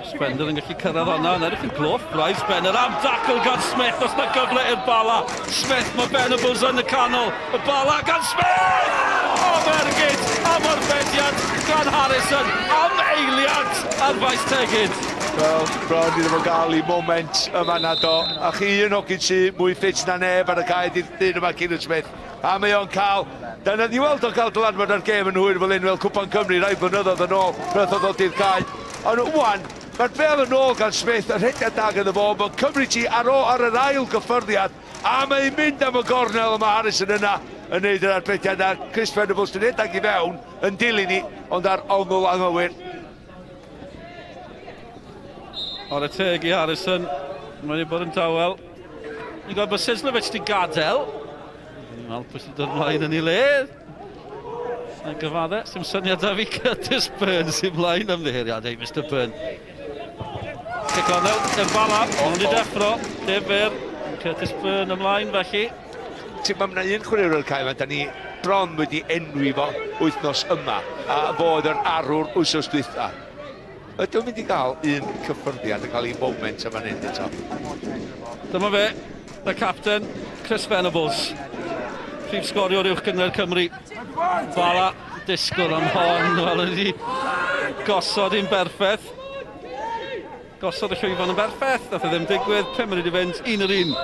Spender yn gallu cyrraedd hwnna, yn edrych yn gloff, braidd Spender am dacl gan Smith, os na gyfle i'r Bala. Smith, mae Venables yn y canol, y Bala gan Smith! Am ergyd, am arbediad gan Harrison, am eiliad ar faes Tegid. Wel, bron iddo fo gael ei moment yma na do. A chi un hogyn sy mwy ffit na neb ar y cae di'r dyn yma, Kieran Smith. A mae o'n cael, dyna ni weld o'n cael dylanwad ar gêm yn hwyr fel un fel Cwpan Cymru rai blynyddoedd yn ôl, pryd oedd o dod i'r cae. Ond wan, mae'r bel yn ôl gan Smith, y rhediad da ganddo fo, mae'n cymryd ti ar, o, ar yr ail gyffyrddiad, a mae'n mynd am y gornel, a mae Harrison yna yn neud yr arbediad, a Chris Venables yn rhedeg i fewn, yn dilyn i, ond ar ongl anghywir. Ar y teg i Harrison, mae wedi bod yn dawel. Ni'n gweld bod Sislovic wedi gadael. Ni'n meddwl pwy sy'n dod mlaen yn ei le. Yn gyfadde, sy'n syniad da fi Curtis Burns sy'n mlaen ymddiheuriadau, Mr Byrne. Cic ornel, yn Bala, ond wedi deffro, Defyr, Curtis Byrne ymlaen felly. Ti'n mae yna un chwaraewr o'r cae yma, da ni bron wedi enwi fo wythnos yma, a fo oedd yr arwr wythnos dwytha. Ydy o'n mynd i gael un cyffyrddiad yn cael ei moment yma hyn eto? Dyma fe, y capten, Chris Venables. Prif sgoriwr uwch gynghrair Cymru. Bala, disgwyl am hon, wel wedi gosod hi'n berffaith. Gosod y llwyfan yn berffaith, nath e ddim digwydd, 5 munud i fynd, un yr un.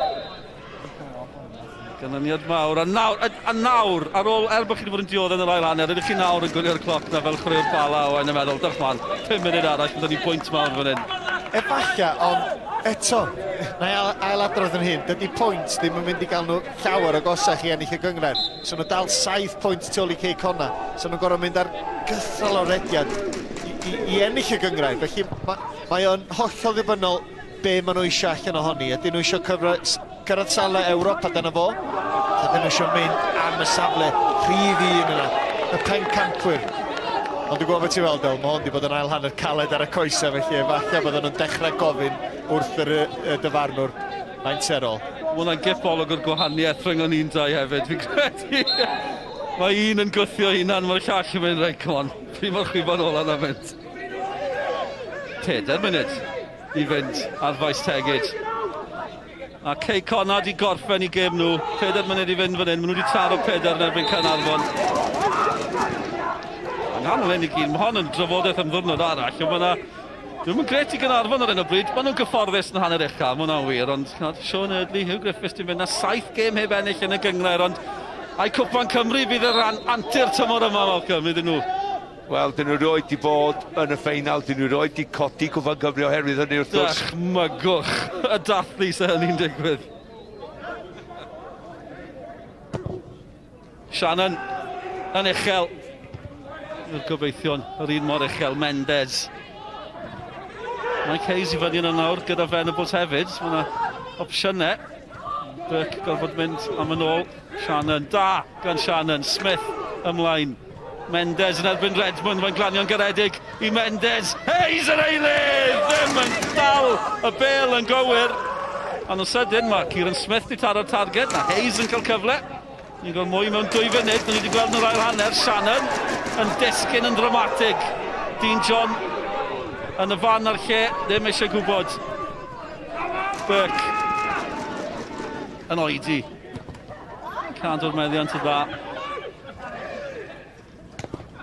Ganlyniad mawr, a nawr, a, a nawr, ar ôl, er bod chi wedi bod yn dioddef yn yr ail hanner, ydych chi nawr yn gwylio'r cloc na fel chwaraewr Bala Owain yn meddwl, dewch mlaen, 5 munud arall, byddwn ni bwynt mawr fan hyn. Efalla, ond eto, na i ailadrodd yn hyn, dydy pwynt ddim yn mynd i gael nhw llawer agosach i ennill y gynghrair. So nhw dal 7 pwynt tu ôl i Cei Connah. So nhw'n gorfod mynd ar gythral o rediad i ennill y gynghrair. Felly mae o'n hollol ddibynnol be maen nhw eisiau allan ohoni. Ydyn nhw eisiau cyrraedd safle Ewrop a dyna fo? Ydyn nhw eisiau mynd am y safle rhif 1 yna, y pencampwyr? Ond dwi'n gwybod beth ti'n weld, Del, mae hwn wedi bod yn ail hanner caled ar y coesau, felly efallai bydden nhw'n dechrau gofyn wrth yr dyfarnwr faint ar ôl. Mae hwnna'n gip olwg o'r gwahaniaeth rhwng o'n un dau hefyd, fi'n credu. Mae un yn gwthio hunan, mae'r llall yn mynd, reit, come on, pryd mae'r chwiban ola na fynd. 4 munud i fynd ar faes Tegid. A Cei Connah di gorffen i gêm nhw. 4 munud i fynd fan hyn. Maen nhw wedi taro 4 yn erbyn Caernarfon. Yng nghanol hyn i gyd, mae hon yn drafodaeth am ddiwrnod arall, ond mae yna... Dwi'm yn grêt i Gaernarfon ar hyn o bryd. Maen nhw'n gyfforddus yn hanner ucha, mae hwnna'n wir, ond Sean Eardley, Huw Griffiths di mynd na 7 gêm heb ennill yn y gynghrair, ond ai Cwpan Cymru fydd y rhan antur tymor yma, Malcolm, iddyn nhw? Wel, dyn nhw roed di bod yn y ffeinal, dyn nhw roed di codi Cwpan Cymru oherwydd hynny wrth gwrs. Dychmygwch y dathlu sy'n hynny'n digwydd. Shannon yn uchel. Yw'r gobeithion yr un mor uchel, Mendes. Mike Hayes i fyny yna nawr gyda Venables hefyd. Mae yna opsiynau. Burke gorfod mynd am yn ôl. Shannon, da gan Shannon. Smith ymlaen. Mendes yn erbyn Redmond, mae'n glanio'n garedig i Mendes. Hayes yn eilydd! Ddim yn dal y bel yn gywir. Ond yn sydyn mae Kieran Smith wedi taro'r targed. Na Hayes yn cael cyfle. Ni'n gweld mwy mewn 2 funud. Ni wedi gweld yn yr ail hanner. Shannon yn disgyn yn ddramatig. Dean John yn y fan a'r lle, ddim eisiau gwybod. Burke yn oedi. Cadw'r meddiant y dda.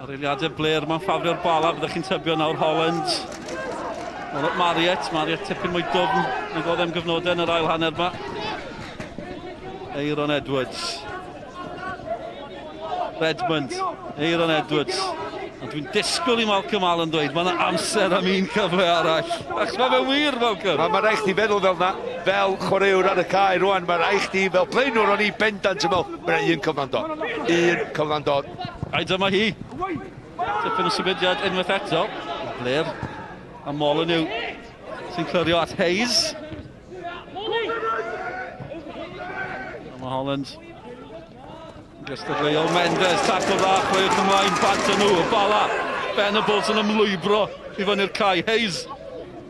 Ar eiliadau Blair, mae'n ffafrio'r Bala, byddech chi'n tybio nawr Holland. Nôl at Marriott, Marriott tipyn mwy dwfn nag oedd am gyfnodau yn yr ail hanner yma. Aaron Edwards. Redmond, Aaron Edwards. Ond dwi'n disgwyl i Malcolm Allen dweud, mae yna amser am un cyfle arall. Achos mae fe'n wir, Malcolm. Mae rhaid chdi feddwl fel na, fel chwaraewr ar y cae rwan, mae rhaid chdi fel blaenwr o'n i bendant yn meddwl, mae yna un cyfle'n dod. Un cyfle'n dod. Ai dyma hi. Tipyn o symudiad unwaith eto. Blair a Molyneux sy'n clirio at Hayes. A mae Holland gystadleuol. Mendes, tacl dda, chwech ymlaen, bant â nhw, y Bala. Venables yn ymlwybro i fyny'r cae. Hayes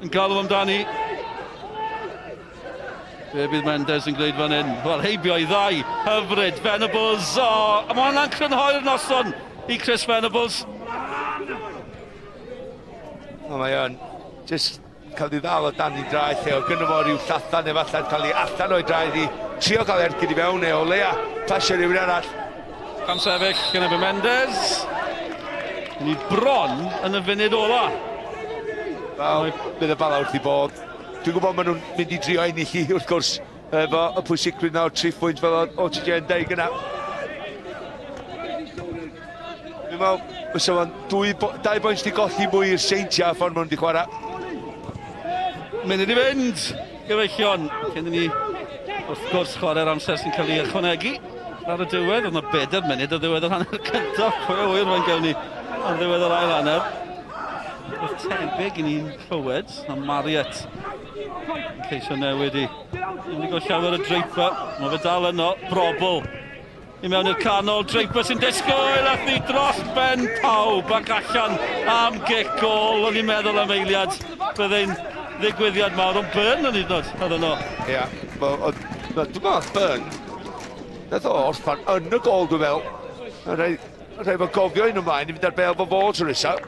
yn galw amdani. Be bydd Mendes yn gwneud fan hyn? Wel, heibio i ddau, hyfryd, Venables, o, a mae hwnna'n crynhoi'r noson i Chris Venables. O, mae o'n just cael ei ddal o dan ei draed lle, o gynno fo ryw llathan efallai cael ei allan o'i draed i trio cael ergyd i fewn neu o leia pasio rhywun arall. Cam sefyll gyda fe Mendes. Ni bron yn y funud ola. Wel, bydd y Bala wrth i bod. Dwi'n gwybod maen nhw'n mynd i drio ennill hi wrth gwrs, efo y pwysigrwydd nawr, 3 pwynt fel o TJ yn deud gyna. Dwi'n meddwl, fysa fo'n 2 bwynt di golli mwy i'r Seintiau a ffordd maen nhw wedi chwarae. Munud i fynd, gyfeillion, cyn i ni wrth gwrs chwarae'r amser sy'n cael ei ychwanegu ar y diwedd. Oedd yna 4 munud o ddiwedd yr hanner cyntaf, pwy a ŵyr faint gawn ni ar ddiwedd yr ail hanner. Beth tebyg i ni'n clywed, a Marriott yn ceisio newid i. Ni'n wedi gweld llawer o Draper, mae fe dal yno, Brobl i mewn i'r canol, Draper sy'n disgwyl, ath ni dros ben pawb ac allan am gic gôl. O'n i'n meddwl am eiliad, byddai'n ddigwyddiad mawr, ond Byrne yn hyd yn oed oedd yno. Ia, dwi'n meddwl Byrne, nath o orffan yn y gôl dwi'n meddwl. Rhaid fo gofio un ymlaen i fynd ar bêl fo fo tro nesaf.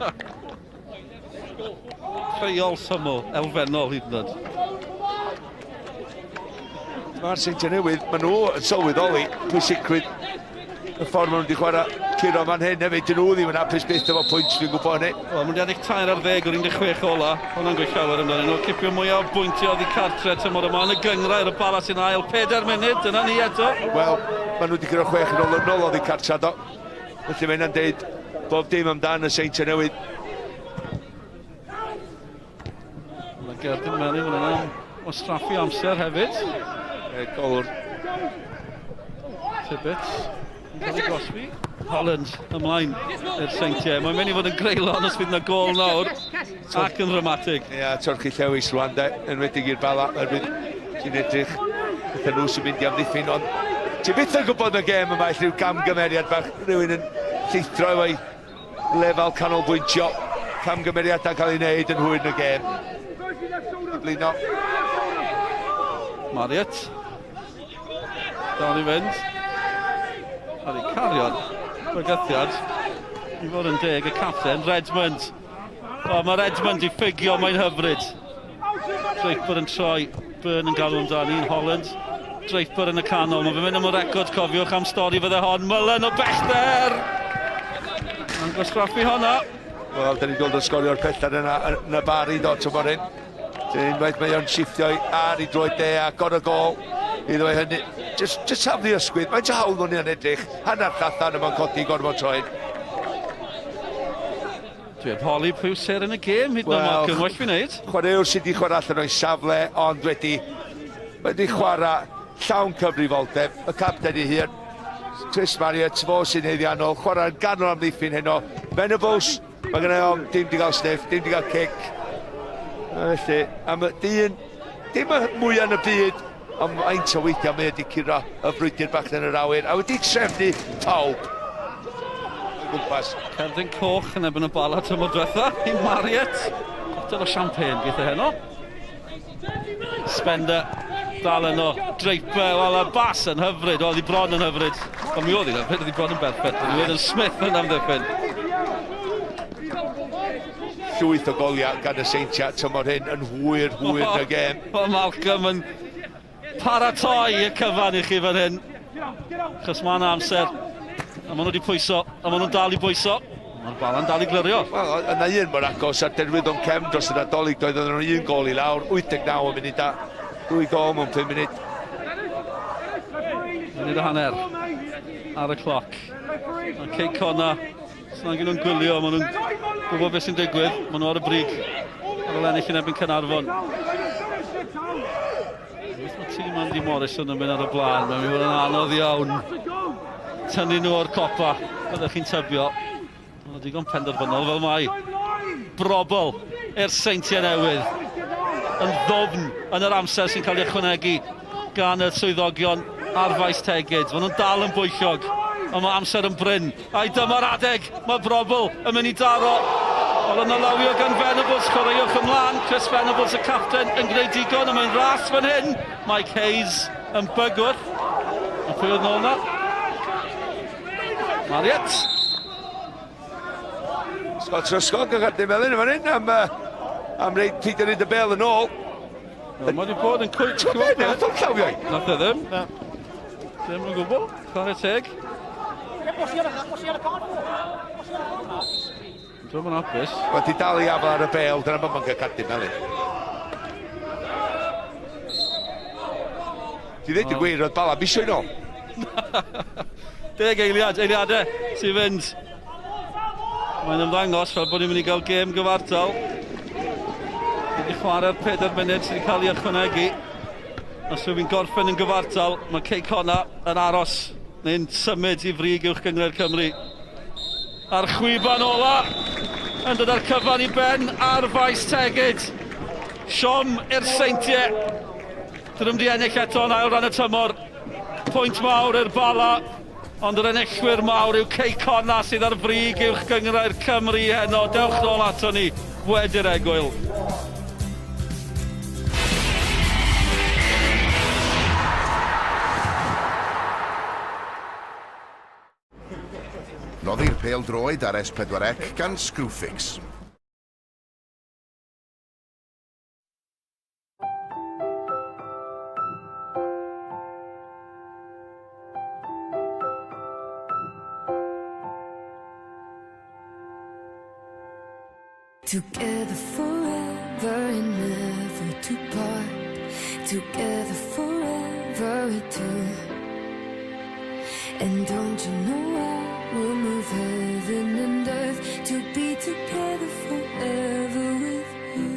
Rheol syml, elfennol hyd yn oed. Mae'r Seintiau Newydd, maen nhw yn sylweddoli pwysigrwydd y ffordd maen nhw wedi chwarae curo fan hyn hefyd. Dyn nhw ddim yn hapus byth efo pwynt, dwi'n gwybod hynny. Wel, maen nhw wedi ennill 13 o'r 16 ola. Hwna'n gweud llawer amdanyn nhw. Cipio mwyaf o bwyntiau oddi cartre tymor yma yn y gynghrair, y Bala sy'n ail 4 munud, dyna ni eto. Wel, maen nhw wedi curo 6 yn olynol oddi cartre do. Felly mae hynna'n deud bob dim amdan y Seintiau Newydd. Mae Gerdyn Melyn fan yna wastraffu amser hefyd. Golwr. Tibbetts. Yn cael ei gosbi. Holland ymlaen i'r Seintiau. Mae'n mynd i fod yn greulon os fydd yna gol nawr ac yn ddramatig. Ie, yeah, torchi llewis rwan de, enwedig i'r Bala, oherwydd ti'n edrych, beth nhw sy'n mynd i amddiffyn, ond ti byth yn gwybod y gêm yma, rhyw gamgymeriad bach, rhywun yn llithro efo'i lefel canolbwyntio, camgymeriadau'n cael ei wneud yn hwyr yn y gêm. Blino. Marriott. Dal i fynd. Harry Carion. Bygythiad. I fod yn deg, y capten, Redmond. O, mae Redmond i ffugio, mae'n hyfryd. Draper yn troi, Byrne yn galw amdani yn Holland. Draper yn y canol, mae fe'n mynd am y record, cofiwch am stori fydde hon. Mullen o bellter! Mae'n gwastraffu honna. Wel, da ni'n gweld o'n sgorio'r pellter yna yn y bar i ddod tymor hyn. Unwaith mae o'n shifftio ar ei droed de a gor y gol iddo fe hynny. Just, just saflu ysgwydd, mae'n hawdd o'n i'n edrych. Hanner llathan yma'n codi gorfod troed. Dwi heb holi pwy yw ser yn y gêm hyd yn oed, Malcolm, well fi wneud. Chwaraewr sydd wedi chwarae allan o'i safle, ond wedi, wedi chwarae llawn cyfrifoldeb, y capten ei hun, Chris Marriott, fo sy'n haeddiannol, chwarae'n ganol amddiffyn heno. Venables, mae gen i ofn, dim di gael sniff, dim di gael cic. Felly, am y dyn, dim y mwyaf yn y byd, ond faint o weithiau mae wedi curo y frwydr bach yn yr awyr, a wedi trefnu pawb o gwmpas. Cerdyn coch yn erbyn y Bala tymor diwetha i Marriott. Botel o champagne geith e heno. Spender dal yno. Draper, wel y bas yn hyfryd, oedd hi bron yn hyfryd. Ond mi oedd hi'n hyfryd, oedd hi bron yn berffaith. Ond mi oedd yn Smith yn amddiffyn. Llwyth o goliau gan y Seintiau tymor hyn yn hwyr, hwyr yn y gêm. Mae Malcolm yn paratoi y cyfan i chi fan hyn. Chos mae yna amser. A maen nhw wedi pwyso, a maen nhw'n dal i bwyso. Mae'r bala'n dal i glirio. Wel, yna un mor agos ar derwyddon cefn dros y Nadolig, doedd nhw'n un gol i lawr, 89 o munudau, 2 gol mewn 5 munud. Munud a hanner ar y cloc. Mae Cei Connah, os nag nhw'n gwylio, maen nhw'n gwybod beth sy'n digwydd, maen nhw ar y brig ar ôl ennill yn erbyn Caernarfon. Mae tîm Andy Morrison yn mynd ar y blaen, mae'n mynd i fod yn anodd iawn tynnu nhw o'r copa, byddwch chi'n tybio. Mae'n digon penderfynol fel mae Brobl i'r Seintiau Newydd yn ddwfn yn yr amser sy'n cael ei ychwanegu gan y swyddogion ar faes Tegid. Maen nhw'n dal yn bwyllog, ond mae amser yn brin. Ai dyma'r adeg, mae Brobl yn mynd i daro. Wel, yn alawio gan Venables, chwaraewch ymlaen. Chris Venables, y capten, yn gwneud digon, a mae'n ras fan hyn. Mike Hayes yn bygwth. A pwy oedd nôl na? Marriott. Scott Truscott yn gadw melyn yn fan hyn am, am reid Peter Reid y bel yn ôl. Mae wedi bod yn cwyt. Ti'n gwybod beth? Nath o'n llawio i. Nath e ddim. Na. Ddim yn gwbl. Chwarae teg. Dwi'n yn hapus. Wel, di dal i afel ar y bel, dyna pan mae'n cael cardyn melyn. Ti ddeud y gwir, roedd Bala misio i nôl. 10 eiliad, eiliadau sy'n fynd. Mae'n ymddangos fel bod ni'n mynd i gael gêm gyfartal. Ni wedi chwarae'r 4 munud sydd wedi cael ei ychwanegu. Os yw'n gorffen yn gyfartal, mae Cei Connah yn aros neu'n symud i frig uwch gynghrair Cymru. A'r chwiban ola yn dod â'r cyfan i ben ar faes Tegid. Siom i'r Seintiau. Dyn nhw'm di ennill eto yn ail ran y tymor. Pwynt mawr i'r Bala, ond yr enillwyr mawr yw Cei Connah sydd ar frig uwch gynghrair Cymru heno. Dewch nôl ato ni wedi'r egwyl. Noddir pêl-droed ar S4C gan Screwfix. Together forever and never to part. Together forever at two. And don't you know I will move heaven and earth to be together forever with you.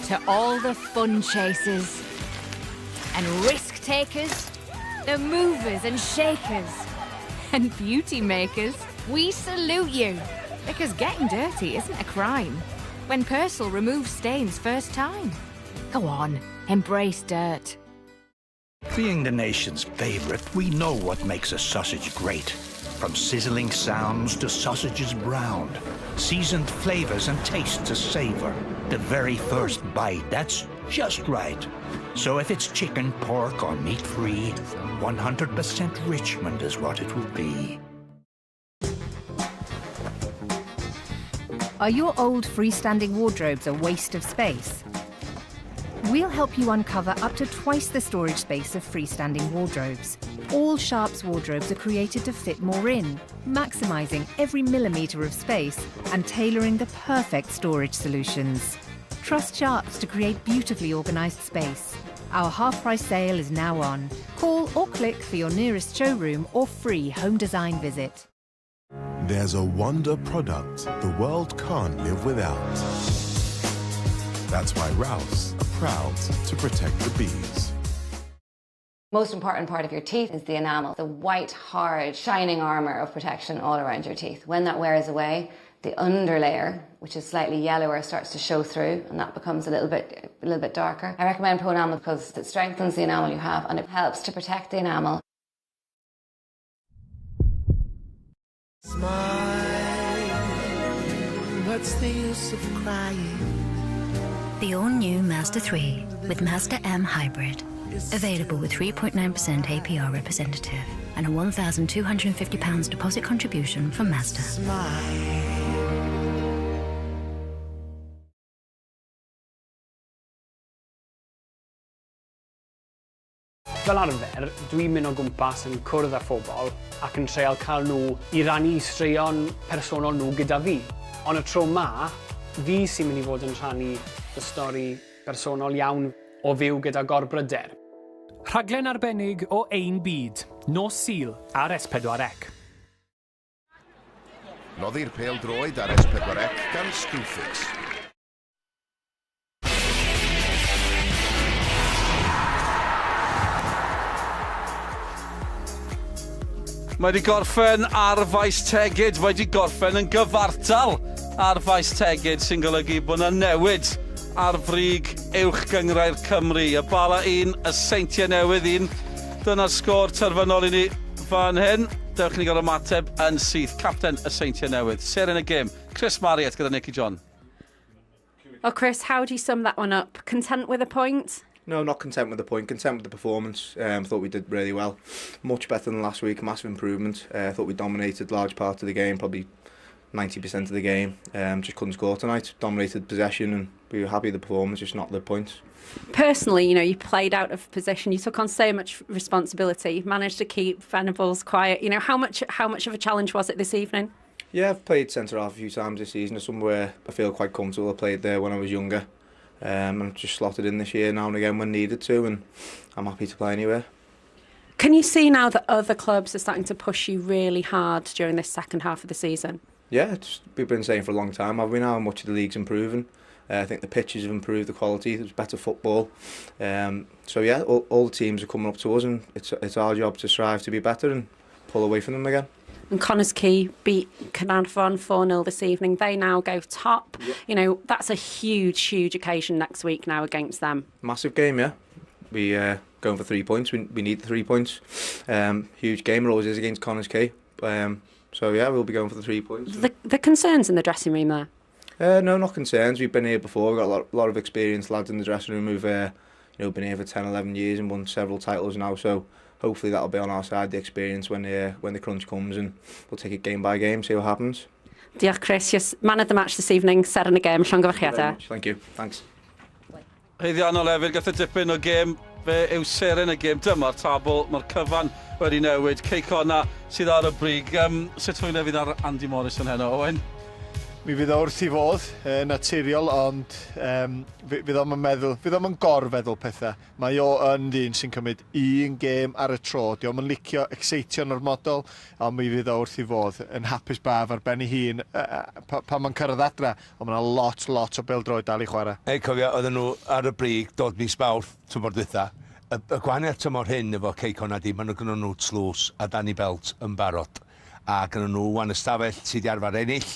To all the fun chasers and risk takers The movers and shakers and beauty makers, we salute you. Because getting dirty isn't a crime. When Persil removes stains first time. Go on, embrace dirt. Being the nation's favourite, we know what makes a sausage great. From sizzling sounds to sausages browned, seasoned flavours and tastes to savour. The very first bite, that's just right. So if it's chicken, pork, or meat free, 100% Richmond is what it will be. Are your old freestanding wardrobes a waste of space? We'll help you uncover up to twice the storage space of freestanding wardrobes. All Sharps wardrobes are created to fit more in, maximising every millimetre of space and tailoring the perfect storage solutions. Trust Sharps to create beautifully organised space. Our half price sale is now on. Call or click for your nearest showroom or free home design visit. There's a wonder product the world can't live without. That's why Rouse are proud to protect the bees. Most important part of your teeth is the enamel, the white, hard, shining armour of protection all around your teeth. When that wears away, the underlayer, which is slightly yellower, starts to show through and that becomes a little bit a little bit darker. I recommend Pro-Enamel because it strengthens the enamel you have and it helps to protect the enamel. Smile, what's the use of crying? The all-new Mazda 3 with Mazda M Hybrid. Available with 3.9% APR representative and a £1,250 deposit contribution from Mazda. Fel arfer, dwi'n mynd o gwmpas yn cwrdd â phobl ac yn treial cael nhw i rannu straeon personol nhw gyda fi. Ond y tro 'ma, fi sy'n mynd i fod yn rhannu fy stori bersonol iawn o fyw gyda gorbryder. Rhaglen arbennig o Ein Byd, nos Sul ar S4C. Noddir pêl-droed ar S4C gan Screwfix. Mae wedi gorffen ar faes tegid, mae wedi gorffen yn gyfartal ar faes tegid, sy'n golygu bod yna newid ar frig uwch gynghrair Cymru. Y Bala 1, y Seintiau Newydd 1. Dyna'r sgôr terfynol i ni fan hyn. Dewch i ni gael ymateb yn syth. Capten y Seintiau Newydd, seren y gêm, Chris Marriott gyda Nicky John. Well, Chris, how do you sum that one up? Content with a point? No, not content with the point. Content with the performance. Um, thought we did really well. Much better than last week. Massive improvement. Uh, thought we dominated large part of the game, probably 90% of the game. Um, just couldn't score tonight. Dominated possession and we were happy with the performance, just not the points. Personally, you know, you played out of position. You took on so much responsibility. You managed to keep Venables quiet. You know, how much how much of a challenge was it this evening? Yeah, I've played centre half a few times this season. It's somewhere I feel quite comfortable. I played there when I was younger. Um, and just slotted in this year now and again when needed to, and I'm happy to play anywhere. Can you see now that other clubs are starting to push you really hard during this second half of the season? Yeah, it's, we've been saying for a long time, haven't we now, how much the league's improving. Uh, I think the pitches have improved the quality, there's better football. Um, so yeah, all, all the teams are coming up to us and it's, it's our job to strive to be better and pull away from them again. And Connah's Quay beat Caernarfon 4-0 this evening. They now go top. Yep. You know, that's a huge, huge occasion next week now against them. Massive game, yeah. We uh, going for three points. We, we need the three points. Um, huge game, it always is against Connah's Quay. Um, so yeah, we'll be going for the three points. The, the concerns in the dressing room there? Uh, no, not concerns. We've been here before. We've got a lot, lot of experienced lads in the dressing room who've uh, you know, been here for 10, 11 years and won several titles now. So hopefully that'll be on our side, the experience when the, uh, when the crunch comes and we'll take it game by game, see what happens. Diolch Chris, yes, man of the match this evening, seren y gêm, llongyfarchiadau. Thank you, thanks. Haeddiannol hefyd, gath y dipyn o gêm, fe yw seren y gêm. Dyma'r tabl, mae'r cyfan wedi newid. Cei Connah sydd ar y brig. Um, sut hwyl fydd ar Andy Morrison heno, Owen? Mi fydd o wrth i fodd, e, naturiol, ond um, fydd o'm yn meddwl, fydd o'm yn gorfeddwl pethau. Mae o yn ddyn sy'n cymryd un gêm ar y tro. Di o'm yn licio excitio'n ormodol, ond mi fydd o wrth i fodd yn hapus braf ar ben ei hun uh, pan mae'n cyrraedd adra. Ond mae yna lot, lot o bêl-droed dal i chwarae. Hei, cofio, oedden nhw ar y brig dod mis Mawrth tymor dwytha, Y, y gwahaniaeth tymor hyn efo Cei Connah di, maen nhw gynnon nhw tlws a Danny Belt yn barod. A gynnon nhw wan ystafell sydd wedi arfer ennill,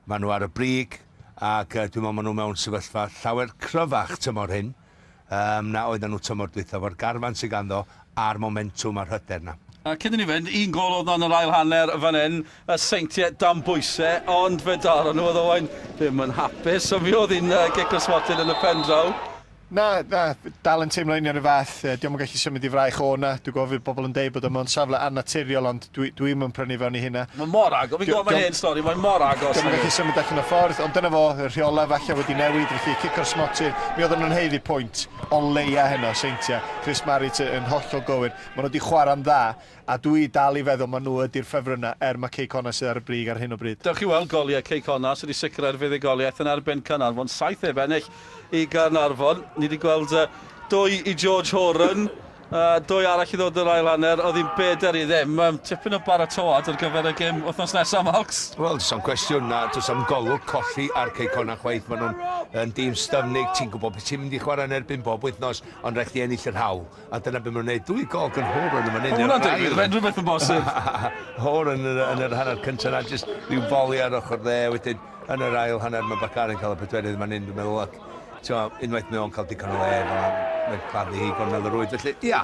maen nhw ar y brig, ac uh, dwi'n meddwl maen nhw mewn sefyllfa llawer cryfach tymor hyn um, na oedden nhw tymor dwytha fo'r garfan sydd ganddo a'r momentwm a'r hyder na. A cyn i ni fynd, un gol oedd yn yr ail hanner fan hyn, y Seintiau dan bwysau, ond fe daro nhw, oedd Owain ddim yn hapus, so mi oedd hi'n uh, gic o'r smotyn yn y pen draw. Na, na, dal yn teimlo union y fath. Dio'm yn gallu symud i fraich o 'na. Dwi'n gwybod fydd bobl yn deud bod o mewn safle annaturiol, ond dwi, dwi'm yn prynu fewn i hynna. Mae mor agos, fi'n gwybod mae'n hen stori, mae'n mor agos. Dio'm yn gallu symud allan o ffordd, ond dyna fo, y rheolau falle wedi newid, felly cic o'r smotyn. Mi oedden nhw'n haeddu pwynt, o leia heno, Seintiau. Chris Marriott yn hollol gywir. Maen nhw wedi chwarae'n dda, A dwi dal i feddwl ma nhw ydi'r ffefrynnau er ma Cei Connah sydd ar y brig ar hyn o bryd. Dewch i weld goliau Cei Connah sydd wedi sicrhau'r fuddugoliaeth yn erbyn Caernarfon. 7 heb ennill i Gaernarfon. Ni wedi gweld dwy i George Horan, dwy arall i ddod yr ail hanner. Oedd hi'n bedair i ddim. Um, tipyn o baratoad ar gyfer y gêm wythnos nesaf, Marks. Wel, does am cwestiwn na, does am golwg colli ar Cei Connah chwaith. Maen nhw'n yn dîm styfnig, ti'n gwybod beth ti'n mynd i chwarae yn erbyn bob wythnos, ond rhaid chdi ennill yr hawl. A dyna beth maen nhw'n gwneud. Dwy gol gan Horan yn fan hyn. Hwnna'n digwydd, mae'n rhywbeth yn bosib. Horan yn, yn yr hanner cyntaf na, jyst rhyw foli ar ochr dde, wedyn yn yr ail hanner mae Bacari'n cael y pedwerydd fan hyn, dwi'n meddwl, ac t'mo, unwaith mae o'n cael digon o le, mae'n claddu hi gornel y rwyd. Felly, ia,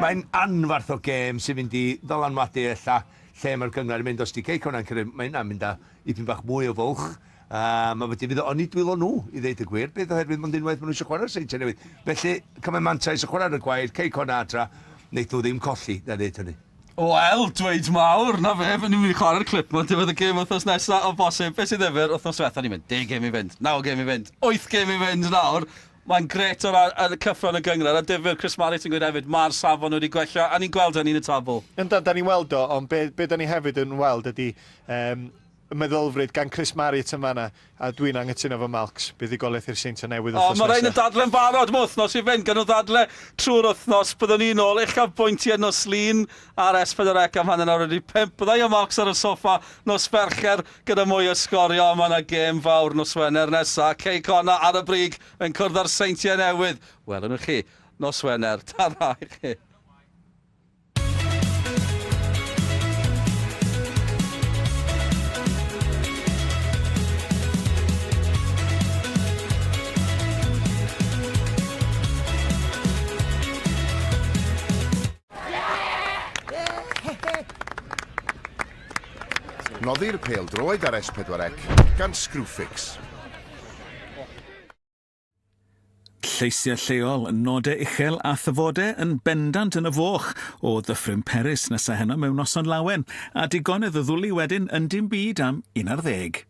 mae'n anfarth o gêm sy'n mynd i ddylanwadu ella lle mae'r gynghrair yn mynd. Os di Cei Connah'n cyrraedd, mae hynna'n mynd â ipyn bach mwy o fwlch. Um, a wedyn fydd o yn eu dwylo nhw, i ddeud y gwir. Bydd oherwydd mond unwaith maen nhw eisiau chwarae'r Seintiau Newydd. Felly, cymryd mantais o chwarae ar y gwair, Cei Connah adra, wneith nhw ddim colli, na ddeud hynny. Wel, dweud mawr, na fe, ni'n mynd i chwarae'r clip ma, diwedd y gêm wythnos nesa o bosib. Beth sy'n ddifyr, wythnos diwetha ni'n mynd, 10 gêm i fynd, 9 gêm i fynd, 8 gêm i fynd nawr. Mae'n grêt o ran y cyffro yn y gynghrair, a difyr, Chris Marriott yn gweud hefyd, mae'r safon wedi gwella, a ni'n gweld hynny yn y tabl. Yndan, da ni'n weld o, ond be, be da ni hefyd yn weld ydy um, y meddylfryd gan Chris Marriott yn fan'na, a dwi'n anghytuno efo Malcs, buddugoliaeth i'r Seintiau Newydd O, wythnos mae rhain nesa. yn dadle'n barod, mae wythnos i fynd, gawn nhw ddadle trwy'r wythnos, byddwn ni'n ôl, uchafbwyntiau nos Lun ar S4C am hanner awr wedi 5, byddai o Malcs ar y soffa nos Fercher gyda mwy o sgorio, mae yna gêm fawr nos Wener nesa, Cei Connah ar y brig yn cwrdd â'r Seintiau Newydd, welwn nhw chi nos Wener, ta-ra i chi. Noddir pêl-droed ar S4C gan Screwfix. Lleisiau lleol, nodau uchel a thyfodau yn bendant yn y foch o Ddyffryn Peris nesa heno mewn noson lawen, a digonedd y ddwli wedyn yn dim byd am 11.